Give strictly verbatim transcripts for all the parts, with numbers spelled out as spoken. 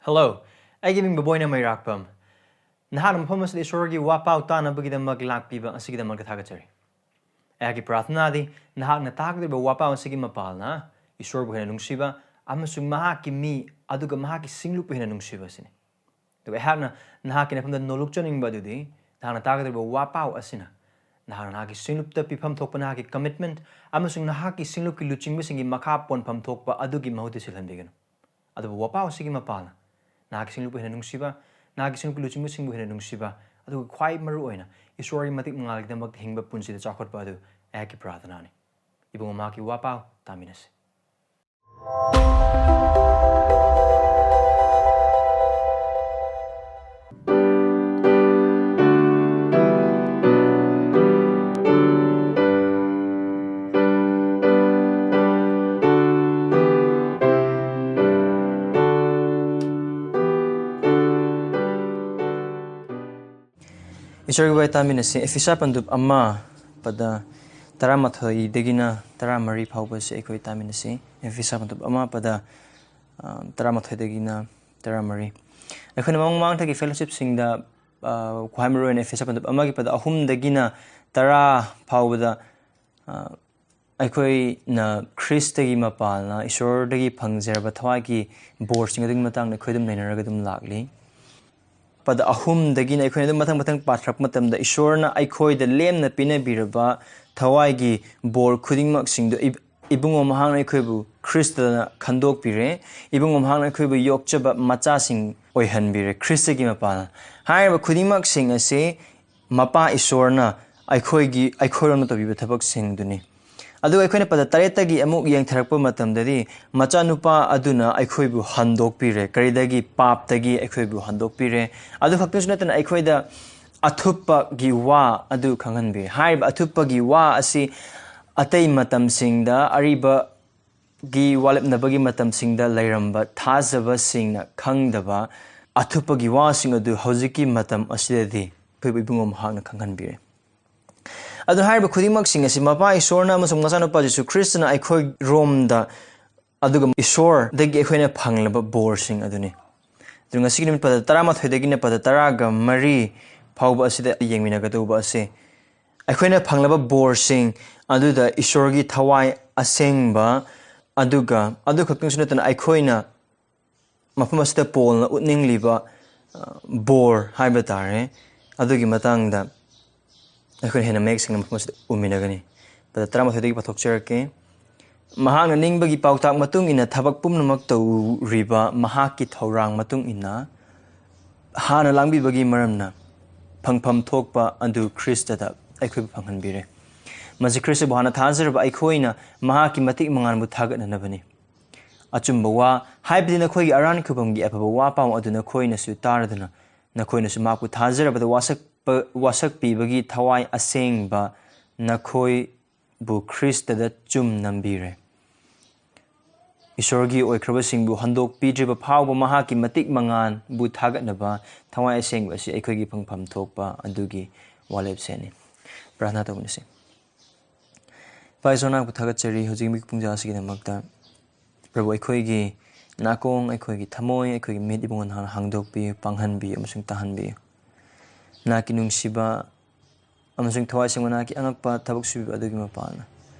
Hello, ꯑꯩꯒꯤ ꯃꯤꯡ ꯕꯣꯕꯣꯏꯅ ꯃꯩꯔꯥꯛꯄꯝ꯫ ꯅꯍꯥꯛꯅ ꯃꯐꯝ ꯑꯁꯤꯗ ꯏꯁꯣꯔꯒꯤ ꯋꯥꯄꯥꯎ ꯇꯥꯅꯕꯒꯤꯗꯃꯛ ꯂꯥꯛꯄꯤꯕ ꯑꯁꯤꯒꯤꯗꯃꯛꯇ ꯊꯥꯒꯠꯆꯔꯤ꯫ ꯑꯩꯍꯥꯛꯀꯤ ꯄ꯭ꯔꯥꯔꯊꯅꯥꯗꯤ ꯅꯍꯥꯛꯅ ꯇꯥꯒꯗꯧꯔꯤꯕ ꯋꯥꯄꯥꯎ ꯑꯁꯤꯒꯤ ꯃꯄꯥꯜꯅ ꯏꯁꯣꯔꯕꯨ ꯍꯦꯟꯅ ꯅꯨꯡꯁꯤꯕ ꯑꯃꯁꯨꯡ ꯃꯍꯥꯛꯀꯤ ꯃꯤ ꯑꯗꯨꯒ ꯃꯍꯥꯛꯀꯤ ꯁꯤꯡꯂꯨꯞꯄꯨ ꯍꯦꯟꯅ ꯅꯨꯡꯁꯤꯕ ꯑꯁꯤꯅꯤ꯫ ꯑꯗꯨꯒ ꯑꯩꯍꯥꯛꯅ ꯅꯍꯥꯛꯀꯤ ꯅꯐꯝꯗ ꯅꯣꯂꯨꯛꯆꯅꯤꯡꯕ ꯑꯗꯨꯗꯤ ꯅꯍꯥꯛꯅ ꯇꯥꯒꯗꯧꯔꯤꯕ ꯋꯥꯄꯥꯎ ꯑꯁꯤꯅ ꯅꯍꯥꯛꯅ ꯅꯍꯥꯛꯀꯤ ꯁꯤꯡꯂꯨꯞꯇ ꯄꯤꯐꯝ ꯊꯣꯛꯄ ꯅꯍꯥꯛꯀꯤ commitment ꯑꯃꯁꯨꯡ ꯅꯍꯥꯛꯀꯤ ꯁꯤꯡꯂꯨꯞꯀꯤ ꯂꯨꯆꯤꯡꯕꯁꯤꯡꯒꯤ ꯃꯈꯥ ꯄꯣꯟꯐꯝ ꯊꯣꯛꯄ ꯑꯗꯨꯒꯤ ꯃꯍꯨꯠꯇ ꯁꯤꯜꯍꯟꯕꯤꯒꯅꯨ꯫ ꯑꯗꯨꯕꯨ ꯋꯥꯄꯥꯎ ꯑꯁꯤꯒꯤ ꯃꯄꯥꯜꯅ ꯅꯍꯥꯛꯀꯤ ꯁꯤꯡꯂꯨꯞꯄꯨ ꯍꯦꯟꯅ ꯅꯨꯡꯁꯤꯕ, ꯅꯍꯥꯛꯀꯤ ꯁꯤꯡꯂꯨꯞꯀꯤ ꯂꯨꯆꯤꯡꯕꯁꯤꯡꯕꯨ ꯍꯦꯟꯅ ꯅꯨꯡꯁꯤꯕ, ꯑꯗꯨꯒ ꯈ꯭ꯋꯥꯏ ꯃꯔꯨ ꯑꯣꯏꯅ ꯏꯁꯣꯔꯒꯤ ꯃꯇꯤꯛ ꯃꯉꯥꯜꯒꯤꯗꯃꯛꯇ ꯍꯤꯡꯕ ꯄꯨꯟꯁꯤꯗ ꯆꯥꯎꯈꯠꯄ ꯑꯗꯨ ꯑꯩꯍꯥꯛꯀꯤ ꯄ꯭ꯔꯥꯔꯊꯅꯥꯅꯤ꯫ ꯏꯕꯨꯡꯉꯣ, ꯃꯍꯥꯛꯀꯤ ꯋꯥꯄꯥꯎ ꯇꯥꯃꯤꯟꯅꯁꯤ꯫ ꯏꯁꯣꯔꯒꯤ ꯋꯥꯍꯩ ꯇꯥꯃꯤꯟꯅꯁꯤ꯫ ꯑꯦꯐꯤꯁꯥ ꯄꯟꯗꯨꯞ ꯑꯃ ꯄꯗ ꯇꯔꯥꯃꯥꯊꯣꯏꯗꯒꯤꯅ ꯇꯔꯥꯃꯔꯤ ꯐꯥꯎꯕꯁꯤ ꯑꯩꯈꯣꯏ ꯇꯥꯃꯤꯟꯅꯁꯤ꯫ ꯑꯦꯐꯤꯁꯥ ꯄꯟꯗꯨꯞ ꯑꯃ ꯄꯗ, ꯑ, ꯇꯔꯥꯃꯥꯊꯣꯏꯗꯒꯤꯅ ꯇꯔꯥꯃꯔꯤ꯫ ꯑꯩꯈꯣꯏꯅ ꯃꯃꯥꯡ ꯃꯃꯥꯡꯊꯒꯤ fellowshipꯁꯤꯡꯗ, ꯑ, ꯈ꯭ꯋꯥꯏ ꯃꯔꯨꯑꯣꯏꯅ ꯑꯦꯐꯤꯁꯥ ꯄꯟꯗꯨꯞ ꯑꯃꯒꯤ ꯄꯗ ꯑꯍꯨꯝꯗꯒꯤꯅ ꯇꯔꯥ ꯐꯥꯎꯕꯗ, ꯑ, ꯑꯩꯈꯣꯏꯅ ꯈ꯭ꯔꯤꯁꯇꯒꯤ ꯃꯄꯥꯜꯅ ꯏꯁꯣꯔꯗꯒꯤ ꯐꯪꯖꯔꯕ ꯊꯋꯥꯏꯒꯤ ꯕꯣꯔꯁꯤꯡ ꯑꯗꯨꯒꯤ ꯃꯇꯥꯡꯗ ꯑꯩꯈꯣꯏ ꯑꯗꯨꯝ ꯅꯩꯅꯔꯒ ꯑꯗꯨꯝ ꯂꯥꯛꯂꯤ꯫ ꯄꯗ ꯑꯍꯨꯝꯗꯒꯤꯅ ꯑꯩꯈꯣꯏꯅ ꯑꯗꯨꯝ ꯃꯊꯪ ꯃꯊꯪ ꯄꯥꯊꯔꯛꯄ ꯃꯇꯝꯗ ꯏꯁꯣꯔꯅ ꯑꯩꯈꯣꯏꯗ ꯂꯦꯝꯅ ꯄꯤꯅꯕꯤꯔꯕ ꯊꯋꯥꯏꯒꯤ ꯕꯣꯔ ꯈꯨꯗꯤꯡꯃꯛꯁꯤꯡꯗꯨ ꯏꯕ-, ꯏꯕꯨꯡꯉꯣ ꯃꯍꯥꯛꯅ ꯑꯩꯈꯣꯏꯕꯨ ꯈ꯭ꯔꯤꯁꯇꯅ ꯈꯟꯗꯣꯛꯄꯤꯔꯦ꯫ ꯏꯕꯨꯡꯉꯣ ꯃꯍꯥꯛꯅ ꯑꯩꯈꯣꯏꯕꯨ ꯌꯣꯛꯆꯕ ꯃꯆꯥꯁꯤꯡ ꯑꯣꯏꯍꯟꯕꯤꯔꯦ ꯈ꯭ꯔꯤꯁꯇꯒꯤ ꯃꯄꯥꯜꯅ꯫ ꯍꯥꯏꯔꯤꯕ ꯈꯨꯗꯤꯡꯃꯛꯁꯤꯡ ꯑꯁꯤ ꯃꯄꯥ ꯏꯁꯣꯔꯅ ꯑꯩꯈꯣꯏꯒꯤ, ꯑꯩꯈꯣꯏꯔꯣꯝꯗ ꯇꯧꯕꯤꯕ ꯊꯕꯛꯁꯤꯡꯗꯨꯅꯤ꯫ ꯑꯗꯨꯒ ꯑꯩꯈꯣꯏꯅ ꯄꯗ ꯇꯔꯦꯠꯇꯒꯤ ꯑꯃꯨꯛ ꯌꯦꯡꯊꯔꯛꯄ ꯃꯇꯝꯗꯗꯤ, ꯃꯆꯥꯅꯨꯄꯥ ꯑꯗꯨꯅ ꯑꯩꯈꯣꯏꯕꯨ ꯍꯟꯗꯣꯛꯄꯤꯔꯦ꯫ ꯀꯔꯤꯗꯒꯤ? ꯄꯥꯞꯇꯒꯤ ꯑꯩꯈꯣꯏꯕꯨ ꯍꯟꯗꯣꯛꯄꯤꯔꯦ꯫ ꯑꯗꯨ ꯈꯛꯇꯁꯨ ꯅꯠꯇꯅ, ꯑꯩꯈꯣꯏꯗ ꯑꯊꯨꯞꯄꯒꯤ ꯋꯥ ꯑꯗꯨ ꯈꯪꯍꯟꯕꯤꯔꯦ꯫ ꯍꯥꯏꯔꯤꯕ ꯑꯊꯨꯞꯄꯒꯤ ꯋꯥ ꯑꯁꯤ ꯑꯇꯩ ꯃꯇꯝꯁꯤꯡꯗ ꯑꯔꯤꯕꯒꯤ ꯋꯥꯔꯦꯞꯅꯕꯒꯤ ꯃꯇꯝꯁꯤꯡꯗ ꯂꯩꯔꯝꯕ ꯊꯥꯖꯕꯁꯤꯡꯅ ꯈꯪꯗꯕ ꯑꯊꯨꯞꯄꯒꯤ ꯋꯥꯁꯤꯡ ꯑꯗꯨ ꯍꯧꯖꯤꯛꯀꯤ ꯃꯇꯝ ꯑꯁꯤꯗꯗꯤ ꯑꯩꯈꯣꯏꯕꯨ ꯏꯕꯨꯡꯉꯣ ꯃꯍꯥꯛꯅ ꯈꯪꯍꯟꯕꯤꯔꯦ꯫ ꯑꯗꯨ ꯍꯥꯏꯔꯤꯕ ꯈꯨꯗꯤꯡꯃꯛꯁꯤꯡ ꯑꯁꯤ ꯃꯄꯥ ꯏꯁꯣꯔꯅ ꯑꯃꯁꯨꯡ ꯃꯆꯥꯅꯨꯄꯥ ꯖꯤꯁꯨ ꯈ꯭ꯔꯤꯁꯇꯅ ꯑꯩꯈꯣꯏꯔꯣꯝꯗ, ꯑꯗꯨꯒ ꯏꯁꯣꯔꯗꯒꯤ ꯑꯩꯈꯣꯏꯅ ꯐꯪꯂꯕ ꯕꯣꯔꯁꯤꯡ ꯑꯗꯨꯅꯤ꯫ ꯑꯗꯨ ꯉꯁꯤꯒꯤ ꯅꯨꯃꯤꯠ ꯄꯗ ꯇꯔꯥꯃꯥꯊꯣꯏꯗꯒꯤꯅ ꯄꯗ ꯇꯔꯥꯒ ꯃꯔꯤ ꯐꯥꯎꯕ ꯑꯁꯤꯗ ꯌꯦꯡꯃꯤꯟꯅꯒꯗꯧꯕ ꯑꯁꯤ ꯑꯩꯈꯣꯏꯅ ꯐꯪꯂꯕ ꯕꯣꯔꯁꯤꯡ ꯑꯗꯨꯗ ꯏꯁꯣꯔꯒꯤ ꯊꯋꯥꯏ ꯑꯁꯦꯡꯕ, ꯑꯗꯨꯒ ꯑꯗꯨ ꯈꯛꯇꯪꯁꯨ ꯅꯠꯇꯅ ꯑꯩꯈꯣꯏꯅ ꯃꯐꯝ ꯑꯁꯤꯗ ꯄꯣꯜꯅ ꯎꯠꯅꯤꯡꯂꯤꯕ, ꯑ, ꯕꯣꯔ ꯍꯥꯏꯕ ꯇꯥꯔꯦ, ꯑꯗꯨꯒꯤ ꯃꯇꯥꯡꯗ ꯑꯩꯈꯣꯏꯅ ꯍꯦꯟꯅ ꯃꯌꯦꯛ ꯁꯦꯡꯅ ꯃꯐꯝ ꯑꯁꯤꯗ ꯎꯃꯤꯟꯅꯒꯅꯤ꯫ ꯄꯗ ꯇꯔꯥꯃꯥꯊꯣꯏꯗꯒꯤ ꯄꯥꯊꯣꯛꯆꯔꯛꯀꯦ꯫ ꯃꯍꯥꯛꯅ ꯅꯤꯡꯕꯒꯤ ꯄꯥꯎꯇꯥꯛ ꯃꯇꯨꯡ ꯏꯟꯅ ꯊꯕꯛ ꯄꯨꯝꯅꯃꯛ ꯇꯧꯔꯤꯕ ꯃꯍꯥꯛꯀꯤ ꯊꯧꯔꯥꯡ ꯃꯇꯨꯡ ꯏꯟꯅ ꯍꯥꯟꯅ ꯂꯥꯡꯕꯤꯕꯒꯤ ꯃꯔꯝꯅ ꯐꯪꯐꯝ ꯊꯣꯛꯄ ꯑꯗꯨ ꯈ꯭ꯔꯤꯁꯇꯗ ꯑꯩꯈꯣꯏꯕꯨ ꯐꯪꯍꯟꯕꯤꯔꯦ꯫ ꯃꯁꯤ ꯈ꯭ꯔꯤꯁꯇꯕꯨ ꯍꯥꯟꯅ ꯊꯥꯖꯔꯕ ꯑꯩꯈꯣꯏꯅ ꯃꯍꯥꯛꯀꯤ ꯃꯇꯤꯛ ꯃꯉꯥꯜꯕꯨ ꯊꯥꯒꯠꯅꯅꯕꯅꯤ꯫ ꯑꯆꯨꯝꯕ ꯋꯥ, ꯍꯥꯏꯕꯗꯤ ꯅꯈꯣꯏꯒꯤ ꯑꯔꯥꯟ ꯈꯨꯕꯝꯒꯤ ꯑꯐꯕ ꯋꯥ ꯄꯥꯎ ꯑꯗꯨ ꯅꯈꯣꯏꯅꯁꯨ ꯇꯥꯔꯗꯨꯅ, ꯅꯈꯣꯏꯅꯁꯨ ꯃꯍꯥꯛꯄꯨ ꯊꯥꯖꯔꯕꯗ ꯋꯥꯁꯛꯄ-, ꯋꯥꯁꯛꯄꯤꯕꯒꯤ ꯊꯋꯥꯏ ꯑꯁꯦꯡꯕ ꯅꯈꯣꯏꯕꯨ ꯈ꯭ꯔꯤꯁꯇꯗ ꯆꯨꯝ ꯅꯝꯕꯤꯔꯦ꯫ ꯏꯁꯣꯔꯒꯤ ꯑꯣꯏꯈ꯭ꯔꯕꯁꯤꯡꯕꯨ ꯍꯟꯗꯣꯛꯄꯤꯗ꯭ꯔꯤꯕ ꯐꯥꯎꯕ ꯃꯍꯥꯛꯀꯤ ꯃꯇꯤꯛ ꯃꯉꯥꯜꯕꯨ ꯊꯥꯒꯠꯅꯕ ꯊꯋꯥꯏ ꯑꯁꯦꯡꯕ ꯑꯁꯤ ꯑꯩꯈꯣꯏꯒꯤ ꯐꯪꯐꯝ ꯊꯣꯛꯄ ꯑꯗꯨꯒꯤ ꯋꯥꯂꯦꯞꯁꯦꯅꯤ꯫ ꯄ꯭ꯔꯥꯔꯊꯅꯥ ꯇꯧꯃꯤꯟꯅꯁꯤ꯫ ꯏꯄꯥ ꯏꯁꯣꯔ, ꯅꯍꯥꯛꯄꯨ ꯊꯥꯒꯠꯆꯔꯤ꯫ ꯍꯧꯖꯤꯛ ꯃꯤꯀꯨꯞ ꯄꯨꯡꯖꯥ ꯑꯁꯤꯒꯤꯗꯃꯛꯇ, ꯄ꯭ꯔꯚꯨ, ꯑꯩꯈꯣꯏꯒꯤ ꯅꯥꯀꯣꯡ, ꯑꯩꯈꯣꯏꯒꯤ ꯊꯃꯣꯏ, ꯑꯩꯈꯣꯏꯒꯤ ꯃꯤꯠ ꯏꯕꯨꯡꯉꯣ ꯅꯍꯥꯛꯅ ꯍꯥꯡꯗꯣꯛꯄꯤꯌꯨ, ꯄꯥꯡꯍꯟꯕꯤꯌꯨ ꯑꯃꯁꯨꯡ ꯇꯥꯍꯟꯕꯤꯌꯨ꯫ ꯅꯍꯥꯛꯀꯤ ꯅꯨꯡꯁꯤꯕ ꯑꯃꯁꯨꯡ ꯊꯋꯥꯏ ꯁꯦꯡꯕ ꯅꯍꯥꯛꯀꯤ ꯑꯉꯛꯄ ꯊꯕꯛ ꯁꯨꯕꯤꯕ ꯑꯗꯨꯒꯤ ꯃꯄꯥꯜꯅ,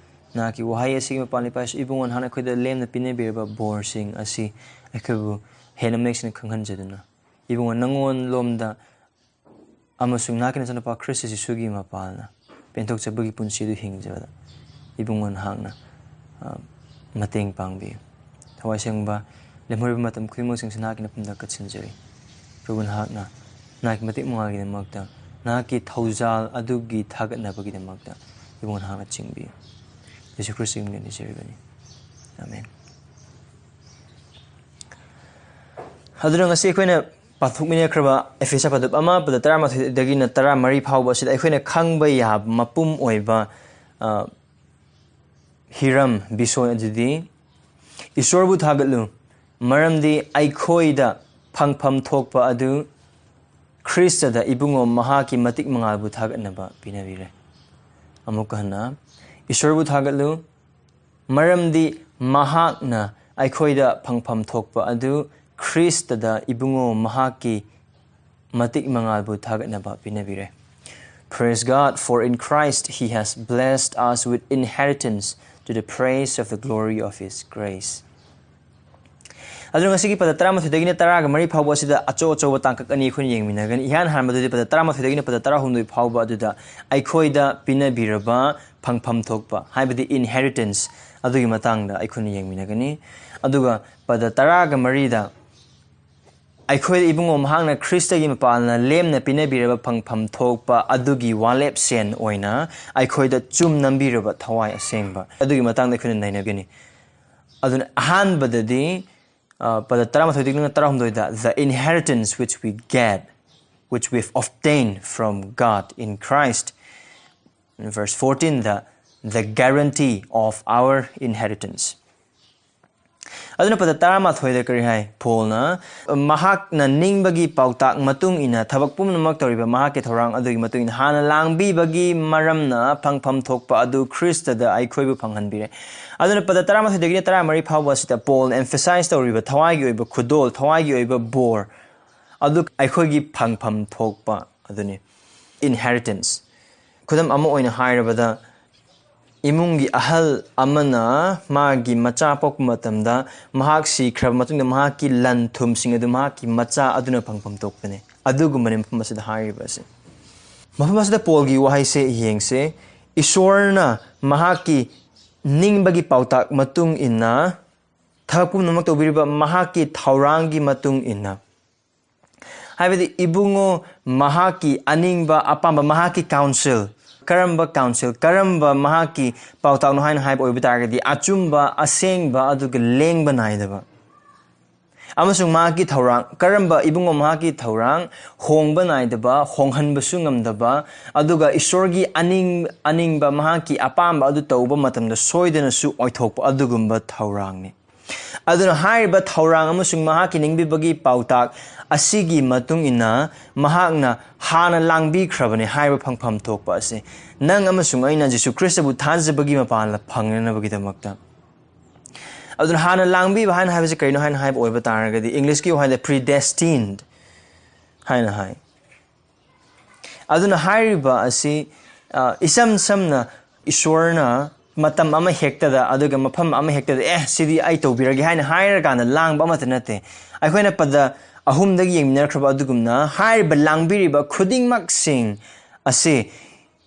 ꯅꯍꯥꯛꯀꯤ ꯋꯥꯍꯩ ꯑꯁꯤꯒꯤ ꯃꯄꯥꯜ, ꯏꯄꯥ ꯏꯁꯣꯔ ꯏꯕꯨꯡꯉꯣ ꯅꯍꯥꯛꯅ ꯑꯩꯈꯣꯏꯗ ꯂꯦꯝꯅ ꯄꯤꯅꯕꯤꯔꯕ ꯕꯣꯔꯁꯤꯡ ꯑꯁꯤ ꯑꯩꯈꯣꯏꯕꯨ ꯍꯦꯟꯅ ꯃꯌꯦꯛ ꯁꯦꯡꯅ ꯈꯪꯍꯟꯖꯗꯨꯅ, ꯏꯕꯨꯡꯉꯣ ꯅꯉꯣꯟ ꯂꯣꯝꯗ ꯑꯃꯁꯨꯡ ꯅꯍꯥꯛꯀꯤ ꯅꯆꯥꯅꯨꯄꯥ ꯈ꯭ꯔꯤꯁꯇ ꯖꯤꯁꯨꯒꯤ ꯃꯄꯥꯜꯅ ꯄꯦꯟꯊꯣꯛꯆꯕꯒꯤ ꯄꯨꯟꯁꯤ ꯑꯗꯨ ꯍꯤꯡꯖꯕꯗ ꯏꯕꯨꯡꯉꯣ ꯅꯍꯥꯛꯅ, ꯑ, ꯃꯇꯦꯡ ꯄꯥꯡꯕꯤꯌꯨ꯫ ꯊꯋꯥꯏ ꯁꯦꯡꯕ ꯂꯦꯝꯍꯧꯔꯤꯕ ꯃꯇꯝ ꯈꯨꯗꯤꯡꯃꯛꯁꯤꯡꯁꯤ ꯅꯍꯥꯛꯀꯤ ꯅꯐꯝꯗ ꯀꯠꯁꯤꯟꯖꯔꯤ꯫ ꯄ꯭ꯔꯚꯨ, ꯅꯍꯥꯛꯅ ꯅꯍꯥꯛꯀꯤ ꯃꯇꯤꯛ ꯃꯉꯥꯜꯒꯤꯗꯃꯛꯇ, ꯅꯍꯥꯛꯀꯤ ꯊꯧꯖꯥꯜ ꯑꯗꯨꯒꯤ ꯊꯥꯒꯠꯅꯕꯒꯤꯗꯃꯛꯇ ꯏꯕꯨꯡꯉꯣ ꯅꯍꯥꯛꯅ ꯆꯤꯡꯕꯤꯌꯨ꯫ ꯖꯤꯁꯨ ꯈ꯭ꯔꯤꯁꯇꯒꯤ ꯃꯤꯡꯗ ꯅꯤꯖꯔꯤꯕꯅꯤ꯫ ꯑꯥꯃꯦꯟ꯫ ꯑꯗꯨꯅ ꯉꯁꯤ ꯑꯩꯈꯣꯏꯅ ꯄꯥꯊꯣꯛꯃꯤꯟꯅꯈ꯭ꯔꯕ ꯑꯦꯐꯦꯁ ꯄꯗꯞ ꯑꯃ, ꯄꯗ ꯇꯔꯥꯃꯥꯊꯣꯏꯗꯒꯤꯅ ꯇꯔꯥꯃꯔꯤ ꯐꯥꯎꯕ ꯑꯁꯤꯗ ꯑꯩꯈꯣꯏꯅ ꯈꯪꯕ ꯌꯥꯕ ꯃꯄꯨꯝ ꯑꯣꯏꯕ, ꯑ, ꯍꯤꯔꯝ, ꯕꯤꯁꯣꯏ ꯑꯗꯨꯗꯤ, "ꯏꯁꯣꯔꯕꯨ ꯊꯥꯒꯠꯂꯨ, ꯃꯔꯝꯗꯤ ꯑꯩꯈꯣꯏꯗ ꯐꯪꯐꯝ ꯊꯣꯛꯄ ꯑꯗꯨ ꯈ꯭ꯔꯤꯁꯇꯗ ꯏꯕꯨꯡꯉꯣ ꯃꯍꯥꯛꯀꯤ ꯃꯇꯤꯛ ꯃꯉꯥꯜꯕꯨ ꯊꯥꯒꯠꯅꯕ ꯄꯤꯅꯕꯤꯔꯦ꯫" ꯑꯃꯨꯛꯀ ꯍꯟꯅ, "ꯏꯁꯣꯔꯕꯨ ꯊꯥꯒꯠꯂꯨ, ꯃꯔꯝꯗꯤ ꯃꯍꯥꯛꯅ ꯑꯩꯈꯣꯏꯗ ꯐꯪꯐꯝ ꯊꯣꯛꯄ ꯑꯗꯨ ꯈ꯭ꯔꯤꯁꯇꯗ ꯏꯕꯨꯡꯉꯣ ꯃꯍꯥꯛꯀꯤ ꯃꯇꯤꯛ ꯃꯉꯥꯜꯕꯨ ꯊꯥꯒꯠꯅꯕ ꯄꯤꯅꯕꯤꯔꯦ꯫ Praise God, for in Christ he has blessed us with inheritance to the praise of the glory of his grace. ꯑꯗꯨꯅ ꯉꯁꯤꯒꯤ ꯄꯗ ꯇꯔꯥꯃꯥꯊꯣꯏꯗꯒꯤꯅ ꯇꯔꯥꯒ ꯃꯔꯤ ꯐꯥꯎꯕ ꯑꯁꯤꯗ ꯑꯆꯧ ꯑꯆꯧꯕ ꯇꯥꯡꯀꯛ ꯑꯅꯤ ꯑꯩꯈꯣꯏꯅ ꯌꯦꯡꯃꯤꯟꯅꯒꯅꯤ꯫ ꯏꯍꯥꯟ ꯍꯥꯟꯕꯗꯗꯤ ꯄꯗ ꯇꯔꯥꯃꯥꯊꯣꯏꯗꯒꯤꯅ ꯄꯗ ꯇꯔꯥꯍꯨꯝꯗꯣꯏ ꯐꯥꯎꯕ ꯑꯗꯨꯗ ꯑꯩꯈꯣꯏꯗ ꯄꯤꯅꯕꯤꯔꯕ ꯐꯪꯐꯝ ꯊꯣꯛꯄ, ꯍꯥꯏꯕꯗꯤ inheritance, ꯑꯗꯨꯒꯤ ꯃꯇꯥꯡꯗ ꯑꯩꯈꯣꯏꯅ ꯌꯦꯡꯃꯤꯟꯅꯒꯅꯤ꯫ ꯑꯗꯨꯒ ꯄꯗ ꯇꯔꯥꯒ ꯃꯔꯤꯗ ꯑꯩꯈꯣꯏꯗ ꯏꯕꯨꯡꯉꯣ ꯃꯍꯥꯛꯅ ꯈ꯭ꯔꯤꯁꯇꯒꯤ ꯃꯄꯥꯜꯅ ꯂꯦꯝꯅ ꯄꯤꯅꯕꯤꯔꯕ ꯐꯪꯐꯝ ꯊꯣꯛꯄ ꯑꯗꯨꯒꯤ ꯋꯥꯂꯦꯞꯁꯦꯟ ꯑꯣꯏꯅ ꯑꯩꯈꯣꯏꯗ ꯆꯨꯝ ꯅꯝꯕꯤꯔꯕ ꯊꯋꯥꯏ ꯑꯁꯦꯡꯕ ꯑꯗꯨꯒꯤ ꯃꯇꯥꯡꯗ ꯑꯩꯈꯣꯏꯅ ꯅꯩꯅꯒꯅꯤ꯫ ꯑꯗꯨꯅ ꯑꯍꯥꯟꯕꯗꯗꯤ, ꯑ, ꯄꯗ ꯇꯔꯥꯃꯥꯊꯣꯏꯗꯒꯤꯅ ꯇꯔꯥꯍꯨꯝꯗꯣꯏꯗ, "The inheritance which we get, which we've obtained from God in Christ." In verse fourteen, the, "The guarantee of our inheritance." ꯑꯗꯨꯅ ꯄꯗ ꯇꯔꯥꯃꯥꯊꯣꯏꯗ ꯀꯔꯤ ꯍꯥꯏ? ꯄꯣꯜꯅ, "ꯃꯍꯥꯛꯅ ꯅꯤꯡꯕꯒꯤ ꯄꯥꯎꯇꯥꯛ ꯃꯇꯨꯡ ꯏꯟꯅ ꯊꯕꯛ ꯄꯨꯝꯅꯃꯛ ꯇꯧꯔꯤꯕ ꯃꯍꯥꯛꯀꯤ ꯊꯧꯔꯥꯡ ꯑꯗꯨꯒꯤ ꯃꯇꯨꯡ ꯏꯟꯅ ꯍꯥꯟꯅ ꯂꯥꯡꯕꯤꯕꯒꯤ ꯃꯔꯝꯅ ꯐꯪꯐꯝ ꯊꯣꯛꯄ ꯑꯗꯨ ꯈ꯭ꯔꯤꯁꯇꯗ ꯑꯩꯈꯣꯏꯕꯨ ꯐꯪꯍꯟꯕꯤꯔꯦ꯫" ꯑꯗꯨꯅ ꯄꯗ ꯇꯔꯥꯃꯥꯊꯣꯏꯗꯒꯤꯅ ꯇꯔꯥꯃꯔꯤ ꯐꯥꯎꯕ ꯑꯁꯤꯗ ꯄꯣꯜꯅ emphasize ꯇꯧꯔꯤꯕ ꯊꯋꯥꯏꯒꯤ ꯑꯣꯏꯕ ꯈꯨꯗꯣꯜ, ꯊꯋꯥꯏꯒꯤ ꯑꯣꯏꯕ ꯕꯣꯔ ꯑꯗꯨ ꯑꯩꯈꯣꯏꯒꯤ ꯐꯪꯐꯝ ꯊꯣꯛꯄ ꯑꯗꯨꯅꯤ, inheritance꯫ ꯈꯨꯗꯝ ꯑꯃ ꯑꯣꯏꯅ ꯍꯥꯏꯔꯕꯗ, ꯏꯃꯨꯡꯒꯤ ꯑꯍꯜ ꯑꯃꯅ ꯃꯥꯒꯤ ꯃꯆꯥ ꯄꯣꯛꯄ ꯃꯇꯝꯗ ꯃꯍꯥꯛ ꯁꯤꯈ꯭ꯔꯕ ꯃꯇꯨꯡꯗ ꯃꯍꯥꯛꯀꯤ ꯂꯟ ꯊꯨꯝꯁꯤꯡ ꯑꯗꯨ ꯃꯍꯥꯛꯀꯤ ꯃꯆꯥ ꯑꯗꯨꯅ ꯐꯪꯐꯝ ꯊꯣꯛꯄꯅꯤ꯫ ꯑꯗꯨꯒꯨꯝꯕꯅꯤ ꯃꯐꯝ ꯑꯁꯤꯗ ꯍꯥꯏꯔꯤꯕ ꯑꯁꯤ꯫ ꯃꯐꯝ ꯑꯁꯤꯗ ꯄꯣꯜꯒꯤ ꯋꯥꯍꯩꯁꯦ ꯌꯦꯡꯁꯦ, "ꯏꯁꯣꯔꯅ ꯃꯍꯥꯛꯀꯤ ꯅꯤꯡꯕꯒꯤ ꯄꯥꯎꯇꯥꯛ ꯃꯇꯨꯡ ꯏꯟꯅ ꯊꯕꯛ ꯄꯨꯝꯅꯃꯛ ꯇꯧꯕꯤꯔꯤꯕ ꯃꯍꯥꯛꯀꯤ ꯊꯧꯔꯥꯡꯒꯤ ꯃꯇꯨꯡ ꯏꯟꯅ", ꯍꯥꯏꯕꯗꯤ ꯏꯕꯨꯡꯉꯣ ꯃꯍꯥꯛꯀꯤ ꯑꯅꯤꯡꯕ ꯑꯄꯥꯝꯕ, ꯃꯍꯥꯛꯀꯤ counsel, ꯀꯔꯝꯕ counsel, ꯀꯔꯝꯕ ꯃꯍꯥꯛꯀꯤ ꯄꯥꯎꯇꯥꯛꯅꯣ ꯍꯥꯏꯅ ꯍꯥꯏꯕ ꯑꯣꯏꯕ ꯇꯥꯔꯒꯗꯤ, ꯑꯆꯨꯝꯕ, ꯑꯁꯦꯡꯕ, ꯑꯗꯨꯒ ꯂꯦꯡꯕ ꯅꯥꯏꯗꯕ, ꯑꯃꯁꯨꯡ ꯃꯍꯥꯛꯀꯤ ꯊꯧꯔꯥꯡ, ꯀꯔꯝꯕ ꯏꯕꯨꯡꯉꯣ ꯃꯍꯥꯛꯀꯤ ꯊꯧꯔꯥꯡ, ꯍꯣꯡꯕ ꯅꯥꯏꯗꯕ, ꯍꯣꯡꯍꯟꯕꯁꯨ ꯉꯝꯗꯕ, ꯑꯗꯨꯒ ꯏꯁꯣꯔꯒꯤ ꯑꯅꯤꯡ-, ꯑꯅꯤꯡꯕ, ꯃꯍꯥꯛꯀꯤ ꯑꯄꯥꯝꯕ ꯑꯗꯨ ꯇꯧꯕ ꯃꯇꯝꯗ ꯁꯣꯏꯗꯅꯁꯨ ꯑꯣꯏꯊꯣꯛꯄ ꯑꯗꯨꯒꯨꯝꯕ ꯊꯧꯔꯥꯡꯅꯤ꯫ ꯑꯗꯨꯅ ꯍꯥꯏꯔꯤꯕ ꯊꯧꯔꯥꯡ ꯑꯃꯁꯨꯡ ꯃꯍꯥꯛꯀꯤ ꯅꯤꯡꯕꯤꯕꯒꯤ ꯄꯥꯎꯇꯥꯛ ꯑꯁꯤꯒꯤ ꯃꯇꯨꯡ ꯏꯟꯅ ꯃꯍꯥꯛꯅ ꯍꯥꯟꯅ ꯂꯥꯡꯕꯤꯈ꯭ꯔꯕꯅꯤ ꯍꯥꯏꯕ ꯐꯪꯐꯝ ꯊꯣꯛꯄ ꯑꯁꯤ ꯅꯪ ꯑꯃꯁꯨꯡ ꯑꯩꯅ ꯖꯤꯁꯨ ꯈ꯭ꯔꯤꯁꯇꯕꯨ ꯊꯥꯖꯕꯒꯤ ꯃꯄꯥꯟꯗ ꯐꯪꯅꯅꯕꯒꯤꯗꯃꯛꯇ꯫ ꯑꯗꯨꯅ ꯍꯥꯟꯅ ꯂꯥꯡꯕꯤꯕ ꯍꯥꯏꯅ ꯍꯥꯏꯕꯁꯤ ꯀꯩꯅꯣ ꯍꯥꯏꯅ ꯍꯥꯏꯕ ꯑꯣꯏꯕ ꯇꯥꯔꯒꯗꯤ, ꯏꯪꯂꯤꯁꯀꯤ ꯋꯥꯍꯩꯗ predestined ꯍꯥꯏꯅ ꯍꯥꯏ꯫ ꯑꯗꯨꯅ ꯍꯥꯏꯔꯤꯕ ꯑꯁꯤ, ꯑ, ꯏꯆꯝ ꯆꯝꯅ ꯏꯁꯣꯔꯅ ꯃꯇꯝ ꯑꯃ ꯍꯦꯛꯇꯗ, ꯑꯗꯨꯒ ꯃꯐꯝ ꯑꯃ ꯍꯦꯛꯇꯗ, "ꯑꯦ, ꯁꯤꯗꯤ ꯑꯩ ꯇꯧꯕꯤꯔꯒꯦ" ꯍꯥꯏꯅ ꯍꯥꯏꯔꯀꯥꯟꯗ ꯂꯥꯡꯕ ꯑꯃꯠꯇ ꯅꯠꯇꯦ꯫ ꯑꯩꯈꯣꯏꯅ ꯄꯗ ꯑꯍꯨꯝꯗꯒꯤ ꯌꯦꯡꯃꯤꯟꯅꯈ꯭ꯔꯕ ꯑꯗꯨꯒꯨꯝꯅ, ꯍꯥꯏꯔꯤꯕ ꯂꯥꯡꯕꯤꯔꯤꯕ ꯈꯨꯗꯤꯡꯃꯛꯁꯤꯡ ꯑꯁꯤ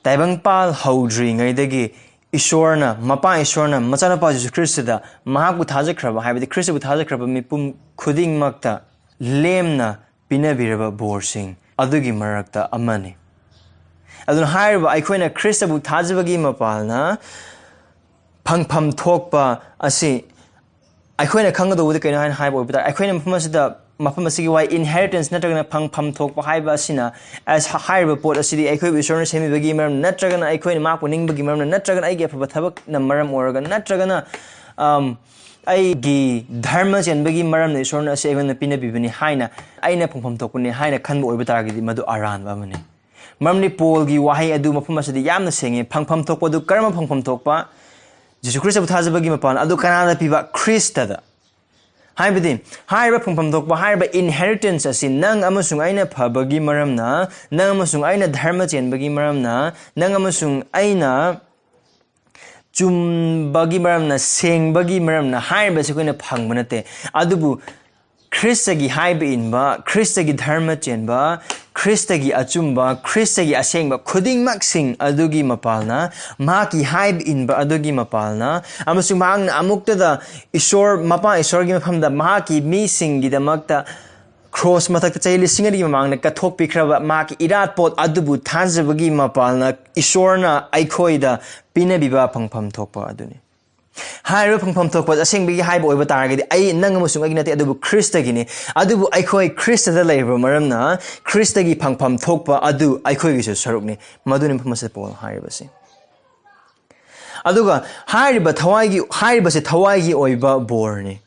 ꯇꯥꯏꯕꯪꯄꯥꯜ ꯍꯧꯗ꯭ꯔꯤꯉꯩꯗꯒꯤ ꯏꯁꯣꯔꯅ, ꯃꯄꯥ ꯏꯁꯣꯔꯅ ꯃꯆꯥꯅꯨꯄꯥ ꯖꯤꯁꯨ ꯈ꯭ꯔꯤꯁꯇꯗ ꯃꯍꯥꯛꯄꯨ ꯊꯥꯖꯈ꯭ꯔꯕ, ꯍꯥꯏꯕꯗꯤ ꯈ꯭ꯔꯤꯁꯇꯕꯨ ꯊꯥꯖꯈ꯭ꯔꯕ ꯃꯤꯄꯨꯝ ꯈꯨꯗꯤꯡꯃꯛꯇ ꯂꯦꯝꯅ ꯄꯤꯅꯕꯤꯔꯕ ꯕꯣꯔꯁꯤꯡ ꯑꯗꯨꯒꯤ ꯃꯔꯛꯇ ꯑꯃꯅꯤ꯫ ꯑꯗꯨꯅ ꯍꯥꯏꯔꯤꯕ ꯑꯩꯈꯣꯏꯅ ꯈ꯭ꯔꯤꯁꯇꯕꯨ ꯊꯥꯖꯕꯒꯤ ꯃꯄꯥꯜꯅ ꯐꯪꯐꯝ ꯊꯣꯛꯄ ꯑꯁꯤ ꯑꯩꯈꯣꯏꯅ ꯈꯪꯒꯗꯧꯕꯗꯤ ꯀꯩꯅꯣ ꯍꯥꯏꯅ ꯍꯥꯏꯕ ꯑꯣꯏꯕ ꯇꯥꯔꯦ, ꯑꯩꯈꯣꯏꯅ ꯃꯐꯝ ꯑꯁꯤꯗ, ꯃꯐꯝ ꯑꯁꯤꯒꯤ ꯋꯥꯍꯩ inheritance ꯅꯠꯇ꯭ꯔꯒꯅ ꯐꯪꯐꯝ ꯊꯣꯛꯄ ꯍꯥꯏꯕ ꯑꯁꯤꯅ, as ꯍꯥꯏꯔꯤꯕ ꯄꯣꯠ ꯑꯁꯤꯗꯤ ꯑꯩꯈꯣꯏꯕꯨ ꯏꯁꯣꯔꯅ ꯁꯦꯝꯕꯤꯕꯒꯤ ꯃꯔꯝ, ꯅꯠꯇ꯭ꯔꯒꯅ ꯑꯩꯈꯣꯏꯅ ꯃꯍꯥꯛꯄꯨ ꯅꯤꯡꯕꯒꯤ ꯃꯔꯝꯅ, ꯅꯠꯇ꯭ꯔꯒꯅ ꯑꯩꯒꯤ ꯑꯐꯕ ꯊꯕꯛꯅ ꯃꯔꯝ ꯑꯣꯏꯔꯒ, ꯅꯠꯇ꯭ꯔꯒꯅ, ꯑꯝ, ꯑꯩꯒꯤ ꯙꯔꯃ ꯆꯦꯟꯕꯒꯤ ꯃꯔꯝꯅ ꯏꯁꯣꯔꯅ ꯑꯁꯤ ꯑꯩꯉꯣꯟꯗ ꯄꯤꯅꯕꯤꯕꯅꯤ ꯍꯥꯏꯅ, ꯑꯩꯅ ꯐꯪꯐꯝ ꯊꯣꯛꯄꯅꯤ ꯍꯥꯏꯅ ꯈꯟꯕ ꯑꯣꯏꯕ ꯇꯥꯔꯒꯗꯤ, ꯃꯗꯨ ꯑꯔꯥꯟꯕ ꯑꯃꯅꯤ꯫ ꯃꯔꯝꯗꯤ ꯄꯣꯜꯒꯤ ꯋꯥꯍꯩ ꯑꯗꯨ ꯃꯐꯝ ꯑꯁꯤꯗ ꯌꯥꯝꯅ ꯁꯦꯡꯉꯤ꯫ ꯐꯪꯐꯝ ꯊꯣꯛꯄ ꯑꯗꯨ ꯀꯔꯝꯕ ꯐꯪꯐꯝ ꯊꯣꯛꯄ? ꯖꯤꯁꯨ ꯈ꯭ꯔꯤꯁꯇꯕꯨ ꯊꯥꯖꯕꯒꯤ ꯃꯄꯥꯟ ꯑꯗꯨ ꯀꯅꯥꯗ ꯄꯤꯕ? ꯈ꯭ꯔꯤꯁꯇꯗ꯫ ꯍꯥꯏꯕꯗꯤ ꯍꯥꯏꯔꯤꯕ ꯐꯪꯐꯝ ꯊꯣꯛꯄ, ꯍꯥꯏꯔꯤꯕ inheritance ꯑꯁꯤ ꯅꯪ ꯑꯃꯁꯨꯡ ꯑꯩꯅ ꯐꯕꯒꯤ ꯃꯔꯝꯅ, ꯅꯪ ꯑꯃꯁꯨꯡ ꯑꯩꯅ ꯙꯔꯃ ꯆꯦꯟꯕꯒꯤ ꯃꯔꯝꯅ, ꯅꯪ ꯑꯃꯁꯨꯡ ꯑꯩꯅ ꯆꯨꯝꯕꯒꯤ ꯃꯔꯝꯅ, ꯁꯦꯡꯕꯒꯤ ꯃꯔꯝꯅ ꯍꯥꯏꯔꯤꯕꯁꯤ ꯑꯩꯈꯣꯏꯅ ꯐꯪꯕ ꯅꯠꯇꯦ꯫ ꯑꯗꯨꯕꯨ ꯈ꯭ꯔꯤꯁꯇꯒꯤ ꯍꯥꯏꯕ ꯏꯟꯕ, ꯈ꯭ꯔꯤꯁꯇꯒꯤ ꯙꯔꯃ ꯆꯦꯟꯕ, ꯈ꯭ꯔꯤꯁꯇꯒꯤ ꯑꯆꯨꯝꯕ, ꯈ꯭ꯔꯤꯁꯇꯒꯤ ꯑꯁꯦꯡꯕ ꯈꯨꯗꯤꯡꯃꯛꯁꯤꯡ ꯑꯗꯨꯒꯤ ꯃꯄꯥꯜꯅ, ꯃꯍꯥꯛꯀꯤ ꯍꯥꯏꯕ ꯏꯟꯕ ꯑꯗꯨꯒꯤ ꯃꯄꯥꯜꯅ, ꯑꯃꯁꯨꯡ ꯃꯍꯥꯛꯅ ꯑꯃꯨꯛꯇꯗ ꯏꯁꯣꯔ, ꯃꯄꯥ ꯏꯁꯣꯔꯒꯤ ꯃꯐꯝꯗ ꯃꯍꯥꯛꯀꯤ ꯃꯤꯁꯤꯡꯒꯤꯗꯃꯛꯇ ꯀ꯭ꯔꯣꯁ ꯃꯊꯛꯇ ꯆꯍꯤ ꯂꯤꯁꯤꯡ ꯑꯅꯤꯒꯤ ꯃꯃꯥꯡꯗ ꯀꯠꯊꯣꯛꯄꯤꯈ꯭ꯔꯕ ꯃꯍꯥꯛꯀꯤ ꯏꯔꯥꯠꯄꯣꯠ ꯑꯗꯨꯕꯨ ꯊꯥꯖꯕꯒꯤ ꯃꯄꯥꯜꯅ ꯏꯁꯣꯔꯅ ꯑꯩꯈꯣꯏꯗ ꯄꯤꯅꯕꯤꯕ ꯐꯪꯐꯝ ꯊꯣꯛꯄ ꯑꯗꯨꯅꯤ꯫ ꯍꯥꯏꯔꯤꯕ ꯐꯪꯐꯝ ꯊꯣꯛꯄ ꯑꯁꯦꯡꯕꯒꯤ ꯍꯥꯏꯕ ꯑꯣꯏꯕ ꯇꯥꯔꯒꯗꯤ, ꯑꯩ, ꯅꯪ ꯑꯃꯁꯨꯡ ꯑꯩꯒꯤ ꯅꯠꯇꯦ, ꯑꯗꯨꯕꯨ ꯈ꯭ꯔꯤꯁꯇꯒꯤꯅꯤ꯫ ꯑꯗꯨꯕꯨ ꯑꯩꯈꯣꯏ ꯈ꯭ꯔꯤꯁꯇꯗ ꯂꯩꯔꯕ ꯃꯔꯝꯅ, ꯈ꯭ꯔꯤꯁꯇꯒꯤ ꯐꯪꯐꯝ ꯊꯣꯛꯄ ꯑꯗꯨ ꯑꯩꯈꯣꯏꯒꯤꯁꯨ ꯁꯔꯨꯛꯅꯤ꯫ ꯃꯗꯨꯅꯤ ꯃꯐꯝ ꯑꯁꯤꯗ ꯄꯣꯜ ꯍꯥꯏꯔꯤꯕꯁꯤ꯫ ꯑꯗꯨꯒ ꯍꯥꯏꯔꯤꯕ ꯊꯋꯥꯏꯒꯤ, ꯍꯥꯏꯔꯤꯕꯁꯤ ꯊꯋꯥꯏꯒꯤ ꯑꯣꯏꯕ ꯕꯣꯔꯅꯤ꯫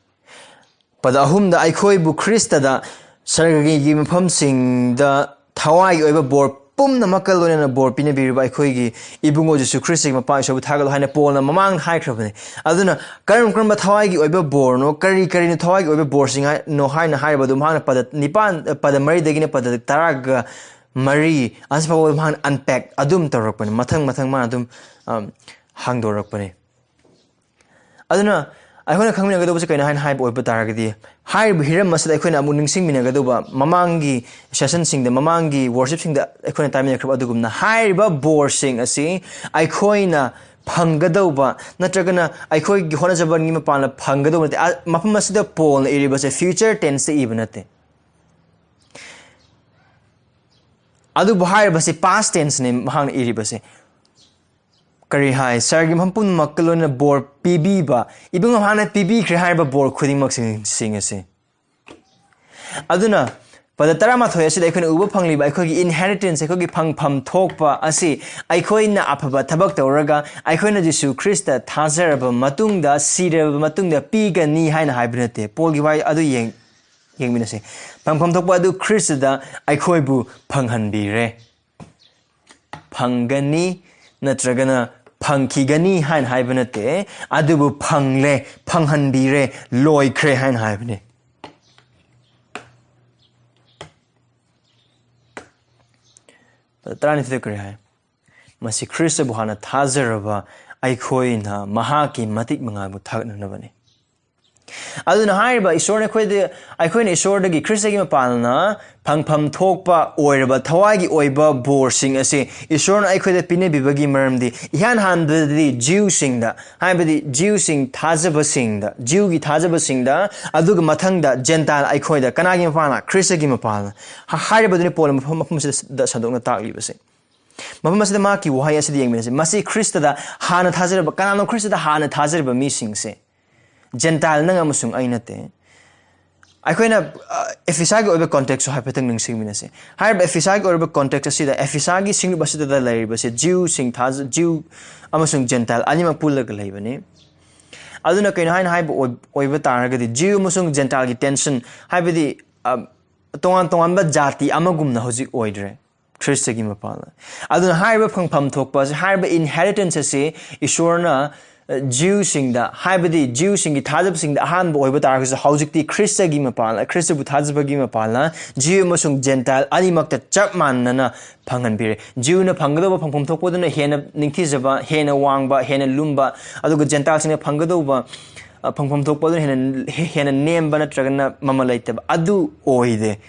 ꯄꯗ ꯑꯍꯨꯝꯗ ꯑꯩꯈꯣꯏꯕꯨ ꯈ꯭ꯔꯤꯁꯇꯗ ꯁꯔꯒꯒꯤ ꯃꯐꯝꯁꯤꯡꯗ ꯊꯋꯥꯏꯒꯤ ꯑꯣꯏꯕ ꯕꯣꯔ ꯄꯨꯝꯅꯃꯛꯀ ꯂꯣꯏꯅꯅ ꯕꯣꯔ ꯄꯤꯅꯕꯤꯔꯤꯕ ꯑꯩꯈꯣꯏꯒꯤ ꯏꯕꯨꯡꯉꯣ ꯖꯤꯁꯨ ꯈ꯭ꯔꯤꯁꯇꯒꯤ ꯃꯄꯥ ꯏꯁꯣꯔꯕꯨ ꯊꯥꯒꯠꯂꯨ ꯍꯥꯏꯅ ꯄꯣꯜꯅ ꯃꯃꯥꯡꯗ ꯍꯥꯏꯈ꯭ꯔꯕꯅꯤ꯫ ꯑꯗꯨꯅ ꯀꯔꯝ ꯀꯔꯝꯕ ꯊꯋꯥꯏꯒꯤ ꯑꯣꯏꯕ ꯕꯣꯔꯅꯣ, ꯀꯔꯤ ꯀꯔꯤꯅꯣ ꯊꯋꯥꯏꯒꯤ ꯑꯣꯏꯕ ꯕꯣꯔꯁꯤꯡ ꯍꯥꯏ-, ꯅꯣ ꯍꯥꯏꯅ ꯍꯥꯏꯔꯤꯕ ꯑꯗꯨ ꯃꯍꯥꯛꯅ ꯄꯗ ꯅꯤꯄꯥꯟ, ꯄꯗ ꯃꯔꯤꯗꯒꯤꯅ ꯄꯗ ꯇꯔꯥꯒ ꯃꯔꯤ ꯑꯁꯤꯐꯥꯎꯕ ꯃꯍꯥꯛꯅ unpack ꯑꯗꯨꯝ ꯇꯧꯔꯛꯄꯅꯤ, ꯃꯊꯪ ꯃꯊꯪ ꯃꯥꯅ ꯑꯗꯨꯝ, ꯑꯝ, ꯍꯥꯡꯗꯣꯔꯛꯄꯅꯤ꯫ ꯑꯗꯨꯅ ꯑꯩꯈꯣꯏꯅ ꯈꯪꯃꯤꯟꯅꯒꯗꯧꯕꯁꯦ ꯀꯩꯅꯣ ꯍꯥꯏꯅ ꯍꯥꯏꯕ ꯑꯣꯏꯕ ꯇꯥꯔꯒꯗꯤ, ꯍꯥꯏꯔꯤꯕ ꯍꯤꯔꯝ ꯑꯁꯤꯗ ꯑꯩꯈꯣꯏꯅ ꯑꯃꯨꯛ ꯅꯤꯡꯁꯤꯡꯃꯤꯟꯅꯒꯗꯧꯕ, ꯃꯃꯥꯡꯒꯤ ꯁꯦꯁꯟꯁꯤꯡꯗ, ꯃꯃꯥꯡꯒꯤ ꯋꯥꯔꯁꯤꯞꯁꯤꯡꯗ ꯑꯩꯈꯣꯏꯅ ꯇꯥꯃꯤꯟꯅꯈ꯭ꯔꯕ ꯑꯗꯨꯒꯨꯝꯅ, ꯍꯥꯏꯔꯤꯕ ꯕꯣꯔꯁꯤꯡ ꯑꯁꯤ ꯑꯩꯈꯣꯏꯅ ꯐꯪꯒꯗꯧꯕ ꯅꯠꯇ꯭ꯔꯒꯅ ꯑꯩꯈꯣꯏꯒꯤ ꯍꯣꯠꯅꯖꯕꯒꯤ ꯃꯄꯥꯟꯅ ꯐꯪꯒꯗꯧꯕ ꯅꯠꯇꯦ꯫ ꯑ, ꯃꯐꯝ ꯑꯁꯤꯗ ꯄꯣꯜꯅ ꯏꯔꯤꯕꯁꯦ ꯐ꯭ꯌꯨꯆꯔ ꯇꯦꯟꯁꯇ ꯏꯕ ꯅꯠꯇꯦ꯫ ꯑꯗꯨꯕꯨ ꯍꯥꯏꯔꯤꯕꯁꯤ ꯄꯥꯁ ꯇꯦꯟꯁꯅꯤ ꯃꯍꯥꯛꯅ ꯏꯔꯤꯕꯁꯦ꯫ ꯀꯔꯤ ꯍꯥꯏ? ꯁꯍꯔꯒꯤ ꯃꯐꯝ ꯄꯨꯝꯅꯃꯛꯀ ꯂꯣꯏꯅꯅ ꯕꯣꯔ ꯄꯤꯕꯤꯕ, ꯏꯕꯨꯡ ꯃꯍꯥꯛꯅ ꯄꯤꯕꯤꯈ꯭ꯔꯦ ꯍꯥꯏꯔꯤꯕ ꯕꯣꯔ ꯈꯨꯗꯤꯡꯃꯛꯁꯤꯡ ꯑꯁꯤ꯫ ꯑꯗꯨꯅ ꯄꯗ ꯇꯔꯥꯃꯥꯊꯣꯏ ꯑꯁꯤꯗ ꯑꯩꯈꯣꯏꯅ ꯎꯕ ꯐꯪꯂꯤꯕ ꯑꯩꯈꯣꯏꯒꯤ inheritance, ꯑꯩꯈꯣꯏꯒꯤ ꯐꯪꯐꯝ ꯊꯣꯛꯄ ꯑꯁꯤ ꯑꯩꯈꯣꯏꯅ ꯑꯐꯕ ꯊꯕꯛ ꯇꯧꯔꯒ ꯑꯩꯈꯣꯏꯅ ꯖꯤꯁꯨ ꯈ꯭ꯔꯤꯁꯇ ꯊꯥꯖꯔꯕ ꯃꯇꯨꯡꯗ, ꯁꯤꯔꯕ ꯃꯇꯨꯡꯗ ꯄꯤꯒꯅꯤ ꯍꯥꯏꯅ ꯍꯥꯏꯕ ꯅꯠꯇꯦ꯫ ꯄꯣꯜꯒꯤ ꯋꯥꯍꯩ ꯑꯗꯨ ꯌꯦꯡ-, ꯌꯦꯡꯃꯤꯟꯅꯁꯤ꯫ ꯐꯪꯐꯝ ꯊꯣꯛꯄ ꯑꯗꯨ ꯈ꯭ꯔꯤꯁꯇꯗ ꯑꯩꯈꯣꯏꯕꯨ ꯐꯪꯍꯟꯕꯤꯔꯦ꯫ ꯐꯪꯒꯅꯤ ꯅꯠꯇ꯭ꯔꯒꯅ ꯐꯪꯈꯤꯒꯅꯤ ꯍꯥꯏꯅ ꯍꯥꯏꯕ ꯅꯠꯇꯦ, ꯑꯗꯨꯕꯨ ꯐꯪꯂꯦ, ꯐꯪꯍꯟꯕꯤꯔꯦ, ꯂꯣꯏꯈ꯭ꯔꯦ ꯍꯥꯏꯅ ꯍꯥꯏꯕꯅꯤ꯫ ꯇꯔꯥꯅꯤꯊꯣꯏꯗ ꯀꯔꯤ ꯍꯥꯏ? ꯃꯁꯤ ꯈ꯭ꯔꯤꯁꯇꯕꯨ ꯍꯥꯟꯅ ꯊꯥꯖꯔꯕ ꯑꯩꯈꯣꯏꯅ ꯃꯍꯥꯛꯀꯤ ꯃꯇꯤꯛ ꯃꯉꯥꯜꯕꯨ ꯊꯥꯒꯠꯅꯅꯕꯅꯤ꯫ ꯑꯗꯨꯅ ꯍꯥꯏꯔꯤꯕ ꯏꯁꯣꯔꯅ ꯑꯩꯈꯣꯏꯗ, ꯑꯩꯈꯣꯏꯅ ꯏꯁꯣꯔꯗꯒꯤ ꯈ꯭ꯔꯤꯁꯇꯒꯤ ꯃꯄꯥꯟꯅ ꯐꯪꯐꯝ ꯊꯣꯛꯄ ꯑꯣꯏꯔꯕ ꯊꯋꯥꯏꯒꯤ ꯑꯣꯏꯕ ꯕꯣꯔꯁꯤꯡ ꯑꯁꯤ ꯏꯁꯣꯔꯅ ꯑꯩꯈꯣꯏꯗ ꯄꯤꯅꯕꯤꯕꯒꯤ ꯃꯔꯝꯗꯤ, ꯏꯍꯥꯟ ꯍꯥꯟꯕꯗꯗꯤ ꯖꯤꯎꯁꯤꯡꯗ, ꯍꯥꯏꯕꯗꯤ ꯖꯤꯎꯁꯤꯡ ꯊꯥꯖꯕꯁꯤꯡꯗ, ꯖꯤꯎꯒꯤ ꯊꯥꯖꯕꯁꯤꯡꯗ, ꯑꯗꯨꯒ ꯃꯊꯪꯗ ꯖꯦꯟꯇꯥꯏꯜ ꯑꯩꯈꯣꯏꯗ꯫ ꯀꯅꯥꯒꯤ ꯃꯄꯥꯟꯅ? ꯈ꯭ꯔꯤꯁꯇꯒꯤ ꯃꯄꯥꯟꯅ꯫ ꯍꯥ-, ꯍꯥꯏꯔꯤꯕꯗꯨꯅꯤ ꯄꯣꯜꯅ ꯃꯐꯝ, ꯃꯐꯝ ꯑꯁꯤꯗ ꯁꯟꯗꯣꯛꯅ ꯇꯥꯛꯂꯤꯕꯁꯦ꯫ ꯃꯐꯝ ꯑꯁꯤꯗ ꯃꯍꯥꯛꯀꯤ ꯋꯥꯍꯩ ꯑꯁꯤꯗ ꯌꯦꯡꯃꯤꯟꯅꯁꯤ꯫ ꯃꯁꯤ ꯈ꯭ꯔꯤꯁꯇꯗ ꯍꯥꯟꯅ ꯊꯥꯖꯔꯕ, ꯀꯅꯥꯅꯣ ꯈ꯭ꯔꯤꯁꯇꯗ ꯍꯥꯟꯅ ꯊꯥꯖꯔꯤꯕ ꯃꯤꯁꯤꯡꯁꯦ? ꯖꯦꯟꯇꯥꯏꯜ ꯅꯪ ꯑꯃꯁꯨꯡ ꯑꯩ ꯅꯠꯇꯦ꯫ ꯑꯩꯈꯣꯏꯅ, ꯑ, ꯑꯦꯐꯤꯁꯥꯒꯤ ꯑꯣꯏꯕ ꯀꯣꯟꯇꯦꯛꯁꯁꯨ ꯍꯥꯏꯐꯦꯠꯇꯪ ꯅꯤꯡꯁꯤꯡꯃꯤꯟꯅꯁꯤ꯫ ꯍꯥꯏꯔꯤꯕ ꯑꯦꯐꯤꯁꯥꯒꯤ ꯑꯣꯏꯔꯤꯕ ꯀꯣꯟꯇꯦꯛꯁ ꯑꯁꯤꯗ, ꯑꯦꯐꯤꯁꯥꯒꯤ ꯁꯤꯡꯂꯨꯞ ꯑꯁꯤꯗ ꯂꯩꯔꯤꯕꯁꯦ ꯖꯤꯎꯁꯤꯡ ꯊꯥꯖ-, ꯖꯤꯎ ꯑꯃꯁꯨꯡ ꯖꯦꯟꯇꯥꯏꯜ ꯑꯅꯤꯃꯛ ꯄꯨꯜꯂꯒ ꯂꯩꯕꯅꯤ꯫ ꯑꯗꯨꯅ ꯀꯩꯅꯣ ꯍꯥꯏꯅ ꯍꯥꯏꯕ ꯑꯣꯏ-, ꯑꯣꯏꯕ ꯇꯥꯔꯒꯗꯤ, ꯖꯤꯎ ꯑꯃꯁꯨꯡ ꯖꯦꯟꯇꯥꯏꯜꯒꯤ ꯇꯦꯟꯁꯟ, ꯍꯥꯏꯕꯗꯤ, ꯑ, ꯇꯣꯉꯥꯟ ꯇꯣꯉꯥꯟꯕ ꯖꯥꯇꯤ ꯑꯃꯒꯨꯝꯅ ꯍꯧꯖꯤꯛ ꯑꯣꯏꯗ꯭ꯔꯦ꯫ ꯈ꯭ꯔꯤꯁꯇꯒꯤ ꯃꯄꯥꯜꯅ꯫ ꯑꯗꯨꯅ ꯍꯥꯏꯔꯤꯕ ꯐꯪꯐꯝ ꯊꯣꯛꯄ ꯑꯁꯤ, ꯍꯥꯏꯔꯤꯕ inheritance ꯑꯁꯤ ꯏꯁꯣꯔꯅ, ꯑ, ꯖꯤꯎꯁꯤꯡꯗ, ꯍꯥꯏꯕꯗꯤ ꯖꯤꯎꯁꯤꯡꯒꯤ ꯊꯥꯖꯕꯁꯤꯡꯗ ꯑꯍꯥꯟꯕ ꯑꯣꯏꯕ ꯇꯥꯔꯒꯁꯨ, ꯍꯧꯖꯤꯛꯇꯤ ꯈ꯭ꯔꯤꯁꯇꯒꯤ ꯃꯄꯥꯜꯅ, ꯈ꯭ꯔꯤꯁꯇꯕꯨ ꯊꯥꯖꯕꯒꯤ ꯃꯄꯥꯜꯅ ꯖꯤꯎ ꯑꯃꯁꯨꯡ ꯖꯦꯟꯇꯥꯏꯜ ꯑꯅꯤꯃꯛꯇ ꯆꯞ ꯃꯥꯟꯅꯅ ꯐꯪꯍꯟꯕꯤꯔꯦ꯫ ꯖꯤꯎꯅ ꯐꯪꯒꯗꯧꯕ ꯐꯪꯐꯝ ꯊꯣꯛꯄꯗꯨꯅ ꯍꯦꯟꯅ ꯅꯤꯡꯊꯤꯖꯕ, ꯍꯦꯟꯅ ꯋꯥꯡꯕ, ꯍꯦꯟꯅ ꯂꯨꯝꯕ, ꯑꯗꯨꯒ ꯖꯦꯟꯇꯥꯏꯜꯁꯤꯡꯅ ꯐꯪꯒꯗꯧꯕ, ꯑ, ꯐꯪꯐꯝ ꯊꯣꯛꯄ ꯑꯗꯨꯅ ꯍꯦꯟꯅ, ꯍꯦꯟꯅ ꯅꯦꯝꯕ ꯅꯠꯇ꯭ꯔꯒꯅ ꯃꯃꯜ ꯂꯩꯇꯕ ꯑꯗꯨ ꯑꯣꯏꯗꯦ꯫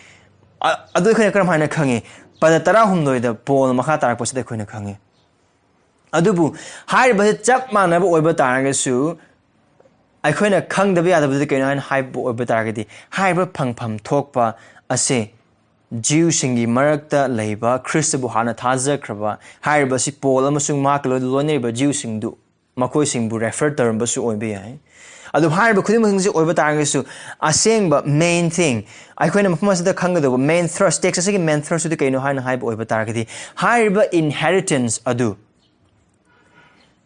ꯑ-, ꯑꯗꯨ ꯑꯩꯈꯣꯏꯅ ꯀꯔꯝ ꯍꯥꯏꯅ ꯈꯪꯉꯤ? ꯄꯗ ꯇꯔꯥꯍꯨꯝꯗꯣꯏꯗ ꯄꯣꯜꯅ ꯃꯈꯥ ꯇꯥꯔꯛꯄꯁꯤꯗ ꯑꯩꯈꯣꯏꯅ ꯈꯪꯉꯤ꯫ ꯑꯗꯨꯕꯨ ꯍꯥꯏꯔꯤꯕꯁꯤ ꯆꯞ ꯃꯥꯟꯅꯕ ꯑꯣꯏꯕ ꯇꯥꯔꯒꯁꯨ, ꯑꯩꯈꯣꯏꯅ ꯈꯪꯗꯕ ꯌꯥꯗꯕꯗꯤ ꯀꯩꯅꯣ ꯍꯥꯏꯅ ꯍꯥꯏꯕ ꯑꯣꯏꯕ ꯇꯥꯔꯒꯗꯤ, ꯍꯥꯏꯔꯤꯕ ꯐꯪꯐꯝ ꯊꯣꯛꯄ ꯑꯁꯤ ꯖꯤꯎꯁꯤꯡꯒꯤ ꯃꯔꯛꯇ ꯂꯩꯕ ꯈ꯭ꯔꯤꯁꯇꯕꯨ ꯍꯥꯟꯅ ꯊꯥꯖꯈ꯭ꯔꯕ, ꯍꯥꯏꯔꯤꯕꯁꯤ ꯄꯣꯜ ꯑꯃꯁꯨꯡ ꯃꯍꯥꯛꯀ ꯂꯣꯏ-, ꯂꯣꯏꯅꯔꯤꯕ ꯖꯤꯎꯁꯤꯡꯗꯨ, ꯃꯈꯣꯏꯁꯤꯡꯕꯨ refer ꯇꯧꯔꯝꯕꯁꯨ ꯑꯣꯏꯕ ꯌꯥꯏ꯫ ꯑꯗꯨ ꯍꯥꯏꯔꯤꯕ ꯈꯨꯗꯤꯡꯃꯛꯁꯤꯡꯁꯤ ꯑꯣꯏꯕ ꯇꯥꯔꯒꯁꯨ, ꯑꯁꯦꯡꯕ main thing, ꯑꯩꯈꯣꯏꯅ ꯃꯐꯝ ꯑꯁꯤꯗ ꯈꯪꯒꯗꯧꯕ main thrust, text ꯑꯁꯤꯒꯤ main thrust ꯑꯗꯨ ꯀꯩꯅꯣ ꯍꯥꯏꯅ ꯍꯥꯏꯕ ꯑꯣꯏꯕ ꯇꯥꯔꯒꯗꯤ, ꯍꯥꯏꯔꯤꯕ inheritance ꯑꯗꯨ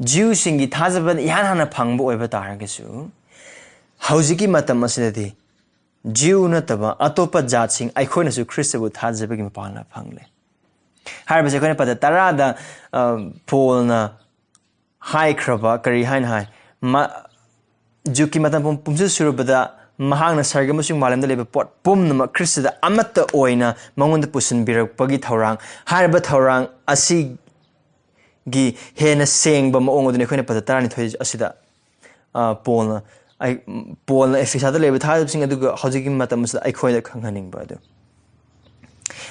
ꯖꯤꯎꯁꯤꯡꯒꯤ ꯊꯥꯖꯕꯗ ꯏꯍꯥꯟ ꯍꯥꯟꯅ ꯐꯪꯕ ꯑꯣꯏꯕ ꯇꯥꯔꯒꯁꯨ, ꯍꯧꯖꯤꯛꯀꯤ ꯃꯇꯝ ꯑꯁꯤꯗꯗꯤ ꯖꯤꯎ ꯅꯠꯇꯕ ꯑꯇꯣꯞꯄ ꯖꯥꯠꯁꯤꯡ ꯑꯩꯈꯣꯏꯅꯁꯨ ꯈ꯭ꯔꯤꯁꯇꯕꯨ ꯊꯥꯖꯕꯒꯤ ꯃꯄꯥꯡꯒꯜ ꯐꯪꯂꯦ꯫ ꯍꯥꯏꯔꯤꯕꯁꯦ ꯑꯩꯈꯣꯏꯅ ꯄꯗ ꯇꯔꯥꯗ, ꯑ, ꯄꯣꯜꯅ ꯍꯥꯏꯈ꯭ꯔꯕ ꯀꯔꯤ ꯍꯥꯏꯅ ꯍꯥꯏ? ꯃ-, ꯖꯨꯛꯀꯤ ꯃꯇꯝ ꯄꯨꯝ-, ꯄꯨꯝꯁꯤꯠ ꯁꯨꯔꯕꯗ ꯃꯍꯥꯛꯅ ꯁꯔꯒ ꯑꯃꯁꯨꯡ ꯃꯥꯂꯦꯝꯗ ꯂꯩꯕ ꯄꯣꯠ ꯄꯨꯝꯅꯃꯛ ꯈ꯭ꯔꯤꯁꯇꯗ ꯑꯃꯠꯇ ꯑꯣꯏꯅ ꯃꯉꯣꯟꯗ ꯄꯨꯁꯤꯟꯕꯤꯔꯛꯄꯒꯤ ꯊꯧꯔꯥꯡ, ꯍꯥꯏꯔꯤꯕ ꯊꯧꯔꯥꯡ ꯑꯁꯤꯒꯤ ꯍꯦꯟꯅ ꯁꯦꯡꯕ ꯃꯑꯣꯡ ꯑꯗꯨꯅꯤ ꯑꯩꯈꯣꯏꯅ ꯄꯗ ꯇꯔꯥꯅꯤꯊꯣꯏ ꯑꯁꯤꯗ, ꯑ, ꯄꯣꯜꯅ, ꯑꯩ, ꯄꯣꯜꯅ ꯑꯦꯐꯤꯁꯥꯗ ꯂꯩꯕ ꯊꯥꯖꯕꯁꯤꯡ ꯑꯗꯨꯒ ꯍꯧꯖꯤꯛꯀꯤ ꯃꯇꯝ ꯑꯁꯤꯗ ꯑꯩꯈꯣꯏꯗ ꯈꯪꯍꯟꯅꯤꯡꯕ ꯑꯗꯨ꯫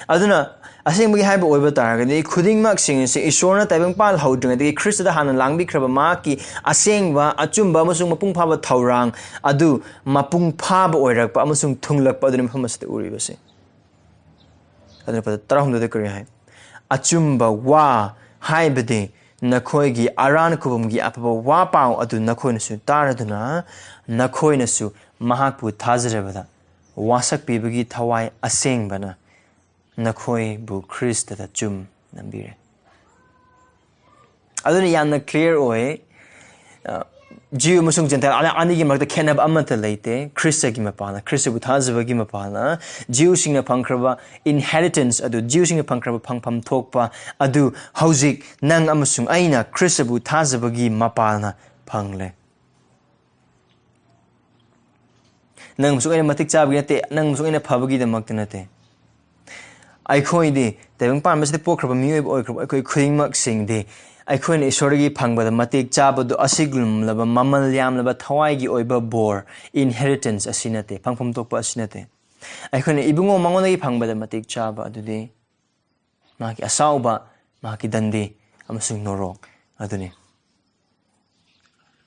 ꯑꯗꯨꯅ ꯑꯁꯦꯡꯕꯒꯤ ꯍꯥꯏꯕ ꯑꯣꯏꯕ ꯇꯥꯔꯒꯗꯤ, ꯈꯨꯗꯤꯡꯃꯛꯁꯤꯡ ꯑꯁꯤ ꯏꯁꯣꯔꯅ ꯇꯥꯏꯕꯪꯄꯥꯜ ꯍꯧꯗ꯭ꯔꯤꯉꯩꯗꯒꯤ ꯈ꯭ꯔꯤꯁꯇꯗ ꯍꯥꯟꯅ ꯂꯥꯡꯕꯤꯈ꯭ꯔꯕ ꯃꯍꯥꯛꯀꯤ ꯑꯁꯦꯡꯕ, ꯑꯆꯨꯝꯕ ꯑꯃꯁꯨꯡ ꯃꯄꯨꯡ ꯐꯥꯕ ꯊꯧꯔꯥꯡ ꯑꯗꯨ ꯃꯄꯨꯡ ꯐꯥꯕ ꯑꯣꯏꯔꯛꯄ ꯑꯃꯁꯨꯡ ꯊꯨꯡꯂꯛꯄ ꯑꯗꯨꯅꯤ ꯃꯐꯝ ꯑꯁꯤꯗ ꯎꯔꯤꯕꯁꯤ꯫ ꯑꯗꯨꯅ ꯄꯗ ꯇꯔꯥꯍꯨꯝꯗꯣꯏꯗ ꯀꯔꯤ ꯍꯥꯏ? "ꯑꯆꯨꯝꯕ ꯋꯥ, ꯍꯥꯏꯕꯗꯤ ꯅꯈꯣꯏꯒꯤ ꯑꯔꯥꯟ ꯈꯨꯕꯝꯒꯤ ꯑꯐꯕ ꯋꯥ ꯄꯥꯎ ꯑꯗꯨ ꯅꯈꯣꯏꯅꯁꯨ ꯇꯥꯔꯗꯨꯅ, ꯅꯈꯣꯏꯅꯁꯨ ꯃꯍꯥꯛꯄꯨ ꯊꯥꯖꯔꯕꯗ ꯋꯥꯁꯛꯄꯤꯕꯒꯤ ꯊꯋꯥꯏ ꯑꯁꯦꯡꯕꯅ ꯅꯈꯣꯏꯕꯨ ꯈ꯭ꯔꯤꯁꯇꯗ ꯆꯨꯝ ꯅꯝꯕꯤꯔꯦ"꯫ ꯑꯗꯨꯅ ꯌꯥꯝꯅ clear ꯑꯣꯏ꯫ ꯑ, Jew ꯑꯃꯁꯨꯡ Gentile ꯑꯅ-, ꯑꯅꯤꯒꯤ ꯃꯔꯛꯇ ꯈꯦꯠꯅꯕ ꯑꯃꯠꯇ ꯂꯩꯇꯦ꯫ ꯈ꯭ꯔꯤꯁꯇꯒꯤ ꯃꯄꯥꯜꯅ, ꯈ꯭ꯔꯤꯁꯇꯕꯨ ꯊꯥꯖꯕꯒꯤ ꯃꯄꯥꯜꯅ, Jewꯁꯤꯡꯅ ꯐꯪꯈ꯭ꯔꯕ inheritance ꯑꯗꯨ, Jewꯁꯤꯡꯅ ꯐꯪꯈ꯭ꯔꯕ ꯐꯪꯐꯝ ꯊꯣꯛꯄ ꯑꯗꯨ ꯍꯧꯖꯤꯛ ꯅꯪ ꯑꯃꯁꯨꯡ ꯑꯩꯅ ꯈ꯭ꯔꯤꯁꯇꯕꯨ ꯊꯥꯖꯕꯒꯤ ꯃꯄꯥꯜꯅ ꯐꯪꯂꯦ꯫ ꯅꯪ ꯑꯃꯁꯨꯡ ꯑꯩꯅ ꯃꯇꯤꯛ ꯆꯥꯕꯒꯤ ꯅꯠꯇꯦ, ꯅꯪ ꯑꯃꯁꯨꯡ ꯑꯩꯅ ꯐꯕꯒꯤꯗꯃꯛꯇ ꯅꯠꯇꯦ꯫ ꯑꯩꯈꯣꯏꯗꯤ ꯇꯥꯏꯕꯪ ꯄꯥꯟꯕꯁꯤꯗ ꯄꯣꯛꯈ꯭ꯔꯕ ꯃꯤꯑꯣꯏꯕ ꯑꯣꯏꯈ꯭ꯔꯕ ꯑꯩꯈꯣꯏ ꯈꯨꯗꯤꯡꯃꯛꯁꯤꯡꯗꯤ ꯑꯩꯈꯣꯏꯅ ꯏꯁꯣꯔꯗꯒꯤ ꯐꯪꯕꯗ ꯃꯇꯤꯛ ꯆꯥꯕꯗꯨ ꯑꯁꯤꯒꯨꯝꯂꯕ ꯃꯃꯜ ꯌꯥꯝꯂꯕ ꯊꯋꯥꯏꯒꯤ ꯑꯣꯏꯕ ꯕꯣꯔ, inheritance ꯑꯁꯤ ꯅꯠꯇꯦ, ꯐꯪꯐꯝ ꯊꯣꯛꯄ ꯑꯁꯤ ꯅꯠꯇꯦ꯫ ꯑꯩꯈꯣꯏꯅ ꯏꯕꯨꯡꯉꯣ ꯃꯉꯣꯟꯗꯒꯤ ꯐꯪꯕꯗ ꯃꯇꯤꯛ ꯆꯥꯕ ꯑꯗꯨꯗꯤ ꯃꯍꯥꯛꯀꯤ ꯑꯁꯥꯎꯕ, ꯃꯍꯥꯛꯀꯤ ꯗꯟꯗꯤ ꯑꯃꯁꯨꯡ ꯅꯣꯔꯣꯛ ꯑꯗꯨꯅꯤ꯫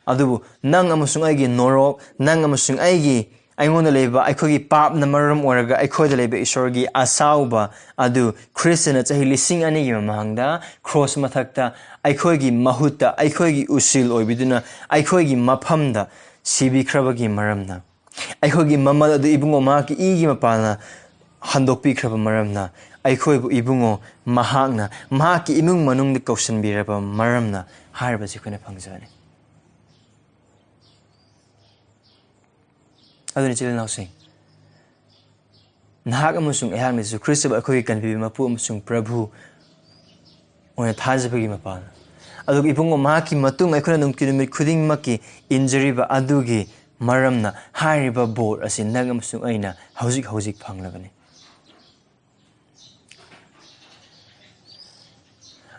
ꯑꯗꯨꯕꯨ ꯅꯪ ꯑꯃꯁꯨꯡ ꯑꯩꯒꯤ ꯅꯣꯔꯣꯛ, ꯅꯪ ꯑꯃꯁꯨꯡ ꯑꯩꯒꯤ, ꯑꯩꯉꯣꯟꯗ ꯂꯩꯕ ꯑꯩꯈꯣꯏꯒꯤ ꯄꯥꯞꯅ ꯃꯔꯝ ꯑꯣꯏꯔꯒ ꯑꯩꯈꯣꯏꯗ ꯂꯩꯕ ꯏꯁꯣꯔꯒꯤ ꯑꯁꯥꯎꯕ ꯑꯗꯨ ꯈ꯭ꯔꯤꯁꯇꯅ ꯆꯍꯤ ꯂꯤꯁꯤꯡ ꯑꯅꯤꯒꯤ ꯃꯃꯥꯡꯗ ꯀ꯭ꯔꯣꯁ ꯃꯊꯛꯇ ꯑꯩꯈꯣꯏꯒꯤ ꯃꯍꯨꯠꯇ, ꯑꯩꯈꯣꯏꯒꯤ ꯎꯁꯤꯜ ꯑꯣꯏꯕꯤꯗꯨꯅ, ꯑꯩꯈꯣꯏꯒꯤ ꯃꯐꯝꯗ ꯁꯤꯕꯤꯈ꯭ꯔꯕꯒꯤ ꯃꯔꯝꯅ, ꯑꯩꯈꯣꯏꯒꯤ ꯃꯃꯜ ꯑꯗꯨ ꯏꯕꯨꯡꯉꯣ ꯃꯍꯥꯛꯀꯤ ꯏꯒꯤ ꯃꯄꯥꯜꯅ ꯍꯟꯗꯣꯛꯄꯤꯈ꯭ꯔꯕ ꯃꯔꯝꯅ, ꯑꯩꯈꯣꯏꯕꯨ ꯏꯕꯨꯡꯉꯣ ꯃꯍꯥꯛꯅ ꯃꯍꯥꯛꯀꯤ ꯏꯃꯨꯡ ꯃꯅꯨꯡꯗ ꯀꯧꯁꯤꯟꯕꯤꯔꯕ ꯃꯔꯝꯅ ꯍꯥꯏꯔꯤꯕꯁꯤ ꯑꯩꯈꯣꯏꯅ ꯐꯪꯖꯕꯅꯤ꯫ ꯑꯗꯨꯅ ꯏꯆꯤꯜ ꯏꯅꯥꯎꯁꯤꯡ, ꯅꯍꯥꯛ ꯑꯃꯁꯨꯡ ꯑꯩꯍꯥꯛꯅ ꯖꯤꯁꯨ ꯈ꯭ꯔꯤꯁꯇꯕꯨ ꯑꯩꯈꯣꯏꯒꯤ ꯀꯟꯕꯤꯕ ꯃꯄꯨ ꯑꯃꯁꯨꯡ ꯄ꯭ꯔꯚꯨ ꯑꯣꯏꯅ ꯊꯥꯖꯕꯒꯤ ꯃꯄꯥꯜꯅ, ꯑꯗꯨꯒ ꯏꯕꯨꯡꯉꯣ ꯃꯍꯥꯛꯀꯤ ꯃꯇꯨꯡ ꯑꯩꯈꯣꯏꯅ ꯅꯨꯡꯇꯤ ꯅꯨꯃꯤꯠ ꯈꯨꯗꯤꯡꯃꯛꯀꯤ ꯏꯟꯖꯔꯤꯕ ꯑꯗꯨꯒꯤ ꯃꯔꯝꯅ ꯍꯥꯏꯔꯤꯕ ꯕꯣꯔ ꯑꯁꯤ ꯅꯪ ꯑꯃꯁꯨꯡ ꯑꯩꯅ ꯍꯧꯖꯤꯛ ꯍꯧꯖꯤꯛ ꯐꯪꯂꯕꯅꯤ꯫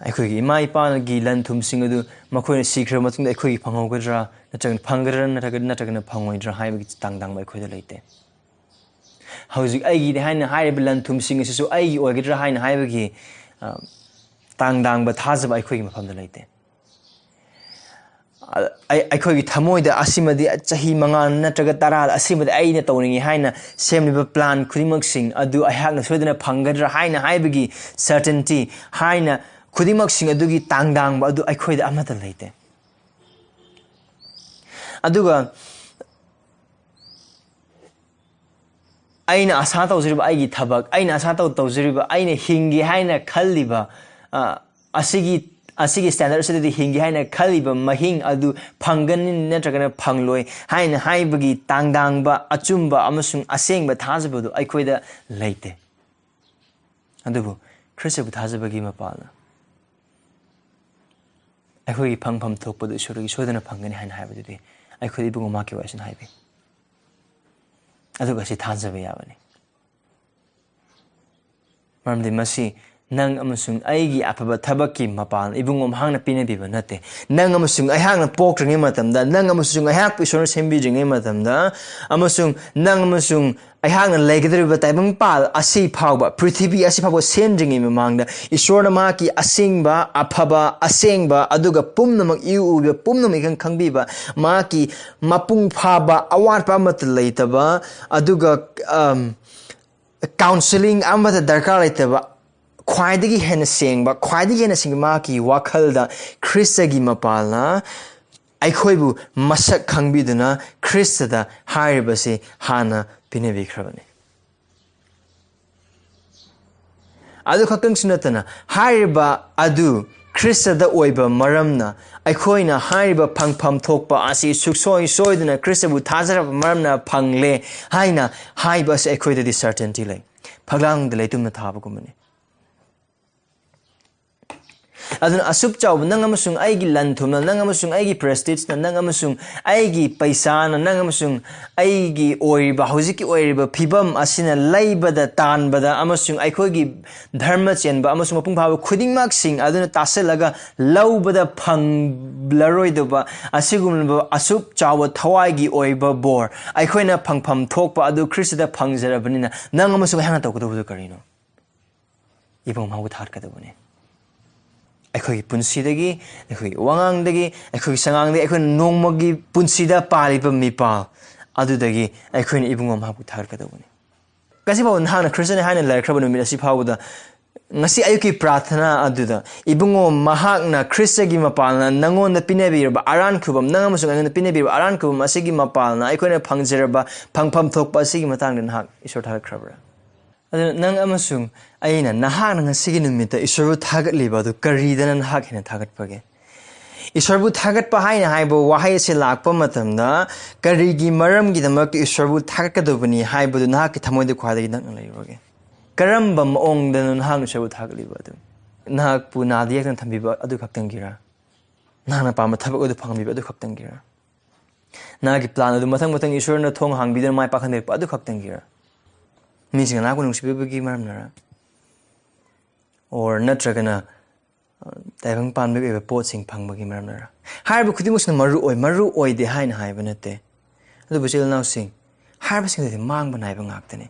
ꯑꯩꯈꯣꯏꯒꯤ ꯏꯃꯥ ꯏꯄꯥꯒꯤ ꯂꯟ ꯊꯨꯝꯁꯤꯡ ꯑꯗꯨ ꯃꯈꯣꯏꯅ ꯁꯤꯈ꯭ꯔꯕ ꯃꯇꯨꯡꯗ ꯑꯩꯈꯣꯏꯒꯤ ꯐꯪꯍꯧꯒꯗ꯭ꯔꯥ, ꯅꯠꯇ꯭ꯔꯒ ꯐꯪꯒꯗ꯭ꯔꯥ, ꯅꯠꯇ꯭ꯔꯒ, ꯅꯠꯇ꯭ꯔꯒꯅ ꯐꯪꯉꯣꯏꯗ꯭ꯔꯥ ꯍꯥꯏꯕꯒꯤ ꯇꯥꯡꯗꯥꯡꯕ ꯑꯩꯈꯣꯏꯗ ꯂꯩꯇꯦ꯫ ꯍꯧꯖꯤꯛ ꯑꯩꯒꯤꯅꯤ ꯍꯥꯏꯅ ꯍꯥꯏꯔꯤꯕ ꯂꯟ ꯊꯨꯝꯁꯤꯡ ꯑꯁꯤꯁꯨ ꯑꯩꯒꯤ ꯑꯣꯏꯒꯗ꯭ꯔꯥ ꯍꯥꯏꯅ ꯍꯥꯏꯕꯒꯤ, ꯑ, ꯇꯥꯡꯗꯥꯡꯕ ꯊꯥꯖꯕ ꯑꯩꯈꯣꯏꯒꯤ ꯃꯐꯝꯗ ꯂꯩꯇꯦ꯫ ꯑ, ꯑꯩ-, ꯑꯩꯈꯣꯏꯒꯤ ꯊꯃꯣꯏꯗ ꯑꯁꯤꯃꯗꯤ ꯆꯍꯤ ꯃꯉꯥ ꯅꯠꯇ꯭ꯔꯒ ꯇꯔꯥ ꯑꯁꯤꯃꯗꯤ ꯑꯩꯅ ꯇꯧꯅꯤꯡꯉꯤ ꯍꯥꯏꯅ ꯁꯦꯝꯂꯤꯕ ꯄ꯭ꯂꯥꯟ ꯈꯨꯗꯤꯡꯃꯛꯁꯤꯡ ꯑꯗꯨ ꯑꯩꯍꯥꯛꯅ ꯁꯣꯏꯗꯅ ꯐꯪꯒꯗ꯭ꯔꯥ ꯍꯥꯏꯅ ꯍꯥꯏꯕꯒꯤ certainty ꯍꯥꯏꯅ ꯈꯨꯗꯤꯡꯃꯛꯁꯤꯡ ꯑꯗꯨꯒꯤ ꯇꯥꯡꯗꯥꯡꯕ ꯑꯗꯨ ꯑꯩꯈꯣꯏꯗ ꯑꯃꯠꯇ ꯂꯩꯇꯦ꯫ ꯑꯗꯨꯒ ꯑꯩꯅ ꯑꯁꯥ ꯇꯧꯖꯔꯤꯕ ꯑꯩꯒꯤ ꯊꯕꯛ, ꯑꯩꯅ ꯑꯁꯥ ꯇꯧ-, ꯇꯧꯖꯔꯤꯕ, ꯑꯩꯅ ꯍꯤꯡꯒꯦ ꯍꯥꯏꯅ ꯈꯜꯂꯤꯕ, ꯑ, ꯑꯁꯤꯒꯤ ꯑꯁꯤꯒꯤ ꯁ꯭ꯇꯦꯟꯗꯔꯗ ꯑꯁꯤꯗꯗꯤ ꯍꯤꯡꯒꯦ ꯍꯥꯏꯅ ꯈꯜꯂꯤꯕ ꯃꯍꯤꯡ ꯑꯗꯨ ꯐꯪꯒꯅꯤ ꯅꯠꯇ꯭ꯔꯒꯅ ꯐꯪꯂꯣꯏ ꯍꯥꯏꯅ ꯍꯥꯏꯕꯒꯤ ꯇꯥꯡꯗꯥꯡꯕ, ꯑꯆꯨꯝꯕ ꯑꯃꯁꯨꯡ ꯑꯁꯦꯡꯕ ꯊꯥꯖꯕꯗꯨ ꯑꯩꯈꯣꯏꯗ ꯂꯩꯇꯦ꯫ ꯑꯗꯨꯕꯨ ꯈ꯭ꯔꯤꯁꯇꯕꯨ ꯊꯥꯖꯕꯒꯤ ꯃꯄꯥꯜꯅ ꯑꯩꯈꯣꯏꯒꯤ ꯐꯪꯐꯝ ꯊꯣꯛꯄꯗꯨ ꯏꯁꯣꯔꯗꯒꯤ ꯁꯣꯏꯗꯅ ꯐꯪꯒꯅꯤ ꯍꯥꯏꯅ ꯍꯥꯏꯕꯗꯨꯗꯤ ꯑꯩꯈꯣꯏꯗ ꯏꯕꯨꯡꯉꯣ ꯃꯍꯥꯛꯀꯤ ꯋꯥꯍꯩꯁꯤꯅ ꯍꯥꯏꯕꯤ꯫ ꯑꯗꯨꯒ ꯑꯁꯤ ꯊꯥꯖꯕ ꯌꯥꯕꯅꯤ꯫ ꯃꯔꯝꯗꯤ ꯃꯁꯤ ꯅꯪ ꯑꯃꯁꯨꯡ ꯑꯩꯒꯤ ꯑꯐꯕ ꯊꯕꯛꯀꯤ ꯃꯄꯥꯜ ꯏꯕꯨꯡꯉꯣ ꯃꯍꯥꯛꯅ ꯄꯤꯅꯕꯤꯕ ꯅꯠꯇꯦ꯫ ꯅꯪ ꯑꯃꯁꯨꯡ ꯑꯩꯍꯥꯛꯅ ꯄꯣꯛꯇ꯭ꯔꯤꯉꯩ ꯃꯇꯝꯗ, ꯅꯪ ꯑꯃꯁꯨꯡ ꯑꯩꯍꯥꯛꯄꯨ ꯏꯁꯣꯔꯅ ꯁꯦꯝꯕꯤꯗ꯭ꯔꯤꯉꯩ ꯃꯇꯝꯗ, ꯑꯃꯁꯨꯡ ꯅꯪ ꯑꯃꯁꯨꯡ ꯑꯩꯍꯥꯛꯅ ꯂꯩꯒꯗꯧꯔꯤꯕ ꯇꯥꯏꯕꯪꯄꯥꯜ ꯑꯁꯤ ꯐꯥꯎꯕ, ꯄ꯭ꯔꯤꯊꯤꯕꯤ ꯑꯁꯤ ꯐꯥꯎꯕ ꯁꯦꯝꯗ꯭ꯔꯤꯉꯩ ꯃꯃꯥꯡꯗ ꯏꯁꯣꯔꯅ ꯃꯍꯥꯛꯀꯤ ꯑꯁꯦꯡꯕ, ꯑꯐꯕ, ꯑꯁꯦꯡꯕ, ꯑꯗꯨꯒ ꯄꯨꯝꯅꯃꯛ ꯏꯎ ꯎꯕ, ꯄꯨꯝꯅꯃꯛ ꯏꯈꯪ ꯈꯪꯕꯤꯕ, ꯃꯍꯥꯛꯀꯤ ꯃꯄꯨꯡ ꯐꯥꯕ, ꯑꯋꯥꯠꯄ ꯑꯃꯠꯇ ꯂꯩꯇꯕ, ꯑꯗꯨꯒ, ꯑꯝ, ꯀꯥꯎꯟꯁꯤꯂꯤꯡ ꯑꯃꯠꯇ ꯗꯔꯀꯥꯔ ꯂꯩꯇꯕ, ꯈ꯭ꯋꯥꯏꯗꯒꯤ ꯍꯦꯟꯅ ꯁꯦꯡꯕ, ꯈ꯭ꯋꯥꯏꯗꯒꯤ ꯍꯦꯟꯅ ꯁꯦꯡꯕ ꯃꯍꯥꯛꯀꯤ ꯋꯥꯈꯜꯗ ꯈ꯭ꯔꯤꯁꯇꯒꯤ ꯃꯄꯥꯜꯅ ꯑꯩꯈꯣꯏꯕꯨ ꯃꯁꯛ ꯈꯪꯕꯤꯗꯨꯅ ꯈ꯭ꯔꯤꯁꯇꯗ ꯍꯥꯏꯔꯤꯕꯁꯤ ꯍꯥꯟꯅ ꯄꯤꯅꯕꯤꯈ꯭ꯔꯕꯅꯤ꯫ ꯑꯗꯨ ꯈꯛꯇꯪꯁꯨ ꯅꯠꯇꯅ, ꯍꯥꯏꯔꯤꯕ ꯑꯗꯨ ꯈ꯭ꯔꯤꯁꯇꯗ ꯑꯣꯏꯕ ꯃꯔꯝꯅ, ꯑꯩꯈꯣꯏꯅ ꯍꯥꯏꯔꯤꯕ ꯐꯪꯐꯝ ꯊꯣꯛꯄ ꯑꯁꯤ ꯁꯨꯛꯁꯣꯏ ꯁꯣꯏꯗꯅ ꯈ꯭ꯔꯤꯁꯇꯕꯨ ꯊꯥꯖꯔꯕ ꯃꯔꯝꯅ ꯐꯪꯂꯦ ꯍꯥꯏꯅ ꯍꯥꯏꯕ ꯑꯁꯤ ꯑꯩꯈꯣꯏꯗꯗꯤ ꯁꯔꯇꯦꯟꯇꯤ ꯂꯩ꯫ ꯐꯛꯂꯥꯡꯗ ꯂꯩꯇꯨꯝꯅ ꯊꯥꯕꯒꯨꯝꯕꯅꯤ꯫ ꯑꯗꯨꯅ ꯑꯁꯨꯛ ꯆꯥꯎꯕ ꯅꯪ ꯑꯃꯁꯨꯡ ꯑꯩꯒꯤ ꯂꯟ ꯊꯨꯝꯅ, ꯅꯪ ꯑꯃꯁꯨꯡ ꯑꯩꯒꯤ ꯄ꯭ꯔꯦꯁꯇꯤꯖꯅ, ꯅꯪ ꯑꯃꯁꯨꯡ ꯑꯩꯒꯤ ꯄꯩꯁꯥꯅ, ꯅꯪ ꯑꯃꯁꯨꯡ ꯑꯩꯒꯤ ꯑꯣꯏꯔꯤꯕ, ꯍꯧꯖꯤꯛꯀꯤ ꯑꯣꯏꯔꯤꯕ ꯐꯤꯕꯝ ꯑꯁꯤꯅ ꯂꯩꯕꯗ, ꯇꯥꯟꯕꯗ ꯑꯃꯁꯨꯡ ꯑꯩꯈꯣꯏꯒꯤ ꯙꯔꯃ ꯆꯦꯟꯕ ꯑꯃꯁꯨꯡ ꯃꯄꯨꯡ ꯐꯥꯕ ꯈꯨꯗꯤꯡꯃꯛꯁꯤꯡ ꯑꯗꯨꯅ ꯇꯥꯁꯤꯜꯂꯒ ꯂꯧꯕꯗ ꯐꯪꯂꯔꯣꯏꯗꯕ ꯑꯁꯤꯒꯨꯝꯂꯕ ꯑꯁꯨꯛ ꯆꯥꯎꯕ ꯊꯋꯥꯏꯒꯤ ꯑꯣꯏꯕ ꯕꯣꯔ ꯑꯩꯈꯣꯏꯅ ꯐꯪꯐꯝ ꯊꯣꯛꯄ ꯑꯗꯨ ꯈ꯭ꯔꯤꯁꯇꯗ ꯐꯪꯖꯔꯕꯅꯤꯅ ꯅꯪ ꯑꯃꯁꯨꯡ ꯑꯩꯍꯥꯛꯅ ꯇꯧꯒꯗꯧꯕꯗꯨ ꯀꯔꯤꯅꯣ? ꯏꯕꯨꯡ ꯃꯍꯥꯛꯄꯨ ꯊꯥꯒꯠꯀꯗꯕꯅꯤ꯫ ꯑꯩꯈꯣꯏꯒꯤ ꯄꯨꯟꯁꯤꯗꯒꯤ, ꯑꯩꯈꯣꯏꯒꯤ ꯋꯥꯉꯥꯡꯗꯒꯤ, ꯑꯩꯈꯣꯏꯒꯤ ꯁꯉꯥꯡꯗꯒꯤ, ꯑꯩꯈꯣꯏꯅ ꯅꯣꯡꯃꯒꯤ ꯄꯨꯟꯁꯤꯗ ꯄꯥꯜꯂꯤꯕ ꯃꯤꯄꯥꯜ ꯑꯗꯨꯗꯒꯤ ꯑꯩꯈꯣꯏꯅ ꯏꯕꯨꯡꯉꯣ ꯃꯍꯥꯛꯄꯨ ꯊꯥꯒꯠꯀꯗꯕꯅꯤ꯫ ꯉꯁꯤꯐꯥꯎ ꯅꯍꯥꯛꯅ ꯈ꯭ꯔꯤꯁꯇꯅꯤ ꯍꯥꯏꯅ ꯂꯩꯔꯛꯈ꯭ꯔꯕ ꯅꯨꯃꯤꯠ ꯑꯁꯤ ꯐꯥꯎꯕꯗ, ꯉꯁꯤ ꯑꯌꯨꯛꯀꯤ ꯄ꯭ꯔꯥꯊꯅꯥ ꯑꯗꯨꯗ, "ꯏꯕꯨꯡꯉꯣ, ꯃꯍꯥꯛꯅ ꯈ꯭ꯔꯤꯁꯇꯒꯤ ꯃꯄꯥꯜꯅ ꯅꯉꯣꯟꯗ ꯄꯤꯅꯕꯤꯔꯕ ꯑꯔꯥꯟ ꯈꯨꯕꯝ, ꯅꯪ ꯑꯃꯁꯨꯡ ꯑꯩꯉꯣꯟꯗ ꯄꯤꯅꯕꯤꯔꯕ ꯑꯔꯥꯟ ꯈꯨꯕꯝ ꯑꯁꯤꯒꯤ ꯃꯄꯥꯜꯅ ꯑꯩꯈꯣꯏꯅ ꯐꯪꯖꯔꯕ ꯐꯪꯐꯝ ꯊꯣꯛꯄ ꯑꯁꯤꯒꯤ ꯃꯇꯥꯡꯗ ꯅꯍꯥꯛ ꯏꯁꯣꯔ ꯊꯥꯒꯠꯈ꯭ꯔꯕ꯭ꯔꯥ?" ꯑꯗꯨꯅ ꯅꯪ ꯑꯃꯁꯨꯡ ꯑꯩꯅ, ꯅꯍꯥꯛꯅ ꯉꯁꯤꯒꯤ ꯅꯨꯃꯤꯠꯇ ꯏꯁꯣꯔꯕꯨ ꯊꯥꯒꯠꯂꯤꯕ ꯑꯗꯨ ꯀꯔꯤꯗꯅ ꯅꯍꯥꯛ ꯍꯦꯟꯅ ꯊꯥꯒꯠꯄꯒꯦ? ꯏꯁꯣꯔꯕꯨ ꯊꯥꯒꯠꯄ ꯍꯥꯏꯅ ꯍꯥꯏꯕ ꯋꯥꯍꯩ ꯑꯁꯤ ꯂꯥꯛꯄ ꯃꯇꯝꯗ, ꯀꯔꯤꯒꯤ ꯃꯔꯝꯒꯤꯗꯃꯛꯇ ꯏꯁꯣꯔꯕꯨ ꯊꯥꯒꯠꯀꯗꯧꯕꯅꯤ ꯍꯥꯏꯕꯗꯨ ꯅꯍꯥꯛꯀꯤ ꯊꯃꯣꯏꯗ ꯈ꯭ꯋꯥꯏꯗꯒꯤ ꯅꯛꯅ ꯂꯩꯔꯨꯔꯒꯦ? ꯀꯔꯝꯕ ꯃꯑꯣꯡꯗꯅꯣ ꯅꯍꯥꯛꯅ ꯏꯁꯣꯔꯕꯨ ꯊꯥꯒꯠꯂꯤꯕ ꯑꯗꯨ? ꯅꯍꯥꯛꯄꯨ ꯅꯥꯗ ꯌꯦꯛꯇꯅ ꯊꯝꯕꯤꯕ ꯑꯗꯨ ꯈꯛꯇꯪꯒꯤꯔ? ꯅꯍꯥꯛꯅ ꯄꯥꯝꯕ ꯊꯕꯛ ꯑꯗꯨ ꯐꯪꯍꯟꯕꯤꯕ ꯑꯗꯨ ꯈꯛꯇꯪꯒꯤꯔ? ꯅꯍꯥꯛꯀꯤ plan ꯑꯗꯨ ꯃꯊꯪ ꯃꯊꯪ ꯏꯁꯣꯔꯅ ꯊꯣꯡ ꯍꯥꯡꯕꯤꯗꯨꯅ ꯃꯥꯏ ꯄꯥꯛꯍꯟꯕꯤꯔꯛꯄ ꯑꯗꯨ ꯈꯛꯇꯪꯒꯤꯔ? ꯃꯤꯁꯤꯡꯅ ꯅꯍꯥꯛꯄꯨ ꯅꯨꯡꯁꯤꯕꯤꯕꯒꯤ ꯃꯔꯝꯅꯔ? Or ꯅꯠꯇ꯭ꯔꯒꯅ, ꯑ, ꯇꯥꯏꯕꯪ ꯄꯥꯟꯕꯒꯤ ꯑꯣꯏꯕ ꯄꯣꯠꯁꯤꯡ ꯐꯪꯕꯒꯤ ꯃꯔꯝꯅꯔ? ꯍꯥꯏꯔꯤꯕ ꯈꯨꯗꯤꯡꯃꯛꯁꯤꯅ ꯃꯔꯨ ꯑꯣꯏ, ꯃꯔꯨ ꯑꯣꯏꯗꯦ ꯍꯥꯏꯅ ꯍꯥꯏꯕ ꯅꯠꯇꯦ꯫ ꯑꯗꯨꯕꯨ ꯏꯆꯤꯜ ꯏꯅꯥꯎꯁꯤꯡ, ꯍꯥꯏꯔꯤꯕꯁꯤꯡ ꯑꯗꯨꯗꯤ ꯃꯥꯡꯕ ꯅꯥꯏꯕ ꯉꯥꯛꯇꯅꯤ꯫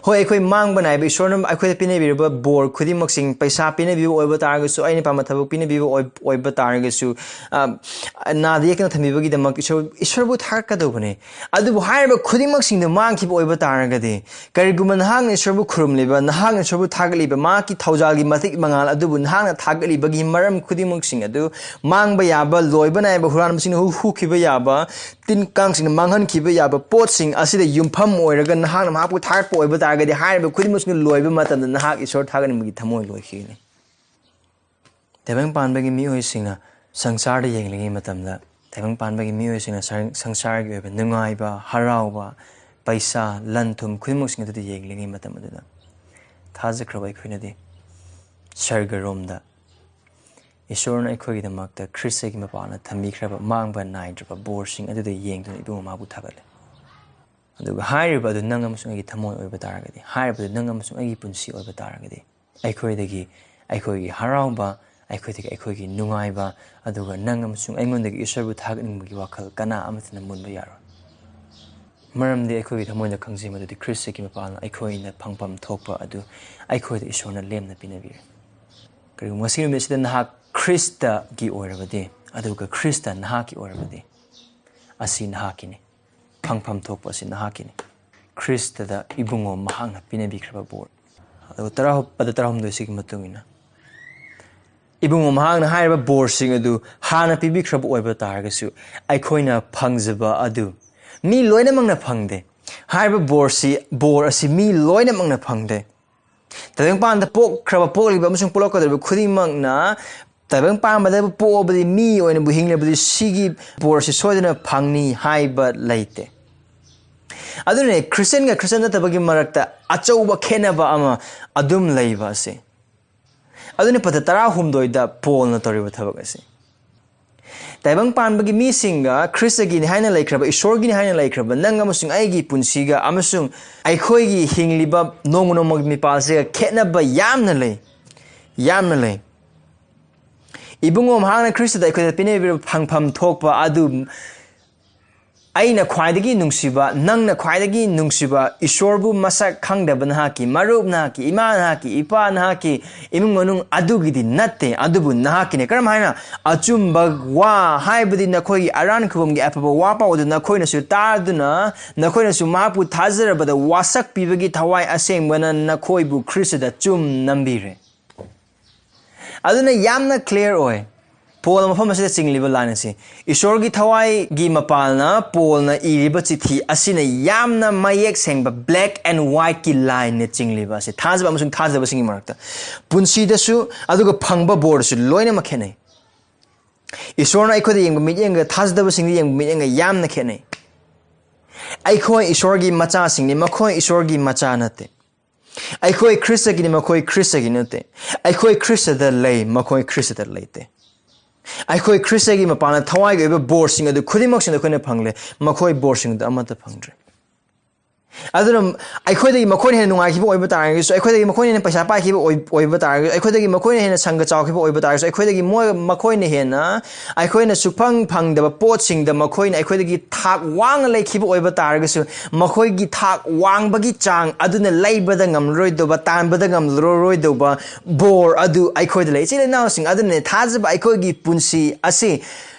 ꯍꯣꯏ, ꯑꯩꯈꯣꯏ ꯃꯥꯡꯕ ꯅꯥꯏꯕ, ꯏꯁꯣꯔꯅ ꯑꯩꯈꯣꯏꯗ ꯄꯤꯅꯕꯤꯔꯕ ꯕꯣꯔ ꯈꯨꯗꯤꯡꯃꯛꯁꯤꯡ, ꯄꯩꯁꯥ ꯄꯤꯅꯕꯤꯕ ꯑꯣꯏꯕ ꯇꯥꯔꯒꯁꯨ, ꯑꯩꯅ ꯄꯥꯝꯕ ꯊꯕꯛ ꯄꯤꯅꯕꯤꯕ ꯑꯣꯏ-, ꯑꯣꯏꯕ ꯇꯥꯔꯒꯁꯨ, ꯑ, ꯅꯥꯗ ꯌꯦꯛꯇꯅ ꯊꯝꯕꯤꯕꯒꯤꯗꯃꯛ ꯏꯁꯣꯔ, ꯏꯁꯣꯔꯕꯨ ꯊꯥꯒꯠꯀꯗꯧꯕꯅꯤ꯫ ꯑꯗꯨꯕꯨ ꯍꯥꯏꯔꯤꯕ ꯈꯨꯗꯤꯡꯃꯛꯁꯤꯡꯗꯨ ꯃꯥꯡꯈꯤꯕ ꯑꯣꯏꯕ ꯇꯥꯔꯒꯗꯤ, ꯀꯔꯤꯒꯨꯝꯕ ꯅꯍꯥꯛꯅ ꯏꯁꯣꯔꯕꯨ ꯈꯨꯔꯨꯝꯂꯤꯕ, ꯅꯍꯥꯛꯅ ꯏꯁꯣꯔꯕꯨ ꯊꯥꯒꯠꯂꯤꯕ, ꯃꯍꯥꯛꯀꯤ ꯊꯧꯖꯥꯜꯒꯤ ꯃꯇꯤꯛ ꯃꯉꯥꯜ ꯑꯗꯨꯕꯨ ꯅꯍꯥꯛꯅ ꯊꯥꯒꯠꯂꯤꯕꯒꯤ ꯃꯔꯝ ꯈꯨꯗꯤꯡꯃꯛꯁꯤꯡ ꯑꯗꯨ ꯃꯥꯡꯕ ꯌꯥꯕ, ꯂꯣꯏꯕ ꯅꯥꯏꯕ, ꯍꯨꯔꯥꯟꯕꯁꯤꯡꯅ ꯍꯨ-, ꯍꯨꯈꯤꯕ ꯌꯥꯕ, ꯇꯤꯟ ꯀꯥꯡꯁꯤꯡꯅ ꯃꯥꯡꯍꯟꯈꯤꯕ ꯌꯥꯕ ꯄꯣꯠꯁꯤꯡ ꯑꯁꯤꯗ ꯌꯨꯝꯐꯝ ꯑꯣꯏꯔꯒ ꯅꯍꯥꯛꯅ ꯃꯍꯥꯛꯄꯨ ꯊꯥꯒꯠꯄ ꯑꯣꯏꯕ ꯇꯥꯔꯒꯗꯤ, ꯍꯥꯏꯔꯤꯕ ꯈꯨꯗꯤꯡꯃꯛꯁꯤꯅ ꯂꯣꯏꯕ ꯃꯇꯝꯗ ꯅꯍꯥꯛ ꯏꯁꯣꯔ ꯊꯥꯒꯠꯅꯤꯡꯕꯒꯤ ꯊꯃꯣꯏ ꯂꯣꯏꯈꯤꯒꯅꯤ꯫ ꯇꯥꯏꯕꯪ ꯄꯥꯟꯕꯒꯤ ꯃꯤꯑꯣꯏꯁꯤꯡꯅ ꯁꯪꯁꯥꯔꯗ ꯌꯦꯡꯂꯤꯉꯩ ꯃꯇꯝꯗ, ꯇꯥꯏꯕꯪ ꯄꯥꯟꯕꯒꯤ ꯃꯤꯑꯣꯏꯁꯤꯡꯅ ꯁꯪ-, ꯁꯪꯁꯥꯔꯒꯤ ꯑꯣꯏꯕ ꯅꯨꯡꯉꯥꯏꯕ, ꯍꯔꯥꯎꯕ, ꯄꯩꯁꯥ, ꯂꯟ ꯊꯨꯝ ꯈꯨꯗꯤꯡꯃꯛꯁꯤꯡ ꯑꯗꯨꯗ ꯌꯦꯡꯂꯤꯉꯩ ꯃꯇꯝ ꯑꯗꯨꯗ, ꯊꯥꯖꯈ꯭ꯔꯕ ꯑꯩꯈꯣꯏꯅꯗꯤ ꯁꯔꯒꯔꯣꯝꯗ ꯏꯁꯣꯔꯅ ꯑꯩꯈꯣꯏꯒꯤꯗꯃꯛꯇ ꯈ꯭ꯔꯤꯁꯇꯒꯤ ꯃꯄꯥꯟꯅ ꯊꯝꯕꯤꯈ꯭ꯔꯕ ꯃꯥꯡꯕ ꯅꯥꯏꯗ꯭ꯔꯕ ꯕꯣꯔꯁꯤꯡ ꯑꯗꯨꯗ ꯌꯦꯡꯗꯨꯅ ꯏꯕꯨꯡ ꯃꯥꯕꯨ ꯊꯥꯒꯠꯂꯤ꯫ ꯑꯗꯨꯒ ꯍꯥꯏꯔꯤꯕ ꯑꯗꯨ ꯅꯪ ꯑꯃꯁꯨꯡ ꯑꯩꯒꯤ ꯊꯃꯣꯏ ꯑꯣꯏꯕ ꯇꯥꯔꯒꯗꯤ, ꯍꯥꯏꯔꯤꯕ ꯑꯗꯨ ꯅꯪ ꯑꯃꯁꯨꯡ ꯑꯩꯒꯤ ꯄꯨꯟꯁꯤ ꯑꯣꯏꯕ ꯇꯥꯔꯒꯗꯤ, ꯑꯩꯈꯣꯏꯗꯒꯤ ꯑꯩꯈꯣꯏꯒꯤ ꯍꯔꯥꯎꯕ, ꯑꯩꯈꯣꯏꯗꯒꯤ ꯑꯩꯈꯣꯏꯒꯤ ꯅꯨꯡꯉꯥꯏꯕ, ꯑꯗꯨꯒ ꯅꯪ ꯑꯃꯁꯨꯡ ꯑꯩꯉꯣꯟꯗꯒꯤ ꯏꯁꯣꯔꯕꯨ ꯊꯥꯒꯠꯅꯤꯡꯕꯒꯤ ꯋꯥꯈꯜ ꯀꯅꯥ ꯑꯃꯠꯇꯅ ꯃꯨꯟꯕ ꯌꯥꯔꯣꯏ꯫ ꯃꯔꯝꯗꯤ ꯑꯩꯈꯣꯏꯒꯤ ꯊꯃꯣꯏꯗ ꯈꯪꯖꯩ ꯃꯗꯨꯗꯤ ꯈ꯭ꯔꯤꯁꯇꯒꯤ ꯃꯄꯥꯟꯅ ꯑꯩꯈꯣꯏꯅ ꯐꯪꯐꯝ ꯊꯣꯛꯄ ꯑꯗꯨ ꯑꯩꯈꯣꯏꯗ ꯏꯁꯣꯔꯅ ꯂꯦꯝꯅ ꯄꯤꯅꯕꯤꯔꯦ꯫ ꯀꯔꯤꯒꯨꯝꯕ ꯉꯁꯤ ꯅꯨꯃꯤꯠꯁꯤꯗ ꯅꯍꯥꯛ ꯈ꯭ꯔꯤꯁꯇꯒꯤ ꯑꯣꯏꯔꯕꯗꯤ, ꯑꯗꯨꯒ ꯈ꯭ꯔꯤꯁꯇ ꯅꯍꯥꯛꯀꯤ ꯑꯣꯏꯔꯕꯗꯤ, ꯑꯁꯤ ꯅꯍꯥꯛꯀꯤꯅꯤ꯫ ꯐꯪꯐꯝ ꯊꯣꯛꯄ ꯑꯁꯤ ꯅꯍꯥꯛꯀꯤꯅꯤ꯫ ꯈ꯭ꯔꯤꯁꯇꯗ ꯏꯕꯨꯡꯉꯣ ꯃꯍꯥꯛꯅ ꯄꯤꯅꯕꯤꯈ꯭ꯔꯕ ꯕꯣꯔ꯫ ꯑꯗꯨꯒ ꯇꯔꯥ, ꯄꯗ ꯇꯔꯥꯍꯨꯝꯗꯣꯏꯁꯤꯒꯤ ꯃꯇꯨꯡ ꯏꯟꯅ, ꯏꯕꯨꯡꯉꯣ ꯃꯍꯥꯛꯅ ꯍꯥꯏꯔꯤꯕ ꯕꯣꯔꯁꯤꯡ ꯑꯗꯨ ꯍꯥꯟꯅ ꯄꯤꯕꯤꯈ꯭ꯔꯕ ꯑꯣꯏꯕ ꯇꯥꯔꯒꯁꯨ, ꯑꯩꯈꯣꯏꯅ ꯐꯪꯖꯕ ꯑꯗꯨ ꯃꯤ ꯂꯣꯏꯅꯃꯛꯅ ꯐꯪꯗꯦ꯫ ꯍꯥꯏꯔꯤꯕ ꯕꯣꯔꯁꯤ, ꯕꯣꯔ ꯑꯁꯤ ꯃꯤ ꯂꯣꯏꯅꯃꯛꯅ ꯐꯪꯗꯦ꯫ ꯇꯥꯏꯕꯪꯄꯥꯟꯗ ꯄꯣꯛꯈ꯭ꯔꯕ, ꯄꯣꯛꯂꯤꯕ ꯑꯃꯁꯨꯡ ꯄꯣꯛꯂꯛꯀꯗꯧꯔꯤꯕ ꯈꯨꯗꯤꯡꯃꯛꯅ ꯇꯥꯏꯕꯪꯄꯥꯟꯕꯗ ꯄꯣꯛꯑꯕꯗꯤ ꯃꯤ ꯑꯣꯏꯅꯕꯨ ꯍꯤꯡꯂꯕꯗꯤ ꯁꯤꯒꯤ ꯕꯣꯔꯁꯤ ꯁꯣꯏꯗꯅ ꯐꯪꯅꯤ ꯍꯥꯏꯕ ꯂꯩꯇꯦ꯫ ꯑꯗꯨꯅꯅꯦ ꯈ꯭ꯔꯤꯁꯇꯤꯌꯟꯒ ꯈ꯭ꯔꯤꯁꯇꯤꯌꯟ ꯅꯠꯇꯕꯒꯤ ꯃꯔꯛꯇ ꯑꯆꯧꯕ ꯈꯦꯠꯅꯕ ꯑꯃ ꯑꯗꯨꯝ ꯂꯩꯕ ꯑꯁꯤ꯫ ꯑꯗꯨꯅ ꯄꯗ ꯇꯔꯥꯍꯨꯝꯗꯣꯏꯗ ꯄꯣꯜꯅ ꯇꯧꯔꯤꯕ ꯊꯕꯛ ꯑꯁꯤ꯫ ꯇꯥꯏꯕꯪ ꯄꯥꯟꯕꯒꯤ ꯃꯤꯁꯤꯡꯒ ꯈ꯭ꯔꯤꯁꯇꯒꯤꯅꯤ ꯍꯥꯏꯅ ꯂꯩꯈ꯭ꯔꯕ, ꯏꯁꯣꯔꯒꯤꯅꯤ ꯍꯥꯏꯅ ꯂꯩꯈ꯭ꯔꯕ ꯅꯪ ꯑꯃꯁꯨꯡ ꯑꯩꯒꯤ ꯄꯨꯟꯁꯤꯒ ꯑꯃꯁꯨꯡ ꯑꯩꯈꯣꯏꯒꯤ ꯍꯤꯡꯂꯤꯕ ꯅꯣꯡꯃ ꯅꯣꯡꯃꯒꯤ ꯃꯤꯄꯥꯜꯁꯤꯒ ꯈꯦꯠꯅꯕ ꯌꯥꯝꯅ ꯂꯩ, ꯌꯥꯝꯅ ꯂꯩ꯫ ꯏꯕꯨꯡꯉꯣ, ꯃꯍꯥꯛꯅ ꯈ꯭ꯔꯤꯁꯇꯗ ꯑꯩꯈꯣꯏꯗ ꯄꯤꯅꯕꯤꯔꯕ ꯐꯪꯐꯝ ꯊꯣꯛꯄ ꯑꯗꯨ, ꯑꯩꯅ ꯈ꯭ꯋꯥꯏꯗꯒꯤ ꯅꯨꯡꯁꯤꯕ, ꯅꯪꯅ ꯈ꯭ꯋꯥꯏꯗꯒꯤ ꯅꯨꯡꯁꯤꯕ ꯏꯁꯣꯔꯕꯨ ꯃꯁꯛ ꯈꯪꯗꯕ ꯅꯍꯥꯛꯀꯤ ꯃꯔꯨꯞ, ꯅꯍꯥꯛꯀꯤ ꯏꯃꯥ, ꯅꯍꯥꯛꯀꯤ ꯏꯄꯥ, ꯅꯍꯥꯛꯀꯤ ꯏꯃꯨꯡ ꯃꯅꯨꯡ ꯑꯗꯨꯒꯤꯗꯤ ꯅꯠꯇꯦ, ꯑꯗꯨꯕꯨ ꯅꯍꯥꯛꯀꯤꯅꯦ꯫ ꯀꯔꯝ ꯍꯥꯏꯅ? ꯑꯆꯨꯝꯕ ꯋꯥ ꯍꯥꯏꯕꯗꯤ ꯅꯈꯣꯏꯒꯤ ꯑꯔꯥꯟ ꯈꯨꯕꯝꯒꯤ ꯑꯐꯕ ꯋꯥ ꯄꯥꯎ ꯑꯗꯨ ꯅꯈꯣꯏꯅꯁꯨ ꯇꯥꯗꯨꯅ, ꯅꯈꯣꯏꯅꯁꯨ ꯃꯍꯥꯛꯄꯨ ꯊꯥꯖꯔꯕꯗ ꯋꯥꯁꯛ ꯄꯤꯕꯒꯤ ꯊꯋꯥꯏ ꯑꯁꯦꯡꯕꯅ ꯅꯈꯣꯏꯕꯨ ꯈ꯭ꯔꯤꯁꯇꯗ ꯆꯨꯝ ꯅꯝꯕꯤꯔꯦ꯫ ꯑꯗꯨꯅ ꯌꯥꯝꯅ clear ꯑꯣꯏ꯫ ꯄꯣꯜ ꯃꯐꯝ ꯑꯁꯤꯗ ꯆꯤꯡꯂꯤꯕ line ꯑꯁꯤ, ꯏꯁꯣꯔꯒꯤ ꯊꯋꯥꯏꯒꯤ ꯃꯄꯥꯜꯅ ꯄꯣꯜꯅ ꯏꯔꯤꯕ ꯆꯤꯊꯤ ꯑꯁꯤꯅ ꯌꯥꯝꯅ ꯃꯌꯦꯛ ꯁꯦꯡꯕ black and white ꯀꯤ line ꯅꯦ ꯆꯤꯡꯂꯤꯕ ꯑꯁꯤ, ꯊꯥꯖꯕ ꯑꯃꯁꯨꯡ ꯊꯥꯖꯗꯕꯁꯤꯡꯒꯤ ꯃꯔꯛꯇ꯫ ꯄꯨꯟꯁꯤꯗꯁꯨ ꯑꯗꯨꯒ ꯐꯪꯕ ꯕꯣꯔꯗꯁꯨ ꯂꯣꯏꯅꯃꯛ ꯈꯦꯠꯅꯩ꯫ ꯏꯁꯣꯔꯅ ꯑꯩꯈꯣꯏꯗ ꯌꯦꯡꯕ ꯃꯤꯠꯌꯦꯡꯒ ꯊꯥꯖꯗꯕꯁꯤꯡꯗ ꯌꯦꯡꯕ ꯃꯤꯠꯌꯦꯡꯒ ꯌꯥꯝꯅ ꯈꯦꯠꯅꯩ꯫ ꯑꯩꯈꯣꯏ ꯏꯁꯣꯔꯒꯤ ꯃꯆꯥꯁꯤꯡꯅꯤ, ꯃꯈꯣꯏ ꯏꯁꯣꯔꯒꯤ ꯃꯆꯥ ꯅꯠꯇꯦ꯫ ꯑꯩꯈꯣꯏ ꯈ꯭ꯔꯤꯁꯇꯒꯤꯅꯤ, ꯃꯈꯣꯏ ꯈ꯭ꯔꯤꯁꯇꯒꯤ ꯅꯠꯇꯦ꯫ ꯑꯩꯈꯣꯏ ꯈ꯭ꯔꯤꯁꯇꯗ ꯂꯩ, ꯃꯈꯣꯏ ꯈ꯭ꯔꯤꯁꯇꯗ ꯂꯩꯇꯦ꯫ ꯑꯩꯈꯣꯏ ꯈ꯭ꯔꯤꯁꯇꯒꯤ ꯃꯄꯥꯟꯗ ꯊꯋꯥꯏꯒꯤ ꯑꯣꯏꯕ ꯕꯣꯔꯁꯤꯡ ꯑꯗꯨ ꯈꯨꯗꯤꯡꯃꯛꯁꯤꯡꯗ ꯑꯩꯈꯣꯏꯅ ꯐꯪꯂꯦ, ꯃꯈꯣꯏ ꯕꯣꯔꯁꯤꯡ ꯑꯗꯨ ꯑꯃꯠꯇ ꯐꯪꯗ꯭ꯔꯦ꯫ ꯑꯗꯨꯅ ꯑꯩꯈꯣꯏꯗꯒꯤ ꯃꯈꯣꯏꯅ ꯍꯦꯟꯅ ꯅꯨꯡꯉꯥꯏꯈꯤꯕ ꯑꯣꯏꯕ ꯇꯥꯔꯒꯁꯨ, ꯑꯩꯈꯣꯏꯗꯒꯤ ꯃꯈꯣꯏꯅ ꯍꯦꯟꯅ ꯄꯩꯁꯥ ꯄꯥꯏꯈꯤꯕ ꯑꯣꯏ-, ꯑꯣꯏꯕ ꯇꯥꯔꯒꯁꯨ, ꯑꯩꯈꯣꯏꯗꯒꯤ ꯃꯈꯣꯏꯅ ꯍꯦꯟꯅ ꯁꯪꯒ ꯆꯥꯎꯈꯤꯕ ꯑꯣꯏꯕ ꯇꯥꯔꯒꯁꯨ, ꯑꯩꯈꯣꯏꯗꯒꯤ ꯃꯣꯏ, ꯃꯈꯣꯏꯅ ꯍꯦꯟꯅ ꯑꯩꯈꯣꯏꯅ ꯁꯨꯐꯪ ꯐꯪꯗꯕ ꯄꯣꯠꯁꯤꯡꯗ ꯃꯈꯣꯏꯅ ꯑꯩꯈꯣꯏꯗꯒꯤ ꯊꯥꯛ ꯋꯥꯡꯅ ꯂꯩꯈꯤꯕ ꯑꯣꯏꯕ ꯇꯥꯔꯒꯁꯨ, ꯃꯈꯣꯏꯒꯤ ꯊꯥꯛ ꯋꯥꯡꯕꯒꯤ ꯆꯥꯡ ꯑꯗꯨꯅ ꯂꯩꯕꯗ ꯉꯝꯂꯔꯣꯏꯗꯧꯕ, ꯇꯥꯟꯕꯗ ꯉꯝꯂꯔꯣꯏꯗꯧꯕ ꯕꯣꯔ ꯑꯗꯨ ꯑꯩꯈꯣꯏꯗ ꯂꯩ꯫ ꯏꯆꯤꯜ ꯏꯅꯥꯎꯁꯤꯡ, ꯑꯗꯨꯅꯅꯦ ꯊꯥꯖꯕ ꯑꯩꯈꯣꯏꯒꯤ ꯄꯨꯟꯁꯤ ꯑꯁꯤ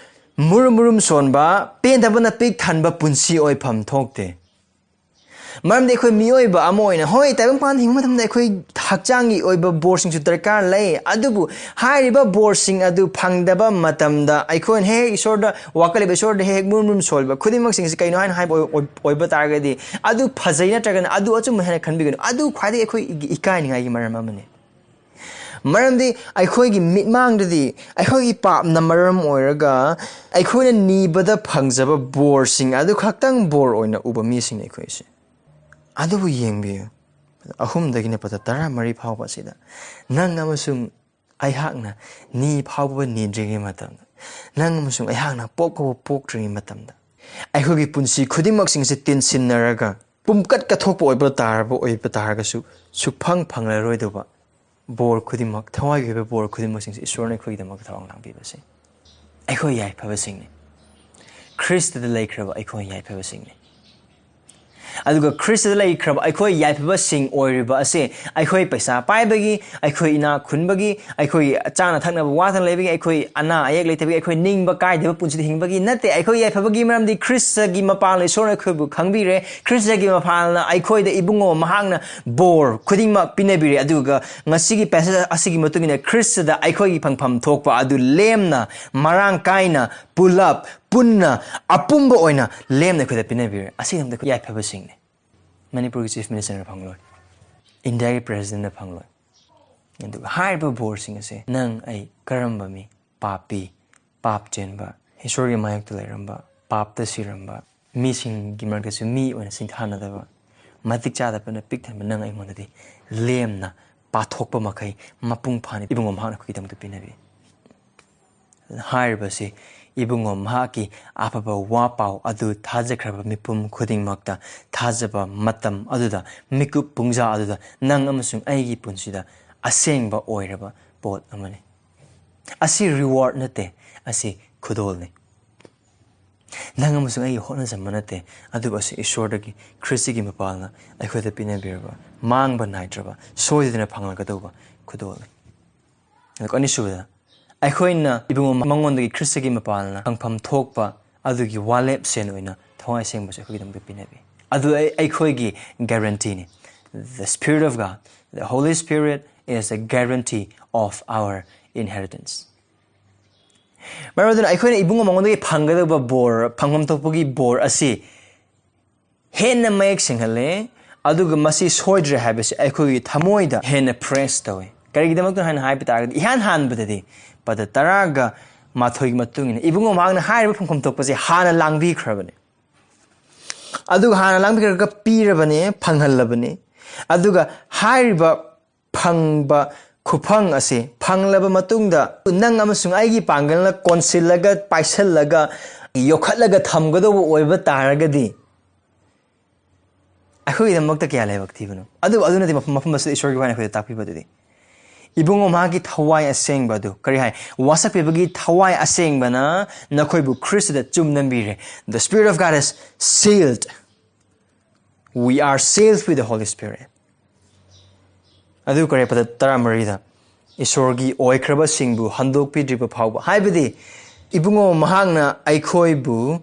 ꯃꯨꯔꯨꯝ ꯃꯨꯔꯨꯝ ꯁꯣꯟꯕ, ꯄꯦꯟꯗꯕꯅ ꯄꯤꯛ ꯊꯟꯕ ꯄꯨꯟꯁꯤ ꯑꯣꯏꯐꯝ ꯊꯣꯛꯇꯦ꯫ ꯃꯔꯝꯗꯤ ꯑꯩꯈꯣꯏ ꯃꯤꯑꯣꯏꯕ ꯑꯃ ꯑꯣꯏꯅ, ꯍꯣꯏ, ꯇꯥꯏꯕꯪꯄꯥꯟꯗ ꯍꯤꯡꯕ ꯃꯇꯝꯗ ꯑꯩꯈꯣꯏ ꯍꯛꯆꯥꯡꯒꯤ ꯑꯣꯏꯕ ꯕꯣꯔꯁꯤꯡꯁꯨ ꯗꯔꯀꯥꯔ ꯂꯩ, ꯑꯗꯨꯕꯨ ꯍꯥꯏꯔꯤꯕ ꯕꯣꯔꯁꯤꯡ ꯑꯗꯨ ꯐꯪꯗꯕ ꯃꯇꯝꯗ ꯑꯩꯈꯣꯏꯅ ꯍꯦꯛ ꯍꯦꯛ ꯏꯁꯣꯔꯗ ꯋꯥꯀꯠꯂꯤꯕ, ꯏꯁꯣꯔꯗ ꯍꯦꯛ ꯍꯦꯛ ꯃꯨꯔꯨꯝ ꯃꯨꯔꯨꯝ ꯁꯣꯜꯂꯤꯕ ꯈꯨꯗꯤꯡꯃꯛꯁꯤꯡꯁꯤ ꯀꯩꯅꯣ ꯍꯥꯏꯅ ꯍꯥꯏꯕ ꯑꯣꯏ-, ꯑꯣꯏ-, ꯑꯣꯏꯕ ꯇꯥꯔꯒꯗꯤ, ꯑꯗꯨ ꯐꯖꯩ ꯅꯠꯇ꯭ꯔꯒꯅ ꯑꯗꯨ ꯑꯆꯨꯝꯕ ꯍꯥꯏꯅ ꯈꯟꯕꯤꯒꯅꯨ꯫ ꯑꯗꯨ ꯈ꯭ꯋꯥꯏꯗꯒꯤ ꯑꯩꯈꯣꯏ ꯏ-, ꯏꯀꯥꯏꯅꯤꯡꯉꯥꯏꯒꯤ ꯃꯔꯝ ꯑꯃꯅꯤ꯫ ꯃꯔꯝꯗꯤ ꯑꯩꯈꯣꯏꯒꯤ ꯃꯤꯠꯃꯥꯡꯗꯗꯤ ꯑꯩꯈꯣꯏꯒꯤ ꯄꯥꯞꯅ ꯃꯔꯝ ꯑꯣꯏꯔꯒ ꯑꯩꯈꯣꯏꯅ ꯅꯤꯕꯗ ꯐꯪꯖꯕ ꯕꯣꯔꯁꯤꯡ ꯑꯗꯨ ꯈꯛꯇꯪ ꯕꯣꯔ ꯑꯣꯏꯅ ꯎꯕ ꯃꯤꯁꯤꯡꯅꯤ ꯑꯩꯈꯣꯏꯁꯦ꯫ ꯑꯗꯨꯕꯨ ꯌꯦꯡꯕꯤꯌꯨ, ꯑꯍꯨꯝꯗꯒꯤꯅ ꯄꯗ ꯇꯔꯥꯃꯔꯤ ꯐꯥꯎꯕ ꯑꯁꯤꯗ ꯅꯪ ꯑꯃꯁꯨꯡ ꯑꯩꯍꯥꯛꯅ ꯅꯤ ꯐꯥꯎꯕ ꯅꯤꯗ꯭ꯔꯤꯉꯩ ꯃꯇꯝꯗ, ꯅꯪ ꯑꯃꯁꯨꯡ ꯑꯩꯍꯥꯛꯅ ꯄꯣꯛꯄꯕꯨ ꯄꯣꯛꯇ꯭ꯔꯤꯉꯩ ꯃꯇꯝꯗ, ꯑꯩꯈꯣꯏꯒꯤ ꯄꯨꯟꯁꯤ ꯈꯨꯗꯤꯡꯃꯛꯁꯤꯡꯁꯦ ꯇꯤꯟꯁꯤꯟꯅꯔꯒ ꯄꯨꯝꯀꯠ ꯀꯠꯊꯣꯛꯄ ꯑꯣꯏꯕ ꯇꯥꯔꯕ ꯑꯣꯏꯕ ꯇꯥꯔꯒꯁꯨ, ꯁꯨꯛꯐꯪ ꯐꯪꯂꯔꯣꯏꯗꯧꯕ ꯕꯣꯔ ꯈꯨꯗꯤꯡꯃꯛ, ꯊꯋꯥꯏꯒꯤ ꯑꯣꯏꯕ ꯕꯣꯔ ꯈꯨꯗꯤꯡꯃꯛꯁꯤꯡꯁꯦ ꯏꯁꯣꯔꯅ ꯑꯩꯈꯣꯏꯒꯤꯗꯃꯛꯇ ꯊꯧꯔꯥꯡ ꯂꯥꯡꯕꯤꯕꯁꯦ ꯑꯩꯈꯣꯏ ꯌꯥꯏꯐꯕꯁꯤꯡꯅꯤ꯫ ꯈ꯭ꯔꯤꯁꯇꯗ ꯂꯩꯈ꯭ꯔꯕ ꯑꯩꯈꯣꯏ ꯌꯥꯏꯐꯕꯁꯤꯡꯅꯤ꯫ ꯑꯗꯨꯒ ꯈ꯭ꯔꯤꯁꯇꯗ ꯂꯩꯈ꯭ꯔꯕ ꯑꯩꯈꯣꯏ ꯌꯥꯏꯐꯕꯁꯤꯡ ꯑꯣꯏꯔꯤꯕ ꯑꯁꯦ, ꯑꯩꯈꯣꯏ ꯄꯩꯁꯥ ꯄꯥꯏꯕꯒꯤ, ꯑꯩꯈꯣꯏ ꯏꯅꯥꯛ ꯈꯨꯟꯕꯒꯤ, ꯑꯩꯈꯣꯏ ꯆꯥꯅ ꯊꯛꯅꯕ ꯋꯥꯠꯇꯅ ꯂꯩꯕꯒꯤ, ꯑꯩꯈꯣꯏ ꯑꯅꯥ ꯑꯌꯦꯛ ꯂꯩꯇꯕꯒꯤ, ꯑꯩꯈꯣꯏ ꯅꯤꯡꯕ ꯀꯥꯏꯗꯕ ꯄꯨꯟꯁꯤꯗ ꯍꯤꯡꯕꯒꯤ ꯅꯠꯇꯦ꯫ ꯑꯩꯈꯣꯏ ꯌꯥꯏꯐꯕꯒꯤ ꯃꯔꯝꯗꯤ ꯈ꯭ꯔꯤꯁꯇꯒꯤ ꯃꯄꯥꯟꯅ ꯏꯁꯣꯔꯅ ꯑꯩꯈꯣꯏꯕꯨ ꯈꯪꯕꯤꯔꯦ꯫ ꯈ꯭ꯔꯤꯁꯇꯒꯤ ꯃꯄꯥꯟꯅ ꯑꯩꯈꯣꯏꯗ ꯏꯕꯨꯡꯉꯣ ꯃꯍꯥꯛꯅ ꯕꯣꯔ ꯈꯨꯗꯤꯡꯃꯛ ꯄꯤꯅꯕꯤꯔꯦ꯫ ꯑꯗꯨꯒ ꯉꯁꯤꯒꯤ ꯄꯦꯁꯦꯖ ꯑꯁꯤꯒꯤ ꯃꯇꯨꯡ ꯏꯟꯅ ꯈ꯭ꯔꯤꯁꯇꯗ ꯑꯩꯈꯣꯏꯒꯤ ꯐꯪꯐꯝ ꯊꯣꯛꯄ ꯑꯗꯨ ꯂꯦꯝꯅ, ꯃꯔꯥꯡ ꯀꯥꯏꯅ, ꯄꯨꯂꯞ ꯄꯨꯟꯅ, ꯑꯄꯨꯝꯕ ꯑꯣꯏꯅ ꯂꯦꯝꯅ ꯑꯩꯈꯣꯏꯗ ꯄꯤꯅꯕꯤꯔꯦ꯫ ꯑꯁꯤꯒꯤꯗꯃꯛꯇ ꯑꯩꯈꯣꯏ ꯌꯥꯏꯐꯕꯁꯤꯡꯅꯤ꯫ ꯃꯅꯤꯄꯨꯔꯒꯤ ꯆꯤꯐ ꯃꯤꯅꯤꯁꯇꯔꯅ ꯐꯪꯂꯣꯏ, ꯏꯟꯗꯤꯌꯥꯒꯤ ꯄ꯭ꯔꯦꯁꯤꯗꯦꯟꯠꯅ ꯐꯪꯂꯣꯏ꯫ ꯑꯗꯨꯒ ꯍꯥꯏꯔꯤꯕ ꯕꯣꯔꯁꯤꯡ ꯑꯁꯦ ꯅꯪ ꯑꯩ ꯀꯔꯝꯕ ꯃꯤ? ꯄꯥꯄꯤ, ꯄꯥꯞ ꯆꯦꯟꯕ, ꯏꯁꯣꯔꯒꯤ ꯃꯥꯌꯣꯛꯇ ꯂꯩꯔꯝꯕ, ꯄꯥꯞꯇ ꯁꯤꯔꯝꯕ, ꯃꯤꯁꯤꯡꯒꯤ ꯃꯔꯛꯇꯁꯨ ꯃꯤ ꯑꯣꯏꯅ ꯁꯤꯡꯊꯥꯅꯗꯕ, ꯃꯇꯤꯛ ꯆꯥꯗꯕꯅ ꯄꯤꯛ ꯊꯟꯕ ꯅꯪ ꯑꯩꯉꯣꯟꯗꯗꯤ ꯂꯦꯝꯅ ꯄꯥꯊꯣꯛꯄ ꯃꯈꯩ ꯃꯄꯨꯡ ꯐꯥꯅ ꯏꯕꯨꯡꯉꯣ ꯃꯍꯥꯛꯅ ꯑꯩꯈꯣꯏꯒꯤꯗꯃꯛꯇ ꯄꯤꯅꯕꯤ꯫ ꯍꯥꯏꯔꯤꯕꯁꯤ ꯏꯕꯨꯡꯉꯣ ꯃꯍꯥꯛꯀꯤ ꯑꯐꯕ ꯋꯥ ꯄꯥꯎ ꯑꯗꯨ ꯊꯥꯖꯈ꯭ꯔꯕ ꯃꯤꯄꯨꯝ ꯈꯨꯗꯤꯡꯃꯛꯇ ꯊꯥꯖꯕ ꯃꯇꯝ ꯑꯗꯨꯗ, ꯃꯤꯀꯨꯞ ꯄꯨꯡꯖꯥ ꯑꯗꯨꯗ ꯅꯪ ꯑꯃꯁꯨꯡ ꯑꯩꯒꯤ ꯄꯨꯟꯁꯤꯗ ꯑꯁꯦꯡꯕ ꯑꯣꯏꯔꯕ ꯄꯣꯠ ꯑꯃꯅꯤ꯫ ꯑꯁꯤ ꯔꯤꯋꯥꯔꯗ ꯅꯠꯇꯦ, ꯑꯁꯤ ꯈꯨꯗꯣꯜꯅꯤ꯫ ꯅꯪ ꯑꯃꯁꯨꯡ ꯑꯩꯒꯤ ꯍꯣꯠꯅꯖꯃꯟ ꯅꯠꯇꯦ, ꯑꯗꯨꯕꯨ ꯑꯁꯤ ꯏꯁꯣꯔꯗꯒꯤ, ꯈ꯭ꯔꯤꯁꯇꯒꯤ ꯃꯄꯥꯜꯅ ꯑꯩꯈꯣꯏꯗ ꯄꯤꯅꯕꯤꯔꯕ, ꯃꯥꯡꯕ ꯅꯥꯏꯗ꯭ꯔꯕ, ꯁꯣꯏꯗꯅ ꯐꯪꯂꯒꯗꯧꯕ ꯈꯨꯗꯣꯜꯅꯤ꯫ ꯑꯗꯨꯒ ꯑꯅꯤꯁꯨꯕꯗ, ꯑꯩꯈꯣꯏꯅ ꯏꯕꯨꯡꯉꯣ ꯃꯉꯣꯟꯗꯒꯤ ꯈ꯭ꯔꯤꯁꯇꯒꯤ ꯃꯄꯥꯜꯅ ꯐꯪꯐꯝ ꯊꯣꯛꯄ ꯑꯗꯨꯒꯤ ꯋꯥꯂꯦꯞ ꯁꯦꯟ ꯑꯣꯏꯅ ꯊꯋꯥꯏ ꯑꯁꯦꯡꯕꯁꯨ ꯑꯩꯈꯣꯏꯒꯤꯗꯃꯛꯇ ꯄꯤꯅꯕꯤ꯫ ꯑꯗꯨ ꯑꯩ- ꯑꯩꯈꯣꯏꯒꯤ guarantee ꯅꯤ. The Spirit of God, the Holy Spirit is a guarantee of our inheritance. ꯃꯔꯝ ꯑꯗꯨꯅ ꯑꯩꯈꯣꯏꯅ ꯏꯕꯨꯡꯉꯣ ꯃꯉꯣꯟꯗꯒꯤ ꯐꯪꯒꯗꯧꯕ ꯕꯣꯔ, ꯐꯪꯐꯝ ꯊꯣꯛꯄꯒꯤ ꯕꯣꯔ ꯑꯁꯤ ꯍꯦꯟꯅ ꯃꯌꯦꯛ ꯁꯦꯡꯍꯜꯂꯦ, ꯑꯗꯨꯒ ꯃꯁꯤ ꯁꯣꯏꯗ꯭ꯔꯦ ꯍꯥꯏꯕꯁꯤ ꯑꯩꯈꯣꯏꯒꯤ ꯊꯃꯣꯏꯗ ꯍꯦꯟꯅ press ꯇꯧꯋꯦ꯫ ꯀꯔꯤꯒꯤꯗꯃꯛꯇꯅꯣ ꯍꯥꯏꯅ ꯍꯥꯏꯕ ꯇꯥꯔꯒꯗꯤ, ꯏꯍꯥꯟ ꯍꯥꯟꯕꯗꯗꯤ ꯄꯗ ꯇꯔꯥꯒ ꯃꯥꯊꯣꯏꯒꯤ ꯃꯇꯨꯡ ꯏꯟꯅ ꯏꯕꯨꯡꯉꯣ ꯃꯍꯥꯛꯅ ꯍꯥꯏꯔꯤꯕ ꯐꯪꯐꯝ ꯊꯣꯛꯄꯁꯦ ꯍꯥꯟꯅ ꯂꯥꯡꯕꯤꯈ꯭ꯔꯕꯅꯤ꯫ ꯑꯗꯨꯒ ꯍꯥꯟꯅ ꯂꯥꯡꯕꯤꯈ꯭ꯔꯒ ꯄꯤꯔꯕꯅꯤ, ꯐꯪꯍꯜꯂꯕꯅꯤ꯫ ꯑꯗꯨꯒ ꯍꯥꯏꯔꯤꯕ ꯐꯪꯕ ꯈꯨꯐꯪ ꯑꯁꯤ ꯐꯪꯂꯕ ꯃꯇꯨꯡꯗ, ꯅꯪ ꯑꯃꯁꯨꯡ ꯑꯩꯒꯤ ꯄꯥꯡꯒꯜꯅ ꯀꯣꯟꯁꯤꯜꯂꯒ, ꯄꯥꯏꯁꯤꯜꯂꯒ, ꯌꯣꯛꯈꯠꯂꯒ ꯊꯝꯒꯗꯧꯕ ꯑꯣꯏꯕ ꯇꯥꯔꯒꯗꯤ, ꯑꯩꯈꯣꯏꯒꯤꯗꯃꯛꯇ ꯀꯌꯥ ꯂꯥꯏꯕꯛ ꯊꯤꯕꯅꯣ꯫ ꯑꯗꯨ ꯑꯗꯨꯅꯗꯤ ꯃꯐꯝ ꯃꯐꯝ ꯑꯁꯤꯗ ꯏꯁꯣꯔꯒꯤ ꯋꯥꯍꯩꯅ ꯑꯩꯈꯣꯏꯗ ꯇꯥꯛꯄꯤꯕ ꯑꯗꯨꯗꯤ, ꯏꯕꯨꯡꯉꯣ ꯃꯍꯥꯛꯀꯤ ꯊꯋꯥꯏ ꯑꯁꯦꯡꯕ ꯑꯗꯨ ꯀꯔꯤ ꯍꯥꯏ? ꯋꯥꯁꯛꯄꯤꯕꯒꯤ ꯊꯋꯥꯏ ꯑꯁꯦꯡꯕꯅ ꯅꯈꯣꯏꯕꯨ ꯈ꯭ꯔꯤꯁꯇꯗ ꯆꯨꯝ ꯅꯝꯕꯤꯔꯦ. The Spirit of God has sealed. We are sealed with the Holy Spirit. ꯑꯗꯨ ꯀꯔꯤ ꯄꯗ ꯇꯔꯥꯃꯔꯤꯗ, ꯏꯁꯣꯔꯒꯤ ꯑꯣꯏꯈ꯭ꯔꯕꯁꯤꯡꯕꯨ ꯍꯟꯗꯣꯛꯄꯤꯗ꯭ꯔꯤꯕ ꯐꯥꯎꯕ, ꯍꯥꯏꯕꯗꯤ ꯏꯕꯨꯡꯉꯣ ꯃꯍꯥꯛꯅ ꯑꯩꯈꯣꯏꯕꯨ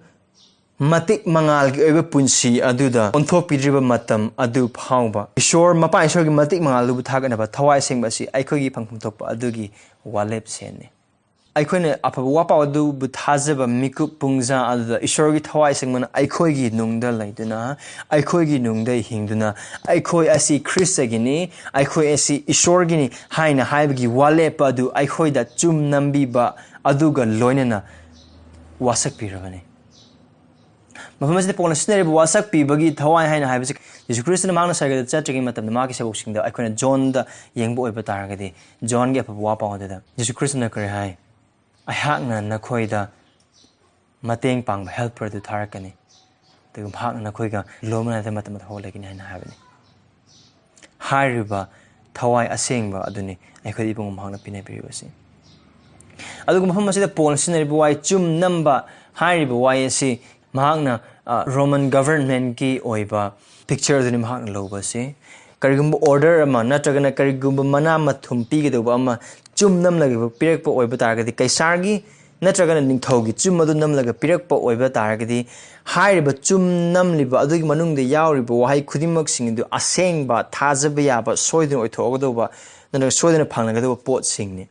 ꯃꯇꯤꯛ ꯃꯉꯥꯜꯒꯤ ꯑꯣꯏꯕ ꯄꯨꯟꯁꯤ ꯑꯗꯨꯗ ꯑꯣꯟꯊꯣꯛꯄꯤꯗ꯭ꯔꯤꯕ ꯃꯇꯝ ꯑꯗꯨ ꯐꯥꯎꯕ, ꯏꯁꯣꯔ ꯃꯄꯥ ꯏꯁꯣꯔꯒꯤ ꯃꯇꯤꯛ ꯃꯉꯥꯜꯗꯨꯕꯨ ꯊꯥꯒꯠꯅꯕ ꯊꯋꯥꯏ ꯑꯁꯦꯡꯕ ꯑꯁꯤ ꯑꯩꯈꯣꯏꯒꯤ ꯐꯪꯐꯝ ꯊꯣꯛꯄ ꯑꯗꯨꯒꯤ ꯋꯥꯂꯦꯞꯁꯦꯟꯅꯤ꯫ ꯑꯩꯈꯣꯏꯅ ꯑꯐꯕ ꯋꯥꯄꯥꯎ ꯑꯗꯨꯕꯨ ꯊꯥꯖꯕ ꯃꯤꯀꯨꯞ ꯄꯨꯡꯖꯥ ꯑꯗꯨꯗ ꯏꯁꯣꯔꯒꯤ ꯊꯋꯥꯏ ꯑꯁꯦꯡꯕꯅ ꯑꯩꯈꯣꯏꯒꯤ ꯅꯨꯡꯗ ꯂꯩꯗꯨꯅ, ꯑꯩꯈꯣꯏꯒꯤ ꯅꯨꯡꯗ ꯍꯤꯡꯗꯨꯅ, "ꯑꯩꯈꯣꯏ ꯑꯁꯤ ꯈ꯭ꯔꯤꯁꯇꯒꯤꯅꯤ, ꯑꯩꯈꯣꯏ ꯑꯁꯤ ꯏꯁꯣꯔꯒꯤꯅꯤ" ꯍꯥꯏꯅ ꯍꯥꯏꯕꯒꯤ ꯋꯥꯂꯦꯞꯄ ꯑꯗꯨ ꯑꯩꯈꯣꯏꯗ ꯆꯨꯝ ꯅꯝꯕꯤꯕ ꯑꯗꯨꯒ ꯂꯣꯏꯅꯅ ꯋꯥꯁꯛꯄꯤꯔꯕꯅꯤ꯫ ꯃꯐꯝ ꯑꯁꯤꯗ ꯄꯣꯜꯅ ꯁꯤꯖꯤꯟꯅꯔꯤꯕ ꯋꯥꯁꯛꯄꯤꯕꯒꯤ ꯊꯋꯥꯏ ꯍꯥꯏꯅ ꯍꯥꯏꯕꯁꯤ, ꯌꯦꯁꯨ ꯈ꯭ꯔꯤꯁꯇꯅ ꯃꯍꯥꯛꯅ ꯁꯔꯒꯗ ꯆꯠꯇ꯭ꯔꯤꯉꯩ ꯃꯇꯝꯗ ꯃꯍꯥꯛꯀꯤ ꯁꯕꯣꯛꯁꯤꯡꯗ ꯑꯩꯈꯣꯏꯅ ꯖꯣꯟꯗ ꯌꯦꯡꯕ ꯑꯣꯏꯕ ꯇꯥꯔꯒꯗꯤ, ꯖꯣꯟꯒꯤ ꯑꯐꯕ ꯋꯥ ꯄꯥꯎ ꯑꯗꯨꯗ ꯌꯦꯁꯨ ꯈ꯭ꯔꯤꯁꯇꯅ ꯀꯔꯤ ꯍꯥꯏ? "ꯑꯩꯍꯥꯛꯅ ꯅꯈꯣꯏꯗ ꯃꯇꯦꯡ ꯄꯥꯡꯕ helper ꯑꯗꯨ ꯊꯥꯔꯛꯀꯅꯤ, ꯑꯗꯨꯒ ꯃꯍꯥꯛꯅ ꯅꯈꯣꯏꯒ ꯂꯣꯏꯅꯅ ꯃꯇꯝ ꯑꯃꯗ ꯍꯧꯒꯠꯂꯛꯀꯅꯤ" ꯍꯥꯏꯅ ꯍꯥꯏꯕꯅꯤ꯫ ꯍꯥꯏꯔꯤꯕ ꯊꯋꯥꯏ ꯑꯁꯦꯡꯕ ꯑꯗꯨꯅꯤ ꯑꯩꯈꯣꯏꯗ ꯏꯕꯨꯡꯉꯣ ꯃꯍꯥꯛꯅ ꯄꯤꯅꯕꯤꯔꯤꯕꯁꯤ꯫ ꯑꯗꯨꯒ ꯃꯐꯝ ꯑꯁꯤꯗ ꯄꯣꯜꯅ ꯁꯤꯖꯤꯟꯅꯔꯤꯕ ꯋꯥꯍꯩ "ꯆꯨꯝ ꯅꯝꯕ" ꯍꯥꯏꯔꯤꯕ ꯋꯥꯍꯩ ꯑꯁꯤ ꯃꯍꯥꯛꯅ, ꯑ, Roman governmentꯀꯤ ꯑꯣꯏꯕ picture ꯑꯗꯨꯅꯤ ꯃꯍꯥꯛꯅ ꯂꯧꯕ ꯑꯁꯤ꯫ ꯀꯔꯤꯒꯨꯝꯕ order ꯑꯃ ꯅꯠꯇ꯭ꯔꯒꯅ ꯀꯔꯤꯒꯨꯝꯕ ꯃꯅꯥ ꯃꯊꯨꯝ ꯄꯤꯒꯗꯧꯕ ꯑꯃ ꯆꯨꯝ ꯅꯝꯂꯒ ꯄꯤꯔꯛꯄ ꯑꯣꯏꯕ ꯇꯥꯔꯒꯗꯤ, ꯀꯩꯁꯥꯔꯒꯤ ꯅꯠꯇ꯭ꯔꯒꯅ ꯅꯤꯡꯊꯧꯒꯤ ꯆꯨꯝ ꯑꯗꯨ ꯅꯝꯂꯒ ꯄꯤꯔꯛꯄ ꯑꯣꯏꯕ ꯇꯥꯔꯒꯗꯤ, ꯍꯥꯏꯔꯤꯕ ꯆꯨꯝ ꯅꯝꯂꯤꯕ ꯑꯗꯨꯒꯤ ꯃꯅꯨꯡꯗ ꯌꯥꯎꯔꯤꯕ ꯋꯥꯍꯩ ꯈꯨꯗꯤꯡꯃꯛꯁꯤꯡ ꯑꯗꯨ ꯑꯁꯦꯡꯕ, ꯊꯥꯖꯕ ꯌꯥꯕ, ꯁꯣꯏꯗꯅ ꯑꯣꯏꯊꯣꯛꯑꯒꯗꯧꯕ ꯅꯠꯇ꯭ꯔꯒ ꯁꯣꯏꯗꯅ ꯐꯪꯂꯒꯗꯧꯕ ꯄꯣꯠꯁꯤꯡꯅꯤ꯫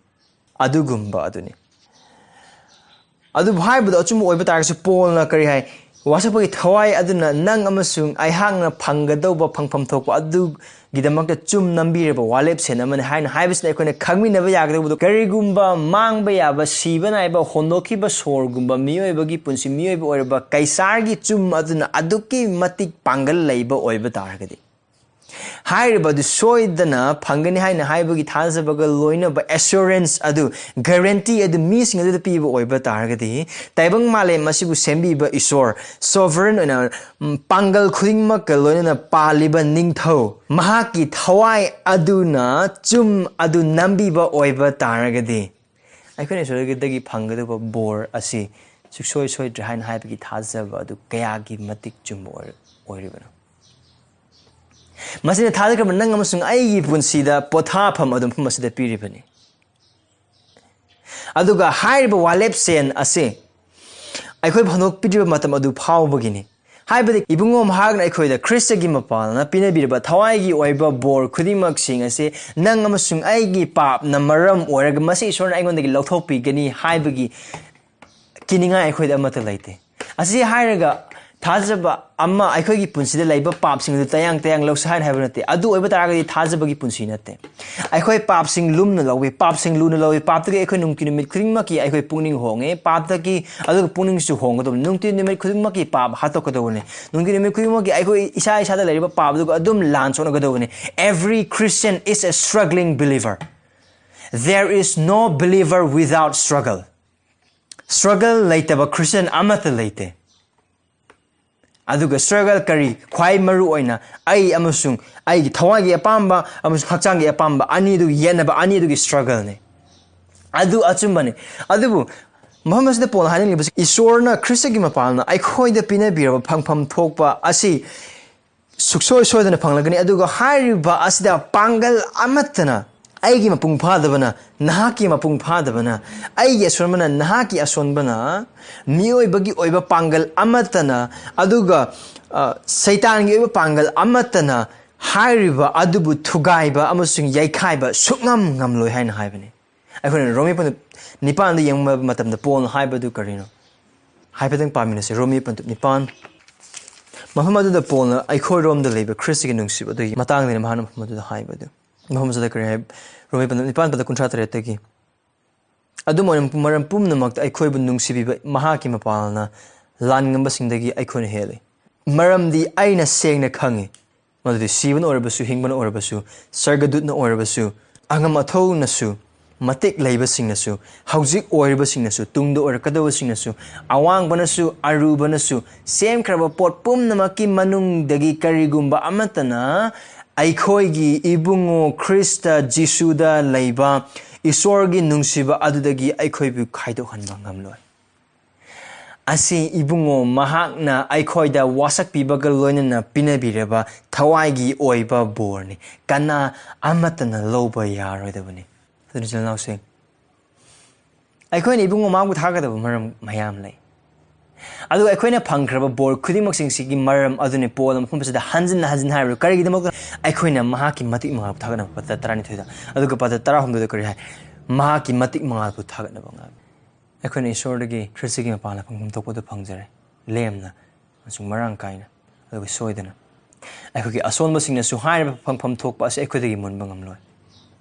ꯑꯗꯨꯒꯨꯝꯕ ꯑꯗꯨꯅꯤ꯫ ꯑꯗꯨꯕꯨ ꯍꯥꯏꯕꯗꯣ ꯑꯆꯨꯝꯕ ꯑꯣꯏꯕ ꯇꯥꯔꯒꯁꯨ, ꯄꯣꯜꯅ ꯀꯔꯤ ꯍꯥꯏ? "ꯋꯥꯁꯛꯄꯒꯤ ꯊꯋꯥꯏ ꯑꯗꯨꯅ ꯅꯪ ꯑꯃꯁꯨꯡ ꯑꯩꯍꯥꯛꯅ ꯐꯪꯒꯗꯧꯕ ꯐꯪꯐꯝ ꯊꯣꯛꯄ ꯑꯗꯨꯒꯤꯗꯃꯛꯇ ꯆꯨꯝ ꯅꯝꯕꯤꯔꯕ ꯋꯥꯂꯦꯞꯁꯦꯟ ꯑꯃꯅꯤ" ꯍꯥꯏꯅ ꯍꯥꯏꯕꯁꯤꯅ ꯑꯩꯈꯣꯏꯅ ꯈꯪꯃꯤꯟꯅꯕ ꯌꯥꯒꯗꯧꯕꯗꯣ, ꯀꯔꯤꯒꯨꯝꯕ ꯃꯥꯡꯕ ꯌꯥꯕ, ꯁꯤꯕ ꯅꯥꯏꯕ, ꯍꯣꯟꯗꯣꯛꯈꯤꯕ ꯁꯣꯔꯒꯨꯝꯕ ꯃꯤꯑꯣꯏꯕꯒꯤ ꯄꯨꯟꯁꯤ, ꯃꯤꯑꯣꯏꯕ ꯑꯣꯏꯔꯕ ꯀꯩꯁꯥꯔꯒꯤ ꯆꯨꯝ ꯑꯗꯨꯅ ꯑꯗꯨꯛꯀꯤ ꯃꯇꯤꯛ ꯄꯥꯡꯒꯜ ꯂꯩꯕ ꯑꯣꯏꯕ ꯇꯥꯔꯒꯗꯤ, ꯍꯥꯏꯔꯤꯕ ꯑꯗꯨ ꯁꯣꯏꯗꯅ ꯐꯪꯒꯅꯤ ꯍꯥꯏꯅ ꯍꯥꯏꯕꯒꯤ ꯊꯥꯖꯕꯒ ꯂꯣꯏꯅꯕ ꯑꯦꯁꯨꯔꯦꯟꯁ ꯑꯗꯨ, ꯒꯔꯦꯟꯇꯤ ꯑꯗꯨ ꯃꯤꯁꯤꯡ ꯑꯗꯨꯗ ꯄꯤꯕ ꯑꯣꯏꯕ ꯇꯥꯔꯒꯗꯤ, ꯇꯥꯏꯕꯪ ꯃꯥꯂꯦꯝ ꯑꯁꯤꯕꯨ ꯁꯦꯝꯕꯤꯕ ꯏꯁꯣꯔ, ꯁꯣꯚꯔꯟ ꯑꯣꯏꯅ, ꯎꯝ, ꯄꯥꯡꯒꯜ ꯈꯨꯗꯤꯡꯃꯛꯀ ꯂꯣꯏꯅꯅ ꯄꯥꯜꯂꯤꯕ ꯅꯤꯡꯊꯧ, ꯃꯍꯥꯛꯀꯤ ꯊꯋꯥꯏ ꯑꯗꯨꯅ ꯆꯨꯝ ꯑꯗꯨ ꯅꯝꯕꯤꯕ ꯑꯣꯏꯕ ꯇꯥꯔꯒꯗꯤ, ꯑꯩꯈꯣꯏꯅ ꯏꯁꯣꯔꯗꯒꯤ ꯐꯪꯒꯗꯕ ꯕꯣꯔ ꯑꯁꯤ ꯁꯨꯡꯁꯣꯏ ꯁꯣꯏꯗ꯭ꯔꯦ ꯍꯥꯏꯅ ꯍꯥꯏꯕꯒꯤ ꯊꯥꯖꯕ ꯑꯗꯨ ꯀꯌꯥꯒꯤ ꯃꯇꯤꯛ ꯆꯨꯝꯕ ꯑꯣꯏꯔ-, ꯑꯣꯏꯔꯤꯕꯅꯣ? ꯃꯁꯤꯅ ꯊꯥꯖꯈ꯭ꯔꯕ ꯅꯪ ꯑꯃꯁꯨꯡ ꯑꯩꯒꯤ ꯄꯨꯟꯁꯤꯗ ꯄꯣꯊꯥꯐꯝ ꯑꯗꯨ ꯃꯐꯝ ꯑꯁꯤꯗ ꯄꯤꯔꯤꯕꯅꯤ꯫ ꯑꯗꯨꯒ ꯍꯥꯏꯔꯤꯕ ꯋꯥꯂꯦꯞꯁꯦꯟ ꯑꯁꯤ ꯑꯩꯈꯣꯏꯕꯨ ꯍꯟꯗꯣꯛꯄꯤꯗ꯭ꯔꯤꯕ ꯃꯇꯝ ꯑꯗꯨ ꯐꯥꯎꯕꯒꯤꯅꯤ꯫ ꯍꯥꯏꯕꯗꯤ ꯏꯕꯨꯡꯉꯣ ꯃꯍꯥꯛꯅ ꯑꯩꯈꯣꯏꯗ ꯈ꯭ꯔꯤꯁꯇꯒꯤ ꯃꯄꯥꯜꯅ ꯄꯤꯅꯕꯤꯔꯕ ꯊꯋꯥꯏꯒꯤ ꯑꯣꯏꯕ ꯕꯣꯔ ꯈꯨꯗꯤꯡꯃꯛꯁꯤꯡ ꯑꯁꯤ ꯅꯪ ꯑꯃꯁꯨꯡ ꯑꯩꯒꯤ ꯄꯥꯞꯅ ꯃꯔꯝ ꯑꯣꯏꯔꯒ ꯃꯁꯤ ꯏꯁꯣꯔꯅ ꯑꯩꯉꯣꯟꯗꯒꯤ ꯂꯧꯊꯣꯛꯄꯤꯒꯅꯤ ꯍꯥꯏꯕꯒꯤ ꯀꯤꯅꯤꯡꯉꯥꯏ ꯑꯩꯈꯣꯏꯗ ꯑꯃꯠꯇ ꯂꯩꯇꯦ꯫ ꯑꯁꯤ ꯍꯥꯏꯔꯒ ꯊꯥꯖꯕ ꯑꯃ ꯑꯩꯈꯣꯏꯒꯤ ꯄꯨꯟꯁꯤꯗ ꯂꯩꯕ ꯄꯥꯞꯁꯤꯡ ꯑꯗꯨ ꯇꯌꯥꯡ ꯇꯌꯥꯡ ꯂꯧꯁꯤ ꯍꯥꯏꯅ ꯍꯥꯏꯕ ꯅꯠꯇꯦ꯫ ꯑꯗꯨ ꯑꯣꯏꯕ ꯇꯥꯔꯒꯗꯤ ꯊꯥꯖꯕꯒꯤ ꯄꯨꯟꯁꯤ ꯅꯠꯇꯦ꯫ ꯑꯩꯈꯣꯏ ꯄꯥꯞꯁꯤꯡ ꯂꯨꯝꯅ ꯂꯧꯏ, ꯄꯥꯞꯁꯤꯡ ꯂꯨꯅ ꯂꯧꯏ꯫ ꯄꯥꯞꯇꯒꯤ ꯑꯩꯈꯣꯏ ꯅꯨꯡꯇꯤ ꯅꯨꯃꯤꯠ ꯈꯨꯗꯤꯡꯃꯛꯀꯤ ꯑꯩꯈꯣꯏ ꯄꯨꯛꯅꯤꯡ ꯍꯣꯡꯉꯦ꯫ ꯄꯥꯞꯇꯒꯤ, ꯑꯗꯨꯒ ꯄꯨꯛꯅꯤꯡꯁꯨ ꯍꯣꯡꯒꯗꯕꯅꯤ꯫ ꯅꯨꯡꯇꯤ ꯅꯨꯃꯤꯠ ꯈꯨꯗꯤꯡꯃꯛꯀꯤ ꯄꯥꯞ ꯍꯥꯠꯇꯣꯛꯀꯗꯧꯕꯅꯤ꯫ ꯅꯨꯡꯇꯤ ꯅꯨꯃꯤꯠ ꯈꯨꯗꯤꯡꯃꯛꯀꯤ ꯑꯩꯈꯣꯏ ꯏꯁꯥ ꯏꯁꯥꯗ ꯂꯩꯔꯤꯕ ꯄꯥꯞ ꯑꯗꯨꯒ ꯑꯗꯨꯝ ꯂꯥꯟ ꯁꯣꯛꯅꯒꯗꯧꯕꯅꯤ꯫ Every Christian is a struggling believer. There is no believer without struggle. Struggle ꯂꯩꯇꯕ ꯈ꯭ꯔꯤꯁꯇꯤꯌꯟ ꯑꯃꯠꯇ ꯂꯩꯇꯦ꯫ ꯑꯗꯨꯒ struggle ꯀꯔꯤ? ꯈ꯭ꯋꯥꯏ ꯃꯔꯨ ꯑꯣꯏꯅ ꯑꯩ ꯑꯃꯁꯨꯡ ꯑꯩꯒꯤ ꯊꯋꯥꯏꯒꯤ ꯑꯄꯥꯝꯕ ꯑꯃꯁꯨꯡ ꯍꯛꯆꯥꯡꯒꯤ ꯑꯄꯥꯝꯕ ꯑꯅꯤꯗꯨꯒꯤ ꯌꯦꯠꯅꯕ ꯑꯅꯤꯗꯨꯒꯤ struggleꯅꯤ꯫ ꯑꯗꯨ ꯑꯆꯨꯝꯕꯅꯤ꯫ ꯑꯗꯨꯕꯨ ꯃꯐꯝ ꯑꯁꯤꯗ ꯄꯣꯜꯅ ꯍꯥꯏꯅꯤꯡꯂꯤꯕꯁꯤ, ꯏꯁꯣꯔꯅ ꯈ꯭ꯔꯤꯁꯇꯒꯤ ꯃꯄꯥꯜꯅ ꯑꯩꯈꯣꯏꯗ ꯄꯤꯅꯕꯤꯔꯕ ꯐꯪꯐꯝ ꯊꯣꯛꯄ ꯑꯁꯤ ꯁꯨꯛꯁꯣꯏ ꯁꯣꯏꯗꯅ ꯐꯪꯂꯒꯅꯤ꯫ ꯑꯗꯨꯒ ꯍꯥꯏꯔꯤꯕ ꯑꯁꯤꯗ ꯄꯥꯡꯒꯜ ꯑꯃꯠꯇꯅ ꯑꯩꯒꯤ ꯃꯄꯨꯡ ꯐꯥꯗꯕꯅ, ꯅꯍꯥꯛꯀꯤ ꯃꯄꯨꯡ ꯐꯥꯗꯕꯅ, ꯑꯩꯒꯤ ꯑꯁꯣꯟꯕꯅ, ꯅꯍꯥꯛꯀꯤ ꯑꯁꯣꯟꯕꯅ, ꯃꯤꯑꯣꯏꯕꯒꯤ ꯑꯣꯏꯕ ꯄꯥꯡꯒꯜ ꯑꯃꯠꯇꯅ, ꯑꯗꯨꯒ ꯑ, ꯁꯩꯇꯥꯟꯒꯤ ꯑꯣꯏꯕ ꯄꯥꯡꯒꯜ ꯑꯃꯠꯇꯅ ꯍꯥꯏꯔꯤꯕ ꯑꯗꯨꯕꯨ ꯊꯨꯒꯥꯏꯕ ꯑꯃꯁꯨꯡ ꯌꯩꯈꯥꯏꯕ ꯁꯨꯛꯉꯝ ꯉꯝꯂꯣꯏ ꯍꯥꯏꯅ ꯍꯥꯏꯕꯅꯤ꯫ ꯑꯩꯈꯣꯏꯅ ꯔꯣꯃꯤ ꯄꯟꯗꯨꯞ ꯅꯤꯄꯥꯟꯗ ꯌꯦꯡꯕ ꯃꯇꯝꯗ ꯄꯣꯜꯅ ꯍꯥꯏꯕꯗꯨ ꯀꯔꯤꯅꯣ? ꯍꯥꯏꯐꯦꯠꯇꯪ ꯄꯥꯃꯤꯟꯅꯁꯦ꯫ ꯔꯣꯃꯤ ꯄꯟꯗꯨꯞ ꯅꯤꯄꯥꯟ, ꯃꯐꯝ ꯑꯗꯨꯗ ꯄꯣꯜꯅ ꯑꯩꯈꯣꯏꯔꯣꯝꯗ ꯂꯩꯕ ꯈ꯭ꯔꯤꯁꯇꯒꯤ ꯅꯨꯡꯁꯤꯕ ꯑꯗꯨꯒꯤ ꯃꯇꯥꯡꯗꯅꯤ ꯃꯍꯥꯛꯅ ꯃꯐꯝ ꯑꯗꯨꯗ ꯍꯥꯏꯕꯗꯨ꯫ ꯃꯐꯝ ꯑꯁꯤꯗ ꯀꯔꯤ ꯍꯥꯏ? ꯔꯣꯃꯤ ꯄꯟꯗꯨꯞ ꯅꯤꯄꯥꯟ ꯄꯗ ꯀꯨꯟꯊ꯭ꯔꯥ ꯇꯔꯦꯠꯇꯒꯤ, "ꯑꯗꯨꯝ ꯑꯣꯏꯅ ꯃꯔꯝ ꯄꯨꯝꯅꯃꯛꯇ ꯑꯩꯈꯣꯏꯕꯨ ꯅꯨꯡꯁꯤꯕꯤꯕ ꯃꯍꯥꯛꯀꯤ ꯃꯄꯥꯜꯅ ꯂꯥꯟ ꯉꯝꯕꯁꯤꯡꯗꯒꯤ ꯑꯩꯈꯣꯏꯅ ꯍꯦꯜꯂꯤ꯫ ꯃꯔꯝꯗꯤ ꯑꯩꯅ ꯁꯦꯡꯅ ꯈꯪꯉꯤ ꯃꯗꯨꯗꯤ ꯁꯤꯕꯅ ꯑꯣꯏꯔꯕꯁꯨ, ꯍꯤꯡꯕꯅ ꯑꯣꯏꯔꯕꯁꯨ, ꯁꯔꯒꯗꯨꯠꯅ ꯑꯣꯏꯔꯕꯁꯨ, ꯑꯉꯝ ꯑꯊꯧꯅꯁꯨ, ꯃꯇꯤꯛ ꯂꯩꯕꯁꯤꯡꯅꯁꯨ, ꯍꯧꯖꯤꯛ ꯑꯣꯏꯔꯤꯕꯁꯤꯡꯅꯁꯨ, ꯇꯨꯡꯗ ꯑꯣꯏꯔꯛꯀꯗꯕꯁꯤꯡꯅꯁꯨ, ꯑꯋꯥꯡꯕꯅꯁꯨ, ꯑꯔꯨꯕꯅꯁꯨ, ꯁꯦꯝꯈ꯭ꯔꯕ ꯄꯣꯠ ꯄꯨꯝꯅꯃꯛꯀꯤ ꯃꯅꯨꯡꯗꯒꯤ ꯀꯔꯤꯒꯨꯝꯕ ꯑꯃꯠꯇꯅ ꯑꯩꯈꯣꯏꯒꯤ ꯏꯕꯨꯡꯉꯣ ꯈ꯭ꯔꯤꯁꯇ ꯖꯤꯁꯨꯗ ꯂꯩꯕ ꯏꯁꯣꯔꯒꯤ ꯅꯨꯡꯁꯤꯕ ꯑꯗꯨꯗꯒꯤ ꯑꯩꯈꯣꯏꯕꯨ ꯈꯥꯏꯗꯣꯛꯍꯟꯕ ꯉꯝꯂꯣꯏ꯫ ꯑꯁꯤ ꯏꯕꯨꯡꯉꯣ ꯃꯍꯥꯛꯅ ꯑꯩꯈꯣꯏꯗ ꯋꯥꯁꯛꯄꯤꯕꯒ ꯂꯣꯏꯅꯅ ꯄꯤꯅꯕꯤꯔꯕ ꯊꯋꯥꯏꯒꯤ ꯑꯣꯏꯕ ꯕꯣꯔꯅꯤ꯫ ꯀꯅꯥ ꯑꯃꯠꯇꯅ ꯂꯧꯕ ꯌꯥꯔꯣꯏꯗꯕꯅꯤ"꯫ ꯑꯗꯨꯅ ꯏꯆꯤꯜ ꯏꯅꯥꯎꯁꯤꯡ, ꯑꯩꯈꯣꯏꯅ ꯏꯕꯨꯡꯉꯣ ꯃꯍꯥꯛꯄꯨ ꯊꯥꯒꯗꯕ ꯃꯔꯝ ꯃꯌꯥꯝ ꯂꯩ꯫ ꯑꯗꯨꯒ ꯑꯩꯈꯣꯏꯅ ꯐꯪꯈ꯭ꯔꯕ ꯕꯣꯔ ꯈꯨꯗꯤꯡꯃꯛꯁꯤꯡꯁꯤꯒꯤ ꯃꯔꯝ ꯑꯗꯨꯅꯤ ꯄꯣꯜꯅ ꯃꯐꯝ ꯑꯁꯤꯗ ꯍꯟꯖꯤꯟ ꯍꯟꯖꯤꯟ ꯍꯥꯏꯔꯤꯕ꯫ ꯀꯔꯤꯒꯤꯗꯃꯛꯇ? ꯑꯩꯈꯣꯏꯅ ꯃꯍꯥꯛꯀꯤ ꯃꯇꯤꯛ ꯃꯉꯥꯜꯕꯨ ꯊꯥꯒꯠꯅꯕ, ꯄꯗ ꯇꯔꯥꯅꯤꯊꯣꯏꯗ, ꯑꯗꯨꯒ ꯄꯗ ꯇꯔꯥꯍꯨꯝꯗꯣꯏꯗ ꯀꯔꯤ ꯍꯥꯏ? "ꯃꯍꯥꯛꯀꯤ ꯃꯇꯤꯛ ꯃꯉꯥꯜꯕꯨ ꯊꯥꯒꯠꯅꯕ ꯉꯥꯛ"꯫ ꯑꯩꯈꯣꯏꯅ ꯏꯁꯣꯔꯗꯒꯤ ꯈ꯭ꯔꯤꯁꯇꯒꯤ ꯃꯄꯥꯟꯗ ꯐꯪꯐꯝ ꯊꯣꯛꯄꯗꯨ ꯐꯪꯖꯔꯦ, ꯂꯦꯝꯅ ꯑꯃꯁꯨꯡ ꯃꯔꯥꯡ ꯀꯥꯏꯅ, ꯑꯗꯨꯒ ꯁꯣꯏꯗꯅ꯫ ꯑꯩꯈꯣꯏꯒꯤ ꯑꯁꯣꯟꯕꯁꯤꯡꯅꯁꯨ ꯍꯥꯏꯔꯤꯕ ꯐꯪꯐꯝ ꯊꯣꯛꯄ ꯑꯁꯤ ꯑꯩꯈꯣꯏꯗꯒꯤ ꯃꯨꯟꯕ ꯉꯝꯂꯣꯏ꯫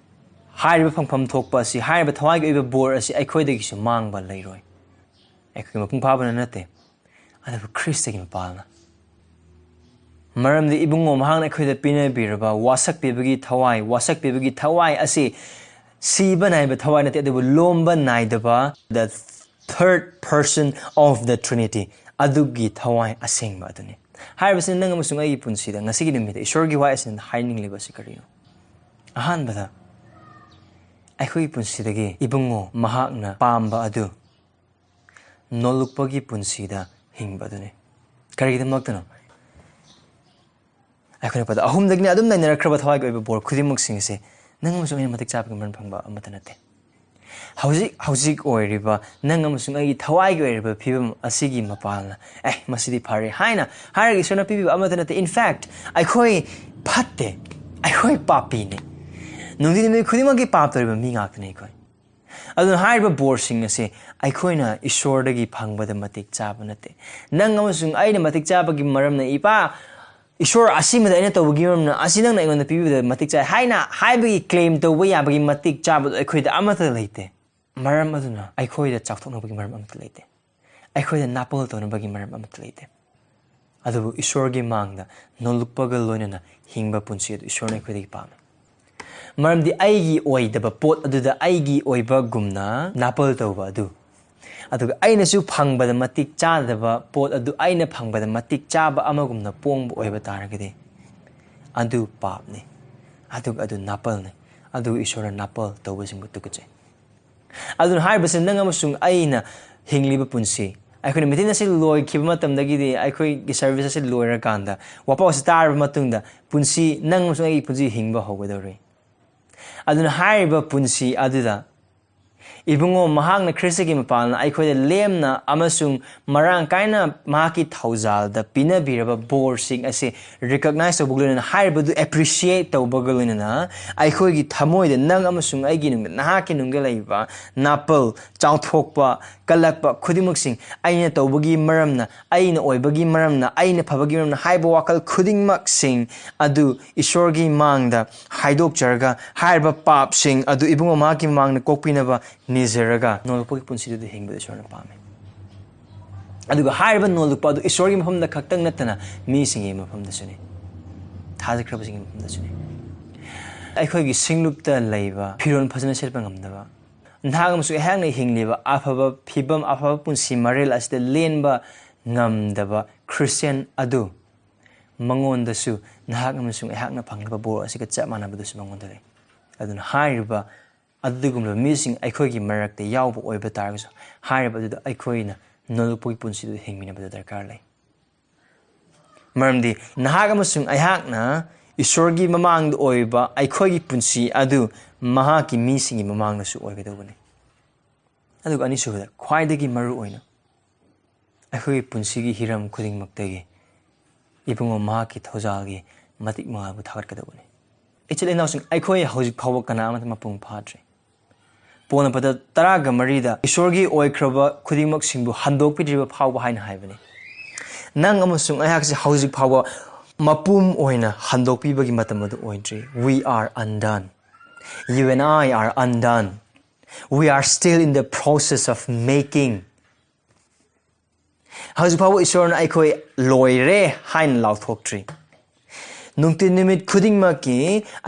ꯍꯥꯏꯔꯤꯕ ꯐꯪꯐꯝ ꯊꯣꯛꯄ ꯑꯁꯤ, ꯍꯥꯏꯔꯤꯕ ꯊꯋꯥꯏꯒꯤ ꯑꯣꯏꯕ ꯕꯣꯔ ꯑꯁꯤ ꯑꯩꯈꯣꯏꯗꯒꯤꯁꯨ ꯃꯥꯡꯕ ꯂꯩꯔꯣꯏ꯫ ꯑꯩꯈꯣꯏꯒꯤ ꯃꯄꯨꯡ ꯐꯥꯕꯅ ꯅꯠꯇꯦ, ꯑꯗꯨꯕꯨ ꯈ꯭ꯔꯤꯁꯇꯒꯤ ꯃꯄꯥꯜꯅ꯫ ꯃꯔꯝꯗꯤ ꯏꯕꯨꯡꯉꯣ ꯃꯍꯥꯛꯅ ꯑꯩꯈꯣꯏꯗ ꯄꯤꯅꯕꯤꯔꯕ ꯋꯥꯁꯛꯄꯤꯕꯒꯤ ꯊꯋꯥꯏ, ꯋꯥꯁꯛꯄꯤꯕꯒꯤ ꯊꯋꯥꯏ ꯑꯁꯤ ꯁꯤꯕ ꯅꯥꯏꯕ ꯊꯋꯥꯏ ꯅꯠꯇꯦ, ꯑꯗꯨꯕꯨ ꯂꯣꯝꯕ ꯅꯥꯏꯗꯕ, the third person of the Trinity, ꯑꯗꯨꯒꯤ ꯊꯋꯥꯏ ꯑꯁꯦꯡꯕ ꯑꯗꯨꯅꯤ꯫ ꯍꯥꯏꯔꯤꯕꯁꯤꯅ ꯅꯪ ꯑꯃꯁꯨꯡ ꯑꯩꯒꯤ ꯄꯨꯟꯁꯤꯗ ꯉꯁꯤꯒꯤ ꯅꯨꯃꯤꯠꯇ ꯏꯁꯣꯔꯒꯤ ꯋꯥꯍꯩ ꯑꯁꯤꯅ ꯍꯥꯏꯅꯤꯡꯂꯤꯕ ꯑꯁꯤ ꯀꯔꯤꯅꯣ? ꯑꯍꯥꯟꯕꯗ, ꯑꯩꯈꯣꯏꯒꯤ ꯄꯨꯟꯁꯤꯗꯒꯤ ꯏꯕꯨꯡꯉꯣ ꯃꯍꯥꯛꯅ ꯄꯥꯝꯕ ꯑꯗꯨ ꯅꯣꯜꯂꯨꯛꯄꯒꯤ ꯄꯨꯟꯁꯤꯗ ꯍꯤꯡꯕ ꯑꯗꯨꯅꯤ꯫ ꯀꯔꯤꯒꯤꯗꯃꯛꯇꯅꯣ? ꯑꯩꯈꯣꯏꯅ ꯄꯗ ꯑꯍꯨꯝꯗꯒꯤꯅ ꯑꯗꯨꯝ ꯅꯩꯅꯔꯛꯈ꯭ꯔꯕ ꯊꯋꯥꯏꯒꯤ ꯑꯣꯏꯕ ꯕꯣꯔ ꯈꯨꯗꯤꯡꯃꯛꯁꯤꯡ ꯑꯁꯦ ꯅꯪ ꯑꯃꯁꯨꯡ ꯑꯩꯅ ꯃꯇꯤꯛ ꯆꯥꯕꯒꯤ ꯃꯔꯝ ꯐꯪꯕ ꯑꯃꯠꯇ ꯅꯠꯇꯦ꯫ ꯍꯧꯖꯤꯛ ꯍꯧꯖꯤꯛ ꯑꯣꯏꯔꯤꯕ ꯅꯪ ꯑꯃꯁꯨꯡ ꯑꯩꯒꯤ ꯊꯋꯥꯏꯒꯤ ꯑꯣꯏꯔꯤꯕ ꯐꯤꯕꯝ ꯑꯁꯤꯒꯤ ꯃꯄꯥꯜꯅ "ꯑꯦ, ꯃꯁꯤꯗꯤ ꯐꯔꯦ" ꯍꯥꯏꯅ ꯍꯥꯏꯔꯒ ꯏꯁꯣꯔꯅ ꯄꯤꯕꯤꯕ ꯑꯃꯠꯇ ꯅꯠꯇꯦ꯫ In fact, ꯑꯩꯈꯣꯏ ꯐꯠꯇꯦ, ꯑꯩꯈꯣꯏ ꯄꯥꯄꯤꯅꯤ꯫ ꯅꯨꯡꯇꯤ ꯅꯨꯃꯤꯠ ꯈꯨꯗꯤꯡꯃꯛꯀꯤ ꯄꯥꯞ ꯇꯧꯔꯤꯕ ꯃꯤ ꯉꯥꯛꯇꯅꯤ ꯑꯩꯈꯣꯏ꯫ ꯑꯗꯨꯅ ꯍꯥꯏꯔꯤꯕ ꯕꯣꯔꯁꯤꯡ ꯑꯁꯦ ꯑꯩꯈꯣꯏꯅ ꯏꯁꯣꯔꯗꯒꯤ ꯐꯪꯕꯗ ꯃꯇꯤꯛ ꯆꯥꯕ ꯅꯠꯇꯦ꯫ ꯅꯪ ꯑꯃꯁꯨꯡ ꯑꯩꯅ ꯃꯇꯤꯛ ꯆꯥꯕꯒꯤ ꯃꯔꯝꯅ, "ꯏꯄꯥ, ꯏꯁꯣꯔ, ꯑꯁꯤꯃꯗ ꯑꯩꯅ ꯇꯧꯕꯒꯤ ꯃꯔꯝꯅ ꯑꯁꯤ ꯅꯪꯅ ꯑꯩꯉꯣꯟꯗ ꯄꯤꯕꯤꯕꯗ ꯃꯇꯤꯛ ꯆꯥꯏ" ꯍꯥꯏꯅ ꯍꯥꯏꯕꯒꯤ ꯀ꯭ꯂꯦꯝ ꯇꯧꯕ ꯌꯥꯕꯒꯤ ꯃꯇꯤꯛ ꯆꯥꯕꯗꯣ ꯑꯩꯈꯣꯏꯗ ꯑꯃꯠꯇ ꯂꯩꯇꯦ꯫ ꯃꯔꯝ ꯑꯗꯨꯅ ꯑꯩꯈꯣꯏꯗ ꯆꯥꯎꯊꯣꯛꯅꯕꯒꯤ ꯃꯔꯝ ꯑꯃꯠꯇ ꯂꯩꯇꯦ꯫ ꯑꯩꯈꯣꯏꯗ ꯅꯥꯄꯜ ꯇꯧꯅꯕꯒꯤ ꯃꯔꯝ ꯑꯃꯠꯇ ꯂꯩꯇꯦ꯫ ꯑꯗꯨꯕꯨ ꯏꯁꯣꯔꯒꯤ ꯃꯥꯡꯗ ꯅꯣꯜꯂꯨꯛꯄꯒ ꯂꯣꯏꯅꯅ ꯍꯤꯡꯕ ꯄꯨꯟꯁꯤ ꯑꯗꯨ ꯏꯁꯣꯔꯅ ꯑꯩꯈꯣꯏꯗꯒꯤ ꯄꯥꯝꯃꯤ꯫ ꯃꯔꯝꯗꯤ ꯑꯩꯒꯤ ꯑꯣꯏꯗꯕ ꯄꯣꯠ ꯑꯗꯨꯗ ꯑꯩꯒꯤ ꯑꯣꯏꯕꯒꯨꯝꯅ ꯅꯥꯄꯜ ꯇꯧꯕ ꯑꯗꯨ, ꯑꯗꯨꯒ ꯑꯩꯅꯁꯨ ꯐꯪꯕꯗ ꯃꯇꯤꯛ ꯆꯥꯗꯕ ꯄꯣꯠ ꯑꯗꯨ ꯑꯩꯅ ꯐꯪꯕꯗ ꯃꯇꯤꯛ ꯆꯥꯕ ꯑꯃꯒꯨꯝꯅ ꯄꯣꯡꯕ ꯑꯣꯏꯕ ꯇꯥꯔꯒꯗꯤ, ꯑꯗꯨ ꯄꯥꯞꯅꯤ, ꯑꯗꯨꯒ ꯑꯗꯨ ꯅꯥꯄꯜꯅꯤ, ꯑꯗꯨꯒ ꯏꯁꯣꯔꯅ ꯅꯥꯄꯜ ꯇꯧꯕꯁꯤꯡꯕꯨ ꯇꯨꯀꯠꯆꯩ꯫ ꯑꯗꯨꯅ ꯍꯥꯏꯔꯤꯕꯁꯤ ꯅꯪ ꯑꯃꯁꯨꯡ ꯑꯩꯅ ꯍꯤꯡꯂꯤꯕ ꯄꯨꯟꯁꯤ, ꯑꯩꯈꯣꯏꯅ ꯃꯤꯇꯤꯟ ꯑꯁꯤ ꯂꯣꯏꯈꯤꯕ ꯃꯇꯝꯗꯒꯤꯗꯤ, ꯑꯩꯈꯣꯏꯒꯤ ꯁꯔꯚꯤꯁ ꯑꯁꯤ ꯂꯣꯏꯔꯀꯥꯟꯗ, ꯋꯥꯄꯥꯎ ꯑꯁꯤ ꯇꯥꯔꯕ ꯃꯇꯨꯡꯗ, ꯄꯨꯟꯁꯤ, ꯅꯪ ꯑꯃꯁꯨꯡ ꯑꯩꯒꯤ ꯄꯨꯟꯁꯤ ꯍꯤꯡꯕ ꯍꯧꯒꯗꯧꯔꯤ꯫ ꯑꯗꯨꯅ ꯍꯥꯏꯔꯤꯕ ꯄꯨꯟꯁꯤ ꯑꯗꯨꯗ ꯏꯕꯨꯡꯉꯣ, ꯃꯍꯥꯛꯅ ꯈ꯭ꯔꯤꯁꯇꯒꯤ ꯃꯄꯥꯟꯅ ꯑꯩꯈꯣꯏꯗ ꯂꯦꯝꯅ ꯑꯃꯁꯨꯡ ꯃꯔꯥꯡ ꯀꯥꯏꯅ ꯃꯍꯥꯛꯀꯤ ꯊꯧꯖꯥꯜꯗ ꯄꯤꯅꯕꯤꯔꯕ ꯕꯣꯔꯁꯤꯡ ꯑꯁꯤ ꯔꯤꯀꯛꯅꯥꯏꯁ ꯇꯧꯕꯒ ꯂꯣꯏꯅꯅ, ꯍꯥꯏꯔꯤꯕꯗꯨ ꯑꯦꯄ꯭ꯔꯤꯁꯤꯌꯦꯠ ꯇꯧꯕꯒ ꯂꯣꯏꯅꯅ, ꯑꯩꯈꯣꯏꯒꯤ ꯊꯃꯣꯏꯗ ꯅꯪ ꯑꯃꯁꯨꯡ ꯑꯩꯒꯤ ꯅꯨꯡꯗ, ꯅꯍꯥꯛꯀꯤ ꯅꯨꯡꯗ ꯂꯩꯕ ꯅꯥꯄꯜ, ꯆꯥꯎꯊꯣꯛꯄ, ꯀꯜꯂꯛꯄ ꯈꯨꯗꯤꯡꯃꯛꯁꯤꯡ, ꯑꯩꯅ ꯇꯧꯕꯒꯤ ꯃꯔꯝꯅ, ꯑꯩꯅ ꯑꯣꯏꯕꯒꯤ ꯃꯔꯝꯅ, ꯑꯩꯅ ꯐꯕꯒꯤ ꯃꯔꯝꯅ ꯍꯥꯏꯕ ꯋꯥꯈꯜ ꯈꯨꯗꯤꯡꯃꯛꯁꯤꯡ ꯑꯗꯨ ꯏꯁꯣꯔꯒꯤ ꯃꯥꯡꯗ ꯍꯥꯏꯗꯣꯛꯆꯔꯒ, ꯍꯥꯏꯔꯤꯕ ꯄꯥꯞꯁꯤꯡ ꯑꯗꯨ ꯏꯕꯨꯡꯉꯣ ꯃꯍꯥꯛꯀꯤ ꯃꯃꯥꯡꯗ ꯀꯣꯛꯄꯤꯅꯕ ꯅꯤꯖꯔꯒ, ꯅꯣꯜꯂꯛꯄꯒꯤ ꯄꯨꯟꯁꯤꯗꯨꯗ ꯍꯤꯡꯕꯗ ꯏꯁꯣꯔꯅ ꯄꯥꯝꯃꯤ꯫ ꯑꯗꯨꯒ ꯍꯥꯏꯔꯤꯕ ꯅꯣꯜꯂꯛꯄ ꯑꯗꯨ ꯏꯁꯣꯔꯒꯤ ꯃꯐꯝꯗ ꯈꯛꯇꯪ ꯅꯠꯇꯅ ꯃꯤꯁꯤꯡꯒꯤ ꯃꯐꯝꯗꯁꯨꯅꯤ, ꯊꯥꯖꯈ꯭ꯔꯕꯁꯤꯡꯒꯤ ꯃꯐꯝꯗꯁꯨꯅꯤ꯫ ꯑꯩꯈꯣꯏꯒꯤ ꯁꯤꯡꯂꯨꯞꯇ ꯂꯩꯕ, ꯐꯤꯔꯣꯜ ꯐꯖꯅ ꯁꯦꯠꯄ ꯉꯝꯗꯕ, ꯅꯍꯥꯛ ꯑꯃꯁꯨꯡ ꯑꯩꯍꯥꯛꯅ ꯍꯤꯡꯂꯤꯕ ꯑꯐꯕ ꯐꯤꯕꯝ, ꯑꯐꯕ ꯄꯨꯟꯁꯤ ꯃꯔꯦꯜ ꯑꯁꯤꯗ ꯂꯦꯟꯕ ꯉꯝꯗꯕ ꯈ꯭ꯔꯤꯁꯇꯤꯌꯥꯟ ꯑꯗꯨ ꯃꯉꯣꯟꯗꯁꯨ ꯅꯍꯥꯛ ꯑꯃꯁꯨꯡ ꯑꯩꯍꯥꯛꯅ ꯐꯪꯂꯤꯕ ꯕꯣꯔ ꯑꯁꯤꯒ ꯆꯞ ꯃꯥꯟꯅꯕꯗꯨꯁꯨ ꯃꯉꯣꯟꯗ ꯂꯩ꯫ ꯑꯗꯨꯅ ꯍꯥꯏꯔꯤꯕ ꯑꯗꯨꯒꯨꯝꯂꯕ ꯃꯤꯁꯤꯡ ꯑꯩꯈꯣꯏꯒꯤ ꯃꯔꯛꯇ ꯌꯥꯎꯕ ꯑꯣꯏꯕ ꯇꯥꯔꯒꯁꯨ, ꯍꯥꯏꯔꯤꯕ ꯑꯗꯨꯗ ꯑꯩꯈꯣꯏꯅ ꯅꯣꯜꯂꯨꯛꯄꯒꯤ ꯄꯨꯟꯁꯤꯗꯨꯗ ꯍꯤꯡꯃꯤꯟꯅꯕꯗ ꯗꯔꯀꯥꯔ ꯂꯩ꯫ ꯃꯔꯝꯗꯤ ꯅꯍꯥꯛ ꯑꯃꯁꯨꯡ ꯑꯩꯍꯥꯛꯅ ꯏꯁꯣꯔꯒꯤ ꯃꯃꯥꯡꯗ ꯑꯣꯏꯕ ꯑꯩꯈꯣꯏꯒꯤ ꯄꯨꯟꯁꯤ ꯑꯗꯨ ꯃꯍꯥꯛꯀꯤ ꯃꯤꯁꯤꯡꯒꯤ ꯃꯃꯥꯡꯗꯁꯨ ꯑꯣꯏꯒꯗꯧꯕꯅꯤ꯫ ꯑꯗꯨꯒ ꯑꯅꯤꯁꯨꯕꯗ, ꯈ꯭ꯋꯥꯏꯗꯒꯤ ꯃꯔꯨ ꯑꯣꯏꯅ, ꯑꯩꯈꯣꯏꯒꯤ ꯄꯨꯟꯁꯤꯒꯤ ꯍꯤꯔꯝ ꯈꯨꯗꯤꯡꯃꯛꯇꯒꯤ ꯏꯕꯨꯡꯉꯣ ꯃꯍꯥꯛꯀꯤ ꯊꯧꯖꯥꯜꯒꯤ ꯃꯇꯤꯛ ꯃꯉꯥꯜꯕꯨ ꯊꯥꯒꯠꯀꯗꯧꯕꯅꯤ꯫ ꯏꯆꯤꯜ ꯏꯅꯥꯎꯁꯤꯡ, ꯑꯩꯈꯣꯏ ꯍꯧꯖꯤꯛ ꯐꯥꯎꯕ ꯀꯅꯥ ꯑꯃꯠꯇ ꯃꯄꯨꯡ ꯐꯥꯗ꯭ꯔꯤ꯫ ꯄꯣꯜꯅ ꯄꯗ ꯇꯔꯥꯒ ꯃꯔꯤꯗ ꯏꯁꯣꯔꯒꯤ ꯑꯣꯏꯈ꯭ꯔꯕ ꯈꯨꯗꯤꯡꯃꯛꯁꯤꯡꯕꯨ ꯍꯟꯗꯣꯛꯄꯤꯗ꯭ꯔꯤꯕ ꯐꯥꯎꯕ ꯍꯥꯏꯅ ꯍꯥꯏꯕꯅꯤ꯫ ꯅꯪ ꯑꯃꯁꯨꯡ ꯑꯩꯍꯥꯛꯁꯤ ꯍꯧꯖꯤꯛ ꯐꯥꯎꯕ ꯃꯄꯨꯝ ꯑꯣꯏꯅ ꯍꯟꯗꯣꯛꯄꯤꯕꯒꯤ ꯃꯇꯝ ꯑꯗꯨ ꯑꯣꯏꯗ꯭ꯔꯤ꯫ We are undone. You and I are undone. We are still in the process of making. ꯍꯧꯖꯤꯛ ꯐꯥꯎꯕ ꯏꯁꯣꯔꯅ ꯑꯩꯈꯣꯏ ꯂꯣꯏꯔꯦ ꯍꯥꯏꯅ ꯂꯥꯎꯊꯣꯛꯇ꯭ꯔꯤ꯫ ꯅꯨꯡꯇꯤ ꯅꯨꯃꯤꯠ ꯈꯨꯗꯤꯡꯃꯛꯀꯤ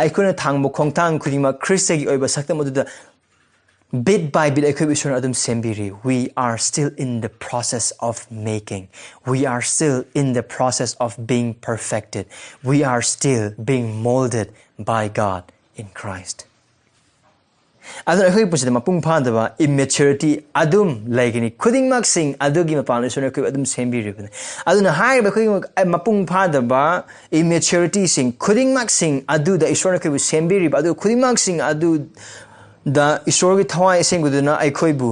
ꯑꯩꯈꯣꯏꯅ ꯊꯥꯡꯕ ꯈꯣꯡꯊꯥꯡ ꯈꯨꯗꯤꯡꯃꯛ ꯈ꯭ꯔꯤꯁꯇꯒꯤ ꯑꯣꯏꯕ ꯁꯛꯇꯝ ꯑꯗꯨꯗ bit by bit ꯑꯩꯈꯣꯏꯕꯨ ꯏꯁꯣꯔꯅ ꯑꯗꯨꯝ ꯁꯦꯝꯕꯤꯔꯤ꯫ We are still in the process of making. We are still in the process of being perfected. We are still being molded by God in Christ. ꯑꯗꯨꯅ ꯑꯩꯈꯣꯏꯒꯤ ꯄꯨꯟꯁꯤꯗ ꯃꯄꯨꯡ ꯐꯥꯗꯕ immaturity ꯑꯗꯨꯝ ꯂꯩꯒꯅꯤ꯫ ꯈꯨꯗꯤꯡꯃꯛꯁꯤꯡ ꯑꯗꯨꯒꯤ ꯃꯄꯥꯟꯗ ꯏꯁꯣꯔꯅ ꯑꯩꯈꯣꯏꯕꯨ ꯑꯗꯨꯝ ꯁꯦꯝꯕꯤꯔꯤꯕꯅꯤ꯫ ꯑꯗꯨꯅ ꯍꯥꯏꯔꯤꯕ ꯑꯩꯈꯣꯏꯒꯤ ꯃꯄꯨꯡ ꯐꯥꯗꯕ immaturityꯁꯤꯡ ꯈꯨꯗꯤꯡꯃꯛꯁꯤꯡ ꯑꯗꯨꯗ ꯏꯁꯣꯔꯅ ꯑꯩꯈꯣꯏꯕꯨ ꯁꯦꯝꯕꯤꯔꯤꯕ ꯑꯗꯨ ꯈꯨꯗꯤꯡꯃꯛꯁꯤꯡ ꯑꯗꯨꯗ ꯏꯁꯣꯔꯒꯤ ꯊꯋꯥꯏ ꯑꯁꯦꯡꯕꯗꯨꯅ ꯑꯩꯈꯣꯏꯕꯨ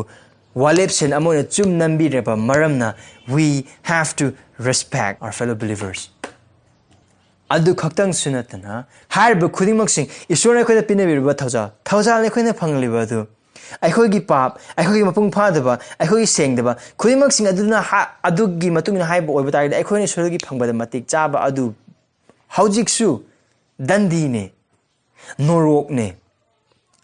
ꯋꯥꯂꯦꯞꯁꯦꯟ ꯑꯃ ꯑꯣꯏꯅ ꯆꯨꯝ ꯅꯝꯕꯤꯔꯕ ꯃꯔꯝꯅ, we have to respect our fellow believers. ꯑꯗꯨ ꯈꯛꯇꯪꯁꯨ ꯅꯠꯇꯅ, ꯍꯥꯏꯔꯤꯕ ꯈꯨꯗꯤꯡꯃꯛꯁꯤꯡ, ꯏꯁꯣꯔꯅ ꯑꯩꯈꯣꯏꯗ ꯄꯤꯅꯕꯤꯔꯕ ꯊꯧꯖꯥꯜ, ꯊꯧꯖꯥꯜꯅ ꯑꯩꯈꯣꯏꯅ ꯐꯪꯂꯤꯕ ꯑꯗꯨ, ꯑꯩꯈꯣꯏꯒꯤ ꯄꯥꯞ, ꯑꯩꯈꯣꯏꯒꯤ ꯃꯄꯨꯡ ꯐꯥꯗꯕ, ꯑꯩꯈꯣꯏꯒꯤ ꯁꯦꯡꯗꯕ ꯈꯨꯗꯤꯡꯃꯛꯁꯤꯡ ꯑꯗꯨꯅ ꯍꯥ-, ꯑꯗꯨꯒꯤ ꯃꯇꯨꯡ ꯏꯟꯅ ꯍꯥꯏꯕ ꯑꯣꯏꯕ ꯇꯥꯔꯒꯗꯤ, ꯑꯩꯈꯣꯏꯅ ꯏꯁꯣꯔꯗꯒꯤ ꯐꯪꯕꯗ ꯃꯇꯤꯛ ꯆꯥꯕ ꯑꯗꯨ ꯍꯧꯖꯤꯛꯁꯨ ꯗꯟꯗꯤꯅꯦ, ꯅꯣꯔꯣꯛꯅꯦ꯫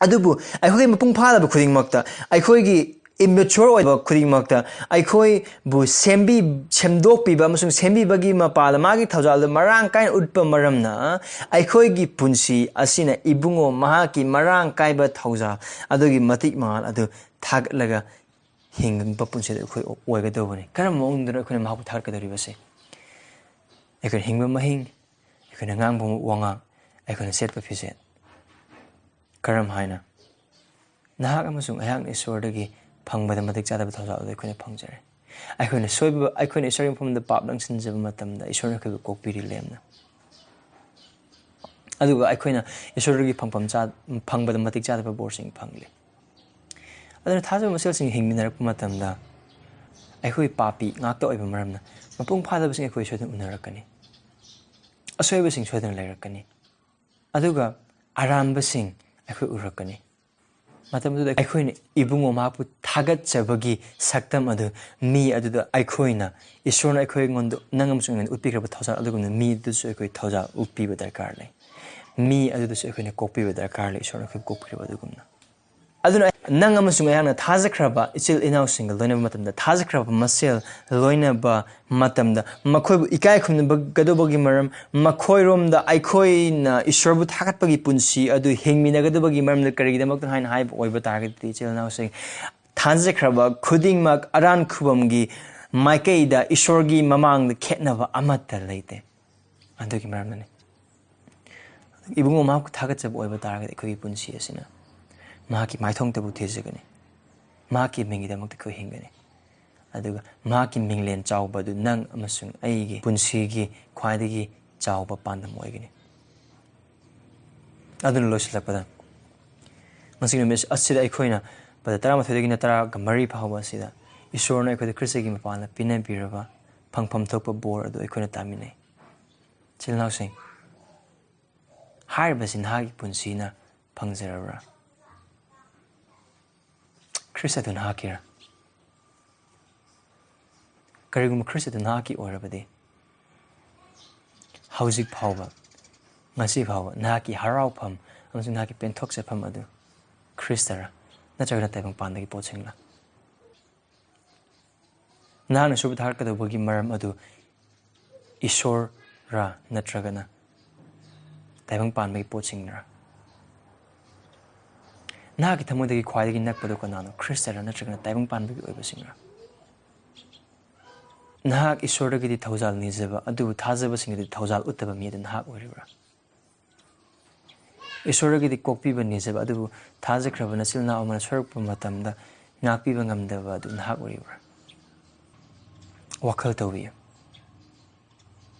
ꯑꯗꯨꯕꯨ ꯑꯩꯈꯣꯏꯒꯤ ꯃꯄꯨꯡ ꯐꯥꯗꯕ ꯈꯨꯗꯤꯡꯃꯛꯇ, ꯑꯩꯈꯣꯏꯒꯤ immature ꯑꯣꯏꯕ ꯈꯨꯗꯤꯡꯃꯛꯇ, ꯑꯩꯈꯣꯏꯕꯨ ꯁꯦꯝꯕꯤ-, ꯁꯦꯝꯗꯣꯛꯄꯤꯕ ꯑꯃꯁꯨꯡ ꯁꯦꯝꯕꯤꯕꯒꯤ ꯃꯄꯥꯜꯗ ꯃꯥꯒꯤ ꯊꯧꯖꯥꯜꯗꯨ ꯃꯔꯥꯡ ꯀꯥꯏꯅ ꯎꯠꯄ ꯃꯔꯝꯅ, ꯑꯩꯈꯣꯏꯒꯤ ꯄꯨꯟꯁꯤ ꯑꯁꯤꯅ ꯏꯕꯨꯡꯉꯣ ꯃꯍꯥꯛꯀꯤ ꯃꯔꯥꯡ ꯀꯥꯏꯕ ꯊꯧꯖꯥꯜ ꯑꯗꯨꯒꯤ ꯃꯇꯤꯛ ꯃꯉꯥꯜ ꯑꯗꯨ ꯊꯥꯒꯠꯂꯒ ꯍꯤꯡꯕ ꯄꯨꯟꯁꯤꯗ ꯑꯩꯈꯣꯏ ꯑꯣꯏꯒꯗꯧꯕꯅꯤ꯫ ꯀꯔꯝꯕ ꯃꯑꯣꯡꯗꯅꯣ ꯑꯩꯈꯣꯏꯅ ꯃꯍꯥꯛꯄꯨ ꯊꯥꯒꯠꯀꯗꯧꯔꯤꯕꯁꯦ? ꯑꯩꯈꯣꯏꯅ ꯍꯤꯡꯕ ꯃꯍꯤꯡ, ꯑꯩꯈꯣꯏꯅ ꯉꯥꯡꯕ ꯋꯥꯉꯥꯡ, ꯑꯩꯈꯣꯏꯅ ꯁꯦꯠꯄ ꯐꯤꯖꯦꯠ, ꯀꯔꯝ ꯍꯥꯏꯅ? ꯅꯍꯥꯛ ꯑꯃꯁꯨꯡ ꯑꯩꯍꯥꯛꯅ ꯏꯁꯣꯔꯗꯒꯤ ꯐꯪꯕꯗ ꯃꯇꯤꯛ ꯆꯥꯗꯕ ꯊꯧꯖꯥꯜ ꯑꯗꯨ ꯑꯩꯈꯣꯏꯅ ꯐꯪꯖꯔꯦ꯫ ꯑꯩꯈꯣꯏꯅ ꯁꯣꯏꯕ, ꯑꯩꯈꯣꯏꯅ ꯏꯁꯣꯔꯒꯤ ꯃꯐꯝꯗ ꯄꯥꯞ ꯂꯪꯁꯤꯟꯖꯕ ꯃꯇꯝꯗ ꯏꯁꯣꯔꯅ ꯑꯩꯈꯣꯏꯕꯨ ꯀꯣꯛꯄꯤꯔꯤ ꯂꯦꯝꯅ꯫ ꯑꯗꯨꯒ ꯑꯩꯈꯣꯏꯅ ꯏꯁꯣꯔꯗꯒꯤ ꯐꯪꯐꯝ ꯆꯥ-, ꯐꯪꯕꯗ ꯃꯇꯤꯛ ꯆꯥꯗꯕ ꯕꯣꯔꯁꯤꯡ ꯐꯪꯂꯤ꯫ ꯑꯗꯨꯅ ꯊꯥꯖꯕ ꯃꯁꯦꯜꯁꯤꯡ ꯍꯤꯡꯃꯤꯟꯅꯔꯛꯄ ꯃꯇꯝꯗ ꯑꯩꯈꯣꯏ ꯄꯥꯄꯤ ꯉꯥꯛꯇ ꯑꯣꯏꯕ ꯃꯔꯝꯅ ꯃꯄꯨꯡ ꯐꯥꯗꯕꯁꯤꯡ ꯑꯩꯈꯣꯏ ꯁꯣꯏꯗꯅ ꯎꯅꯔꯛꯀꯅꯤ꯫ ꯑꯁꯣꯏꯕꯁꯤꯡ ꯁꯣꯏꯗꯅ ꯂꯩꯔꯛꯀꯅꯤ꯫ ꯑꯗꯨꯒ ꯑꯔꯥꯟꯕꯁꯤꯡ ꯑꯩꯈꯣꯏ ꯎꯔꯛꯀꯅꯤ꯫ ꯃꯇꯝꯗꯨꯗ ꯑꯩꯈꯣꯏꯅ ꯏꯕꯨꯡꯉꯣ ꯃꯍꯥꯛꯄꯨ ꯊꯥꯒꯠꯆꯕꯒꯤ ꯁꯛꯇꯝ ꯑꯗꯨ ꯃꯤ ꯑꯗꯨꯗ ꯑꯩꯈꯣꯏꯅ, ꯏꯁꯣꯔꯅ ꯑꯩꯈꯣꯏꯉꯣꯟꯗ, ꯅꯪ ꯑꯃꯁꯨꯡ ꯑꯩꯉꯣꯟꯗ ꯎꯠꯄꯤꯈ꯭ꯔꯕ ꯊꯧꯖꯥꯜ ꯑꯗꯨꯒꯨꯝꯅ ꯃꯤ ꯑꯗꯨꯁꯨ ꯑꯩꯈꯣꯏ ꯊꯧꯖꯥꯜ ꯎꯠꯄꯤꯕ ꯗꯔꯀꯥꯔ ꯂꯩ꯫ ꯃꯤ ꯑꯗꯨꯗꯁꯨ ꯑꯩꯈꯣꯏꯅ ꯀꯣꯛꯄꯤꯕ ꯗꯔꯀꯥꯔ ꯂꯩ, ꯏꯁꯣꯔꯅ ꯑꯩꯈꯣꯏꯕꯨ ꯀꯣꯛꯄꯤꯔꯕ ꯑꯗꯨꯒꯨꯝꯅ꯫ ꯑꯗꯨꯅ ꯅꯪ ꯑꯃꯁꯨꯡ ꯑꯩꯍꯥꯛꯅ ꯊꯥꯖꯈ꯭ꯔꯕ ꯏꯆꯤꯜ ꯏꯅꯥꯎꯁꯤꯡꯒ ꯂꯣꯏꯅꯕ ꯃꯇꯝꯗ, ꯊꯥꯖꯈ꯭ꯔꯕ ꯃꯁꯦꯜ ꯂꯣꯏꯅꯕ ꯃꯇꯝꯗ, ꯃꯈꯣꯏꯕꯨ ꯏꯀꯥꯏ ꯈꯨꯝꯅꯒꯗꯧꯕꯒꯤ ꯃꯔꯝ, ꯃꯈꯣꯏꯔꯣꯝꯗ ꯑꯩꯈꯣꯏꯅ ꯏꯁꯣꯔꯕꯨ ꯊꯥꯒꯠꯄꯒꯤ ꯄꯨꯟꯁꯤ ꯑꯗꯨ ꯍꯤꯡꯃꯤꯟꯅꯒꯗꯕꯒꯤ ꯃꯔꯝꯗ ꯀꯔꯤꯒꯤꯗꯃꯛꯇ ꯍꯥꯏꯅ ꯍꯥꯏꯕ ꯑꯣꯏꯕ ꯇꯥꯔꯒꯗꯤ, ꯏꯆꯤꯜ ꯏꯅꯥꯎꯁꯤꯡ, ꯊꯥꯖꯈ꯭ꯔꯕ ꯈꯨꯗꯤꯡꯃꯛ ꯑꯔꯥꯟ ꯈꯨꯕꯝꯒꯤ ꯃꯥꯏꯀꯩꯗ ꯏꯁꯣꯔꯒꯤ ꯃꯃꯥꯡꯗ ꯈꯦꯠꯅꯕ ꯑꯃꯠꯇ ꯂꯩꯇꯦ꯫ ꯑꯗꯨꯒꯤ ꯃꯔꯝꯅꯅꯤ꯫ ꯏꯕꯨꯡꯉꯣ ꯃꯍꯥꯛꯄꯨ ꯊꯥꯒꯠꯆꯕ ꯑꯣꯏꯕ ꯇꯥꯔꯒꯗꯤ, ꯑꯩꯈꯣꯏꯒꯤ ꯄꯨꯟꯁꯤ ꯑꯁꯤꯅ ꯃꯍꯥꯛꯀꯤ ꯃꯥꯏꯊꯣꯡꯇꯕꯨ ꯊꯤꯖꯒꯅꯤ꯫ ꯃꯍꯥꯛꯀꯤ ꯃꯤꯡꯒꯤꯗꯃꯛꯇ ꯑꯩꯈꯣꯏ ꯍꯤꯡꯒꯅꯤ꯫ ꯑꯗꯨꯒ ꯃꯍꯥꯛꯀꯤ ꯃꯤꯡꯂꯦꯟ ꯆꯥꯎꯕ ꯑꯗꯨ ꯅꯪ ꯑꯃꯁꯨꯡ ꯑꯩꯒꯤ ꯄꯨꯟꯁꯤꯒꯤ ꯈ꯭ꯋꯥꯏꯗꯒꯤ ꯆꯥꯎꯕ ꯄꯥꯟꯗꯝ ꯑꯣꯏꯒꯅꯤ꯫ ꯑꯗꯨꯅ ꯂꯣꯏꯁꯤꯜꯂꯛꯄꯗ, ꯉꯁꯤ ꯅꯨꯃꯤꯠ ꯑꯁꯤꯗ ꯑꯩꯈꯣꯏꯅ ꯄꯗ ꯇꯔꯥꯃꯥꯊꯣꯏꯗꯒꯤꯅ ꯇꯔꯥꯒ ꯃꯔꯤ ꯐꯥꯎꯕ ꯑꯁꯤꯗ ꯏꯁꯣꯔꯅ ꯑꯩꯈꯣꯏꯗ ꯈ꯭ꯔꯤꯁꯇꯒꯤ ꯃꯄꯥꯟꯗ ꯄꯤꯅꯕꯤꯔꯕ ꯐꯪꯐꯝ ꯊꯣꯛꯄ ꯕꯣꯔ ꯑꯗꯨ ꯑꯩꯈꯣꯏꯅ ꯇꯥꯃꯤꯟꯅꯩ꯫ ꯏꯆꯤꯜ ꯏꯅꯥꯎꯁꯤꯡ, ꯍꯥꯏꯔꯤꯕꯁꯤ ꯅꯍꯥꯛꯀꯤ ꯄꯨꯟꯁꯤꯅ ꯐꯪꯖꯔꯕ꯭ꯔꯥ? ꯈ꯭ꯔꯤꯁ ꯑꯗꯨ ꯅꯍꯥꯛꯀꯤꯔꯥ? ꯀꯔꯤꯒꯨꯝꯕ ꯈ꯭ꯔꯤꯁ ꯑꯗꯨ ꯅꯍꯥꯛꯀꯤ ꯑꯣꯏꯔꯕꯗꯤ, ꯍꯧꯖꯤꯛ ꯐꯥꯎꯕ, ꯉꯁꯤ ꯐꯥꯎꯕ ꯅꯍꯥꯛꯀꯤ ꯍꯔꯥꯎꯐꯝ ꯑꯃꯁꯨꯡ ꯅꯍꯥꯛꯀꯤ ꯄꯦꯟꯊꯣꯛꯆꯐꯝ ꯑꯗꯨ ꯈ꯭ꯔꯤꯁꯇꯔꯥ, ꯅꯠꯇ꯭ꯔꯒꯅ ꯇꯥꯏꯕꯪꯄꯥꯟꯗꯒꯤ ꯄꯣꯠꯁꯤꯡꯂꯥ? ꯅꯍꯥꯛꯅ ꯏꯁꯣꯔꯕꯨ ꯊꯥꯒꯠꯀꯗꯧꯕꯒꯤ ꯃꯔꯝ ꯑꯗꯨ ꯏꯁꯣꯔꯔꯥ, ꯅꯠꯇ꯭ꯔꯒꯅ ꯇꯥꯏꯕꯪ ꯄꯥꯟꯕꯒꯤ ꯄꯣꯠꯁꯤꯡꯅꯔꯥ? ꯅꯍꯥꯛꯀꯤ ꯊꯃꯣꯏꯗꯒꯤ ꯈ꯭ꯋꯥꯏꯗꯒꯤ ꯅꯛꯄꯗꯨ ꯀꯅꯥꯅꯣ? ꯈ꯭ꯔꯤꯁꯇꯔꯥ, ꯅꯠꯇ꯭ꯔꯒꯅ ꯇꯥꯏꯕꯪ ꯄꯥꯟꯕꯒꯤ ꯑꯣꯏꯕꯁꯤꯡꯔꯥ? ꯅꯍꯥꯛ ꯏꯁꯣꯔꯗꯒꯤꯗꯤ ꯊꯧꯖꯥꯜ ꯅꯤꯖꯕ ꯑꯗꯨꯕꯨ ꯊꯥꯖꯕꯁꯤꯡꯗꯗꯤ ꯊꯧꯖꯥꯜ ꯎꯠꯇꯕ ꯃꯤ ꯑꯗꯨ ꯅꯍꯥꯛ ꯑꯣꯏꯔꯤꯕ꯭ꯔꯥ? ꯏꯁꯣꯔꯗꯒꯤꯗꯤ ꯀꯣꯛꯄꯤꯕ ꯅꯤꯖꯕ ꯑꯗꯨꯕꯨ ꯊꯥꯖꯈ꯭ꯔꯕ ꯅꯆꯤꯜ ꯅꯅꯥꯎ ꯑꯃꯅ ꯁꯣꯏꯔꯛꯄ ꯃꯇꯝꯗ ꯉꯥꯛꯄꯤꯕ ꯉꯝꯗꯕ ꯑꯗꯨ ꯅꯍꯥꯛ ꯑꯣꯏꯔꯤꯕ꯭ꯔꯥ? ꯋꯥꯈꯜ ꯇꯧꯕꯤꯌꯨ꯫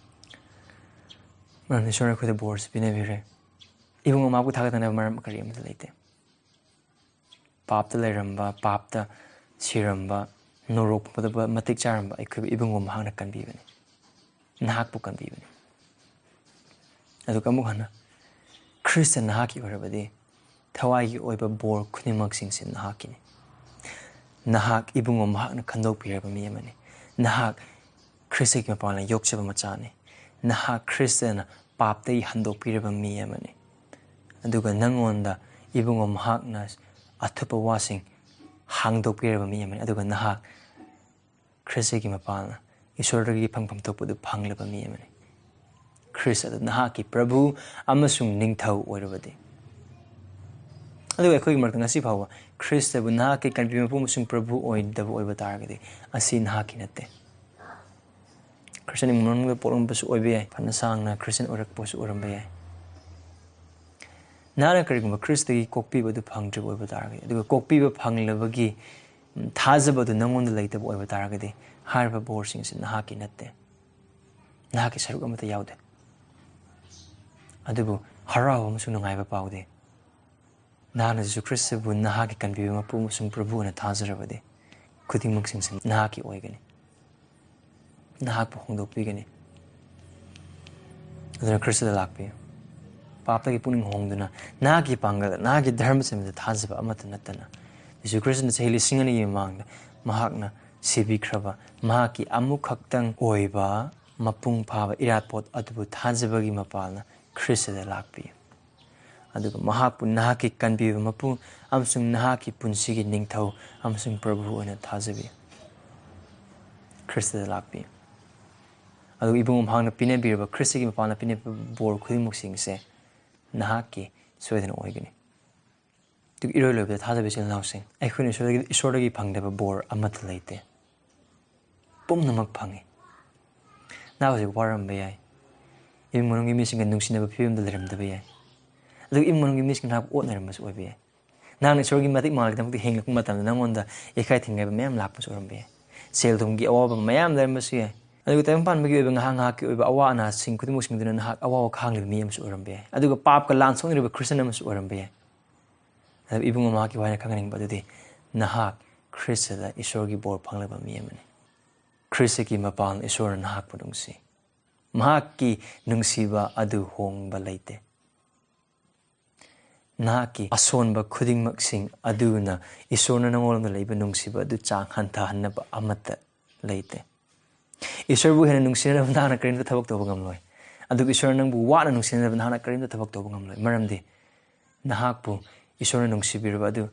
ꯃꯔꯝꯗꯤ ꯏꯁꯣꯔꯅ ꯑꯩꯈꯣꯏꯗ ꯕꯣꯔꯁꯨ ꯄꯤꯅꯕꯤꯔꯦ꯫ ꯏꯕꯨꯡꯉꯣ ꯃꯍꯥꯛꯄꯨ ꯊꯥꯒꯠꯅꯅꯕ ꯃꯔꯝ ꯀꯔꯤ ꯑꯃꯠꯇ ꯂꯩꯇꯦ꯫ ꯄꯥꯞꯇ ꯂꯩꯔꯝꯕ, ꯄꯥꯞꯇ ꯁꯤꯔꯝꯕ, ꯅꯣꯔꯣꯛꯄꯗ ꯃꯇꯤꯛ ꯆꯥꯔꯝꯕ ꯑꯩꯈꯣꯏꯕꯨ ꯏꯕꯨꯡꯉꯣ ꯃꯍꯥꯛꯅ ꯀꯟꯕꯤꯕꯅꯤ꯫ ꯅꯍꯥꯛꯄꯨ ꯀꯟꯕꯤꯕꯅꯤ꯫ ꯑꯗꯨꯒ ꯑꯃꯨꯛ ꯍꯟꯅ, ꯈ꯭ꯔꯤꯁꯇ ꯅꯍꯥꯛꯀꯤ ꯑꯣꯏꯔꯕꯗꯤ, ꯊꯋꯥꯏꯒꯤ ꯑꯣꯏꯕ ꯕꯣꯔ ꯈꯨꯗꯤꯡꯃꯛꯁꯤꯡꯁꯦ ꯅꯍꯥꯛꯀꯤꯅꯤ꯫ ꯅꯍꯥꯛ ꯏꯕꯨꯡꯉꯣ ꯃꯍꯥꯛꯅ ꯈꯟꯗꯣꯛꯄꯤꯔꯕ ꯃꯤ ꯑꯃꯅꯤ꯫ ꯅꯍꯥꯛ ꯈ꯭ꯔꯤꯁꯇꯒꯤ ꯃꯄꯥꯟꯅ ꯌꯣꯛꯆꯕ ꯃꯆꯥꯅꯤ꯫ ꯅꯍꯥꯛ ꯈ꯭ꯔꯤꯁꯇꯅ ꯄꯥꯞꯇꯒꯤ ꯍꯟꯗꯣꯛꯄꯤꯔꯕ ꯃꯤ ꯑꯃꯅꯤ꯫ ꯑꯗꯨꯒ ꯅꯪꯉꯣꯟꯗ ꯏꯕꯨꯡꯉꯣ ꯃꯍꯥꯛꯅ ꯑꯊꯨꯞꯄ ꯋꯥꯁꯤꯡ ꯍꯥꯡꯗꯣꯛꯄꯤꯔꯕ ꯃꯤ ꯑꯃꯅꯤ꯫ ꯑꯗꯨꯒ ꯅꯍꯥꯛ ꯈ꯭ꯔꯤꯁꯇꯒꯤ ꯃꯄꯥꯟꯅ ꯏꯁꯣꯔꯗꯒꯤ ꯐꯪꯐꯝ ꯊꯣꯛꯄꯗꯨ ꯐꯪꯂꯕ ꯃꯤ ꯑꯃꯅꯤ꯫ ꯈ꯭ꯔꯤꯁ ꯑꯗꯨ ꯅꯍꯥꯛꯀꯤ ꯄ꯭ꯔꯚꯨ ꯑꯃꯁꯨꯡ ꯅꯤꯡꯊꯧ ꯑꯣꯏꯔꯕꯗꯤ꯫ ꯑꯗꯨꯒ ꯑꯩꯈꯣꯏꯒꯤ ꯃꯔꯛꯇ ꯉꯁꯤ ꯐꯥꯎꯕ ꯈ꯭ꯔꯤꯁꯇꯕꯨ ꯅꯍꯥꯛꯀꯤ ꯀꯟꯕꯤ ꯃꯄꯨ ꯑꯃꯁꯨꯡ ꯄ꯭ꯔꯚꯨ ꯑꯣꯏꯗꯕ ꯑꯣꯏꯕ ꯇꯥꯔꯒꯗꯤ, ꯑꯁꯤ ꯅꯍꯥꯛꯀꯤ ꯅꯠꯇꯦ꯫ ꯈ꯭ꯔꯤꯁꯇꯤꯌꯥꯟ ꯏꯃꯨꯡ ꯃꯅꯨꯡꯗ ꯄꯣꯛꯂꯝꯕꯁꯨ ꯑꯣꯏꯕ ꯌꯥꯏ, ꯐꯅ ꯁꯥꯡꯅ ꯈ꯭ꯔꯤꯁꯇꯤꯌꯥꯟ ꯑꯣꯏꯔꯛꯄꯁꯨ ꯑꯣꯏꯔꯝꯕ ꯌꯥꯏ꯫ ꯅꯍꯥꯛꯅ ꯀꯔꯤꯒꯨꯝꯕ ꯈ꯭ꯔꯤꯁꯇꯒꯤ ꯀꯣꯛꯄꯤꯕ ꯑꯗꯨ ꯐꯪꯗ꯭ꯔꯤꯕ ꯑꯣꯏꯕ ꯇꯥꯔꯒꯗꯤ, ꯑꯗꯨꯒ ꯀꯣꯛꯄꯤꯕ ꯐꯪꯂꯕꯒꯤ, ꯎꯝ, ꯊꯥꯖꯕ ꯑꯗꯨ ꯅꯪꯉꯣꯟꯗ ꯂꯩꯇꯕ ꯑꯣꯏꯕ ꯇꯥꯔꯒꯗꯤ, ꯍꯥꯏꯔꯤꯕ ꯕꯣꯔꯁꯤꯡ ꯑꯁꯤ ꯅꯍꯥꯛꯀꯤ ꯅꯠꯇꯦ, ꯅꯍꯥꯛꯀꯤ ꯁꯔꯨꯛ ꯑꯃꯠꯇ ꯌꯥꯎꯗꯦ꯫ ꯑꯗꯨꯕꯨ ꯍꯔꯥꯎꯕ ꯑꯃꯁꯨꯡ ꯅꯨꯡꯉꯥꯏꯕ ꯄꯥꯎꯗꯤ, ꯅꯍꯥꯛꯅ ꯖꯤꯁꯨ ꯈ꯭ꯔꯤꯁꯇꯕꯨ ꯅꯍꯥꯛꯀꯤ ꯀꯟꯕꯤꯕ ꯃꯄꯨ ꯑꯃꯁꯨꯡ ꯄ꯭ꯔꯚꯨ ꯑꯣꯏꯅ ꯊꯥꯖꯔꯕꯗꯤ, ꯈꯨꯗꯤꯡꯃꯛꯁꯤꯡꯁꯦ ꯅꯍꯥꯛꯀꯤ ꯑꯣꯏꯒꯅꯤ, ꯅꯍꯥꯛꯄꯨ ꯍꯣꯡꯗꯣꯛꯄꯤꯒꯅꯤ꯫ ꯑꯗꯨꯅ ꯈ꯭ꯔꯤꯁꯇꯗ ꯂꯥꯛꯄꯤꯌꯨ꯫ ꯄꯥꯞꯇꯒꯤ ꯄꯨꯛꯅꯤꯡ ꯍꯣꯡꯗꯨꯅ, ꯅꯍꯥꯛꯀꯤ ꯄꯥꯡꯒꯜꯗ, ꯅꯍꯥꯛꯀꯤ ꯙꯔꯃ ꯆꯦꯟꯕꯗ ꯊꯥꯖꯕ ꯑꯃꯠꯇ ꯅꯠꯇꯅ, ꯖꯤꯁꯨ ꯈ꯭ꯔꯤꯁꯇꯅ ꯆꯍꯤ ꯂꯤꯁꯤꯡ ꯑꯅꯤꯒꯤ ꯃꯃꯥꯡꯗ ꯃꯍꯥꯛꯅ ꯁꯤꯕꯤꯈ꯭ꯔꯕ ꯃꯍꯥꯛꯀꯤ ꯑꯃꯨꯛꯈꯛꯇꯪ ꯑꯣꯏꯕ ꯃꯄꯨꯡ ꯐꯥꯕ ꯏꯔꯥꯠꯄꯣꯠ ꯑꯗꯨꯕꯨ ꯊꯥꯖꯕꯒꯤ ꯃꯄꯥꯜꯅ ꯈ꯭ꯔꯤꯁꯇꯗ ꯂꯥꯛꯄꯤꯌꯨ꯫ ꯑꯗꯨꯒ ꯃꯍꯥꯛꯄꯨ ꯅꯍꯥꯛꯀꯤ ꯀꯟꯕꯤꯕ ꯃꯄꯨ ꯑꯃꯁꯨꯡ ꯅꯍꯥꯛꯀꯤ ꯄꯨꯟꯁꯤꯒꯤ ꯅꯤꯡꯊꯧ ꯑꯃꯁꯨꯡ ꯄ꯭ꯔꯚꯨ ꯑꯣꯏꯅ ꯊꯥꯖꯕꯤꯌꯨ꯫ ꯈ꯭ꯔꯤꯁꯇꯗ ꯂꯥꯛꯄꯤꯌꯨ꯫ ꯑꯗꯨꯒ ꯏꯕꯨꯡꯉꯣ ꯃꯍꯥꯛꯅ ꯄꯤꯅꯕꯤꯔꯕ, ꯈ꯭ꯔꯤꯁꯇꯒꯤ ꯃꯄꯥꯟꯅ ꯄꯤꯅꯕ ꯕꯣꯔ ꯈꯨꯗꯤꯡꯃꯛꯁꯤꯡꯁꯦ ꯅꯍꯥꯛꯀꯤ ꯁꯣꯏꯗꯅ ꯑꯣꯏꯒꯅꯤ꯫ ꯑꯗꯨꯒ ꯏꯔꯣꯏ ꯂꯣꯏꯕꯗ ꯊꯥꯖꯕ ꯏꯆꯤꯜ ꯏꯅꯥꯎꯁꯤꯡ, ꯑꯩꯈꯣꯏꯅ ꯏꯁꯣꯔꯗꯒꯤ, ꯏꯁꯣꯔꯗꯒꯤ ꯐꯪꯗꯕ ꯕꯣꯔ ꯑꯃꯠꯇ ꯂꯩꯇꯦ꯫ ꯄꯨꯝꯅꯃꯛ ꯐꯪꯉꯤ꯫ ꯅꯍꯥꯛ ꯍꯧꯖꯤꯛ ꯋꯥꯔꯝꯕ ꯌꯥꯏ꯫ ꯏꯃꯨꯡ ꯃꯅꯨꯡꯒꯤ ꯃꯤꯁꯤꯡꯒ ꯅꯨꯡꯁꯤꯅꯕ ꯐꯤꯕꯝꯗ ꯂꯩꯔꯝꯗꯕ ꯌꯥꯏ꯫ ꯑꯗꯨꯒ ꯏꯃꯨꯡ ꯃꯅꯨꯡꯒꯤ ꯃꯤꯁꯤꯡꯅ ꯅꯍꯥꯛꯄꯨ ꯑꯣꯠꯅꯔꯝꯕꯁꯨ ꯑꯣꯏꯕ ꯌꯥꯏ꯫ ꯅꯍꯥꯛꯅ ꯏꯁꯣꯔꯒꯤ ꯃꯇꯤꯛ ꯃꯉꯥꯜꯒꯤꯗꯃꯛꯇ ꯍꯤꯡꯂꯛꯄ ꯃꯇꯝꯗ ꯅꯪꯉꯣꯟꯗ ꯏꯀꯥꯏ ꯊꯤꯡꯒꯥꯏꯕ ꯃꯌꯥꯝ ꯂꯥꯛꯄꯁꯨ ꯑꯣꯏꯔꯝꯕ ꯌꯥꯏ꯫ ꯁꯦꯜ ꯊꯨꯝꯒꯤ ꯑꯋꯥꯕ ꯃꯌꯥꯝ ꯂꯩꯔꯝꯕꯁꯨ ꯌꯥꯏ꯫ ꯑꯗꯨꯒ ꯇꯥꯏꯕꯪ ꯄꯥꯟꯕꯒꯤ ꯑꯣꯏꯕ ꯉꯥꯏꯍꯥꯛ ꯉꯥꯏꯍꯥꯛꯀꯤ ꯑꯣꯏꯕ ꯑꯋꯥ ꯑꯅꯥꯁꯤꯡ ꯈꯨꯗꯤꯡꯃꯛꯁꯤꯡꯗꯨꯅ ꯅꯍꯥꯛ ꯑꯋꯥꯕ ꯈꯥꯡꯂꯤꯕ ꯃꯤ ꯑꯃꯁꯨ ꯑꯣꯏꯔꯝꯕ ꯌꯥꯏ꯫ ꯑꯗꯨꯒ ꯄꯥꯞꯀ ꯂꯥꯟ ꯁꯣꯛꯅꯔꯤꯕ ꯈ꯭ꯔꯤꯁꯇꯟ ꯑꯃꯁꯨ ꯑꯣꯏꯔꯝꯕ ꯌꯥꯏ꯫ ꯑꯗꯨꯕꯨ ꯏꯕꯨꯡꯉꯣ, ꯃꯍꯥꯛꯀꯤ ꯋꯥꯍꯩꯅ ꯈꯪꯍꯟꯅꯤꯡꯕ ꯑꯗꯨꯗꯤ ꯅꯍꯥꯛ ꯈ꯭ꯔꯤꯁꯇꯗ ꯏꯁꯣꯔꯒꯤ ꯕꯣꯔ ꯐꯪꯂꯕ ꯃꯤ ꯑꯃꯅꯤ꯫ ꯈ꯭ꯔꯤꯁꯇꯒꯤ ꯃꯄꯥꯜ ꯏꯁꯣꯔꯅ ꯅꯍꯥꯛꯄꯨ ꯅꯨꯡꯁꯤ꯫ ꯃꯍꯥꯛꯀꯤ ꯅꯨꯡꯁꯤꯕ ꯑꯗꯨ ꯍꯣꯡꯕ ꯂꯩꯇꯦ꯫ ꯅꯍꯥꯛꯀꯤ ꯑꯁꯣꯟꯕ ꯈꯨꯗꯤꯡꯃꯛꯁꯤꯡ ꯑꯗꯨꯅ ꯏꯁꯣꯔꯅ ꯅꯉꯣꯟꯗ ꯂꯩꯕ ꯅꯨꯡꯁꯤꯕ ꯑꯗꯨ ꯆꯥꯡ ꯍꯟꯊꯍꯟꯅꯕ ꯑꯃꯠꯇ ꯂꯩꯇꯦ꯫ ꯏꯁꯣꯔꯕꯨ ꯍꯦꯟꯅ ꯅꯨꯡꯁꯤꯅꯅꯕ ꯅꯍꯥꯛꯅ ꯀꯔꯤꯝꯇ ꯊꯕꯛ ꯇꯧꯕ ꯉꯝꯂꯣꯏ꯫ ꯑꯗꯨꯒ ꯏꯁꯣꯔꯅ ꯅꯪꯕꯨ ꯋꯥꯅ ꯅꯨꯡꯁꯤꯅꯅꯕ ꯅꯍꯥꯛꯅ ꯀꯔꯤꯝꯇ ꯊꯕꯛ ꯇꯧꯕ ꯉꯝꯂꯣꯏ꯫ ꯃꯔꯝꯗꯤ ꯅꯍꯥꯛꯄꯨ ꯏꯁꯣꯔꯅ ꯅꯨꯡꯁꯤꯕꯤꯔꯕ ꯑꯗꯨ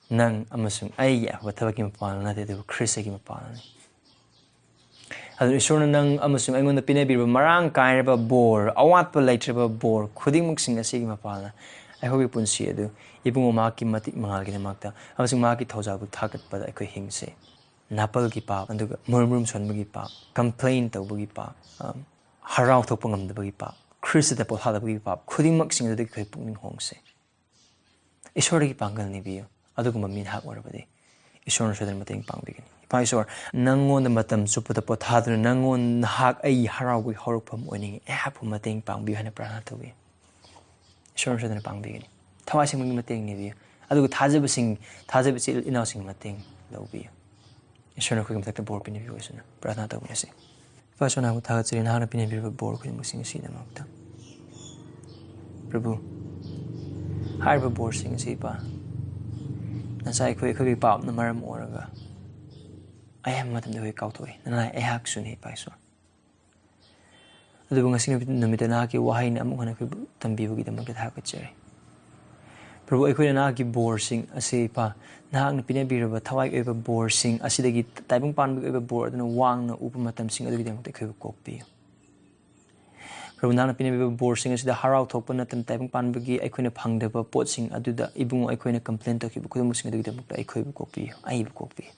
ꯅꯪ ꯑꯃꯁꯨꯡ ꯑꯩꯒꯤ ꯑꯐꯕ ꯊꯕꯛꯀꯤ ꯃꯄꯥꯜꯅ ꯅꯠꯇꯦ, ꯑꯗꯨꯕꯨ ꯈ꯭ꯔꯤꯁꯇꯒꯤ ꯃꯄꯥꯜꯅꯅꯤ꯫ ꯑꯗꯨꯅ ꯏꯁꯣꯔꯅ ꯅꯪ ꯑꯃꯁꯨꯡ ꯑꯩꯉꯣꯟꯗ ꯄꯤꯅꯕꯤꯔꯕ ꯃꯔꯥꯡ ꯀꯥꯏꯔꯕ ꯕꯣꯔ, ꯑꯋꯥꯠꯄ ꯂꯩꯇ꯭ꯔꯕ ꯕꯣꯔ ꯈꯨꯗꯤꯡꯃꯛꯁꯤꯡ ꯑꯁꯤꯒꯤ ꯃꯄꯥꯜꯅ ꯑꯩꯈꯣꯏꯒꯤ ꯄꯨꯟꯁꯤ ꯑꯗꯨ ꯏꯕꯨꯡꯉꯣ ꯃꯍꯥꯛꯀꯤ ꯃꯇꯤꯛ ꯃꯉꯥꯜꯒꯤꯗꯃꯛꯇ ꯑꯃꯁꯨꯡ ꯃꯍꯥꯛꯀꯤ ꯊꯧꯖꯥꯜꯕꯨ ꯊꯥꯒꯠꯄꯗ ꯑꯩꯈꯣꯏ ꯍꯤꯡꯁꯤ꯫ ꯅꯥꯄꯜꯒꯤ ꯄꯥꯞ, ꯑꯗꯨꯒ ꯃꯨꯔꯨꯝ ꯃꯨꯔꯨꯝ ꯁꯣꯟꯕꯒꯤ ꯄꯥꯞ, ꯀꯝꯄ꯭ꯂꯦꯟ ꯇꯧꯕꯒꯤ ꯄꯥꯞ, ꯑꯝ, ꯍꯔꯥꯎ ꯊꯣꯛꯄ ꯉꯝꯗꯕꯒꯤ ꯄꯥꯞ, ꯈ꯭ꯔꯤꯁꯇꯗ ꯄꯣꯊꯥꯗꯕꯒꯤ ꯄꯥꯞ ꯈꯨꯗꯤꯡꯃꯛꯁꯤꯡ ꯑꯗꯨꯗꯒꯤ ꯑꯩꯈꯣꯏ ꯄꯨꯛꯅꯤꯡ ꯍꯣꯡꯁꯤ꯫ ꯏꯁꯣꯔꯗꯒꯤ ꯄꯥꯡꯒꯜ ꯅꯤꯕꯤꯌꯨ꯫ ꯑꯗꯨꯒꯨꯝꯕ ꯃꯤ ꯅꯍꯥꯛ ꯑꯣꯏꯔꯕꯗꯤ ꯏꯁꯣꯔꯅ ꯁꯣꯏꯗꯅ ꯃꯇꯦꯡ ꯄꯥꯡꯕꯤꯒꯅꯤ꯫ ꯏꯄꯥ ꯏꯁꯣꯔ, ꯅꯪꯉꯣꯟꯗ ꯃꯇꯝ ꯆꯨꯞꯄꯗ ꯄꯣꯊꯥꯗꯨꯅ ꯅꯪꯉꯣꯟ-, ꯅꯍꯥꯛ ꯑꯩꯒꯤ ꯍꯔꯥꯎꯕꯒꯤ ꯍꯧꯔꯛꯐꯝ ꯑꯣꯏꯅꯤꯡꯏ, ꯑꯩꯍꯥꯛꯄꯨ ꯃꯇꯦꯡ ꯄꯥꯡꯕꯤꯌꯨ ꯍꯥꯏꯅ ꯄ꯭ꯔꯥꯔꯊꯅꯥ ꯇꯧꯏ꯫ ꯏꯁꯣꯔꯅ ꯁꯣꯏꯗꯅ ꯄꯥꯡꯕꯤꯒꯅꯤ꯫ ꯊꯋꯥꯏ ꯁꯦꯡꯕꯒꯤ ꯃꯇꯦꯡ ꯅꯤꯕꯤꯌꯨ꯫ ꯑꯗꯨꯒ ꯊꯥꯖꯕꯁꯤꯡ, ꯊꯥꯖꯕ ꯏꯆꯤꯜ ꯏꯅꯥꯎꯁꯤꯡꯒꯤ ꯃꯇꯦꯡ ꯂꯧꯕꯤꯌꯨ꯫ ꯏꯁꯣꯔꯅ ꯑꯩꯈꯣꯏꯒꯤ ꯃꯊꯛꯇ ꯕꯣꯔ ꯄꯤꯅꯕꯤꯌꯨ ꯍꯥꯏꯁꯤꯅ ꯄ꯭ꯔꯥꯔꯊꯅꯥ ꯇꯧꯃꯤꯟꯅꯁꯤ꯫ ꯏꯄꯥ ꯏꯁꯣꯔ, ꯅꯍꯥꯛꯄꯨ ꯊꯥꯒꯠꯆꯔꯤ, ꯅꯍꯥꯛꯅ ꯄꯤꯅꯕꯤꯔꯕ ꯕꯣꯔ ꯈꯨꯗꯤꯡꯃꯛꯁꯤꯡ ꯑꯁꯤꯒꯤꯗꯃꯛꯇ꯫ ꯄ꯭ꯔꯚꯨ, ꯍꯥꯏꯔꯤꯕ ꯕꯣꯔꯁꯤꯡ ꯑꯁꯤ, ꯏꯄꯥ, ꯉꯁꯥꯏ ꯑꯩꯈꯣꯏ, ꯑꯩꯈꯣꯏꯒꯤ ꯄꯥꯞꯅ ꯃꯔꯝ ꯑꯣꯏꯔꯒ ꯑꯌꯥꯝꯕ ꯃꯇꯝꯗ ꯑꯩꯈꯣꯏ ꯀꯥꯎꯊꯣꯛꯏ꯫ ꯅꯅꯥꯏ ꯑꯩꯍꯥꯛꯁꯨꯅꯤ, ꯏꯄꯥ ꯏꯁꯣꯔ꯫ ꯑꯗꯨꯕꯨ ꯉꯁꯤ ꯅꯨꯃꯤꯠ, ꯅꯨꯃꯤꯠꯇ ꯅꯍꯥꯛꯀꯤ ꯋꯥꯍꯩꯅ ꯑꯃꯨꯛ ꯍꯟꯅ ꯑꯩꯈꯣꯏꯕꯨ ꯇꯝꯕꯤꯕꯒꯤꯗꯃꯛꯇ ꯊꯥꯒꯠꯆꯔꯤ꯫ ꯄ꯭ꯔꯚꯨ, ꯑꯩꯈꯣꯏꯅ ꯅꯍꯥꯛꯀꯤ ꯕꯣꯔꯁꯤꯡ ꯑꯁꯤ, ꯏꯄꯥ, ꯅꯍꯥꯛꯅ ꯄꯤꯅꯕꯤꯔꯕ ꯊꯋꯥꯏꯒꯤ ꯑꯣꯏꯕ ꯕꯣꯔꯁꯤꯡ ꯑꯁꯤꯗꯒꯤ ꯇꯥꯏꯕꯪ ꯄꯥꯟꯕꯒꯤ ꯑꯣꯏꯕ ꯕꯣꯔ ꯑꯗꯨꯅ ꯋꯥꯡꯅ ꯎꯕ ꯃꯇꯝꯁꯤꯡ ꯑꯗꯨꯒꯤꯗꯃꯛꯇ ꯑꯩꯈꯣꯏꯕꯨ ꯀꯣꯛꯄꯤꯌꯨ꯫ ꯄ꯭ꯔꯚꯨ, ꯅꯍꯥꯛꯅ ꯄꯤꯅꯕꯤꯕ ꯕꯣꯔꯁꯤꯡ ꯑꯁꯤꯗ ꯍꯔꯥꯎ ꯊꯣꯛꯄ ꯅꯠꯇꯅ ꯇꯥꯏꯕꯪ ꯄꯥꯟꯕꯒꯤ ꯑꯩꯈꯣꯏꯅ ꯐꯪꯗꯕ ꯄꯣꯠꯁꯤꯡ ꯑꯗꯨꯗ ꯏꯕꯨꯡꯉꯣ ꯑꯩꯈꯣꯏꯅ ꯀꯝꯄ꯭ꯂꯦꯟ ꯇꯧꯈꯤꯕ ꯈꯨꯗꯤꯡꯃꯛꯁꯤꯡ ꯑꯗꯨꯒꯤꯗꯃꯛꯇ ꯑꯩꯈꯣꯏꯕꯨ ꯀꯣꯛꯄꯤꯌꯨ, ꯑꯩꯕꯨ ꯀꯣꯛꯄꯤꯌꯨ꯫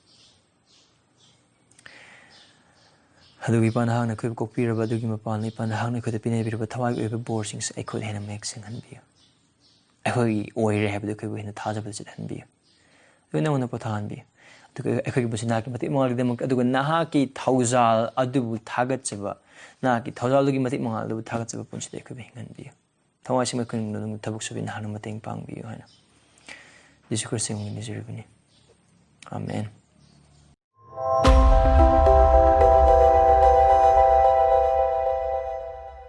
ꯑꯗꯨꯒ ꯏꯄꯥ, ꯅꯍꯥꯛꯅ ꯑꯩꯈꯣꯏꯕꯨ ꯀꯣꯛꯄꯤꯔꯕ ꯑꯗꯨꯒꯤ ꯃꯄꯥꯟꯗ, ꯏꯄꯥ, ꯅꯍꯥꯛꯅ ꯑꯩꯈꯣꯏꯗ ꯄꯤꯅꯕꯤꯔꯕ ꯊꯋꯥꯏꯒꯤ ꯑꯣꯏꯕ ꯕꯣꯔꯁꯤꯡꯁꯦ ꯑꯩꯈꯣꯏꯗ ꯍꯦꯟꯅ ꯃꯌꯦꯛ ꯁꯦꯡꯍꯟꯕꯤꯌꯨ꯫ ꯑꯩꯈꯣꯏꯒꯤ ꯑꯣꯏꯔꯦ ꯍꯥꯏꯕꯗꯨ ꯑꯩꯈꯣꯏꯕꯨ ꯍꯦꯟꯅ ꯊꯥꯖꯕꯗ ꯆꯠꯍꯟꯕꯤꯌꯨ꯫ ꯑꯗꯨꯒ ꯅꯉꯣꯟꯗ ꯄꯣꯊꯥꯍꯟꯕꯤꯌꯨ꯫ ꯑꯗꯨꯒ ꯑꯩꯈꯣꯏꯒꯤ ꯄꯨꯟꯁꯤ ꯅꯍꯥꯛꯀꯤ ꯃꯇꯤꯛ ꯃꯉꯥꯜꯒꯤꯗꯃꯛ, ꯑꯗꯨꯒ ꯅꯍꯥꯛꯀꯤ ꯊꯧꯖꯥꯜ ꯑꯗꯨꯕꯨ ꯊꯥꯒꯠꯆꯕ, ꯅꯍꯥꯛꯀꯤ ꯊꯧꯖꯥꯜꯗꯨꯒꯤ ꯃꯇꯤꯛ ꯃꯉꯥꯜ ꯑꯗꯨꯕꯨ ꯊꯥꯒꯠꯆꯕ ꯄꯨꯟꯁꯤꯗ ꯑꯩꯈꯣꯏꯕꯨ ꯍꯤꯡꯍꯟꯕꯤꯌꯨ꯫ ꯊꯋꯥꯏ ꯁꯦꯡꯅ ꯑꯩꯈꯣꯏ ꯅꯪꯒꯤ ꯊꯕꯛ ꯁꯨꯕꯤ ꯅꯍꯥꯛꯅ ꯃꯇꯦꯡ ꯄꯥꯡꯕꯤꯌꯨ ꯍꯥꯏꯅ ꯖꯤꯁꯨ ꯈ꯭ꯔꯤꯁꯇꯒꯤ ꯃꯤꯡ ꯅꯤꯖꯔꯤꯕꯅꯤ꯫ ꯑꯥꯃꯦꯟ꯫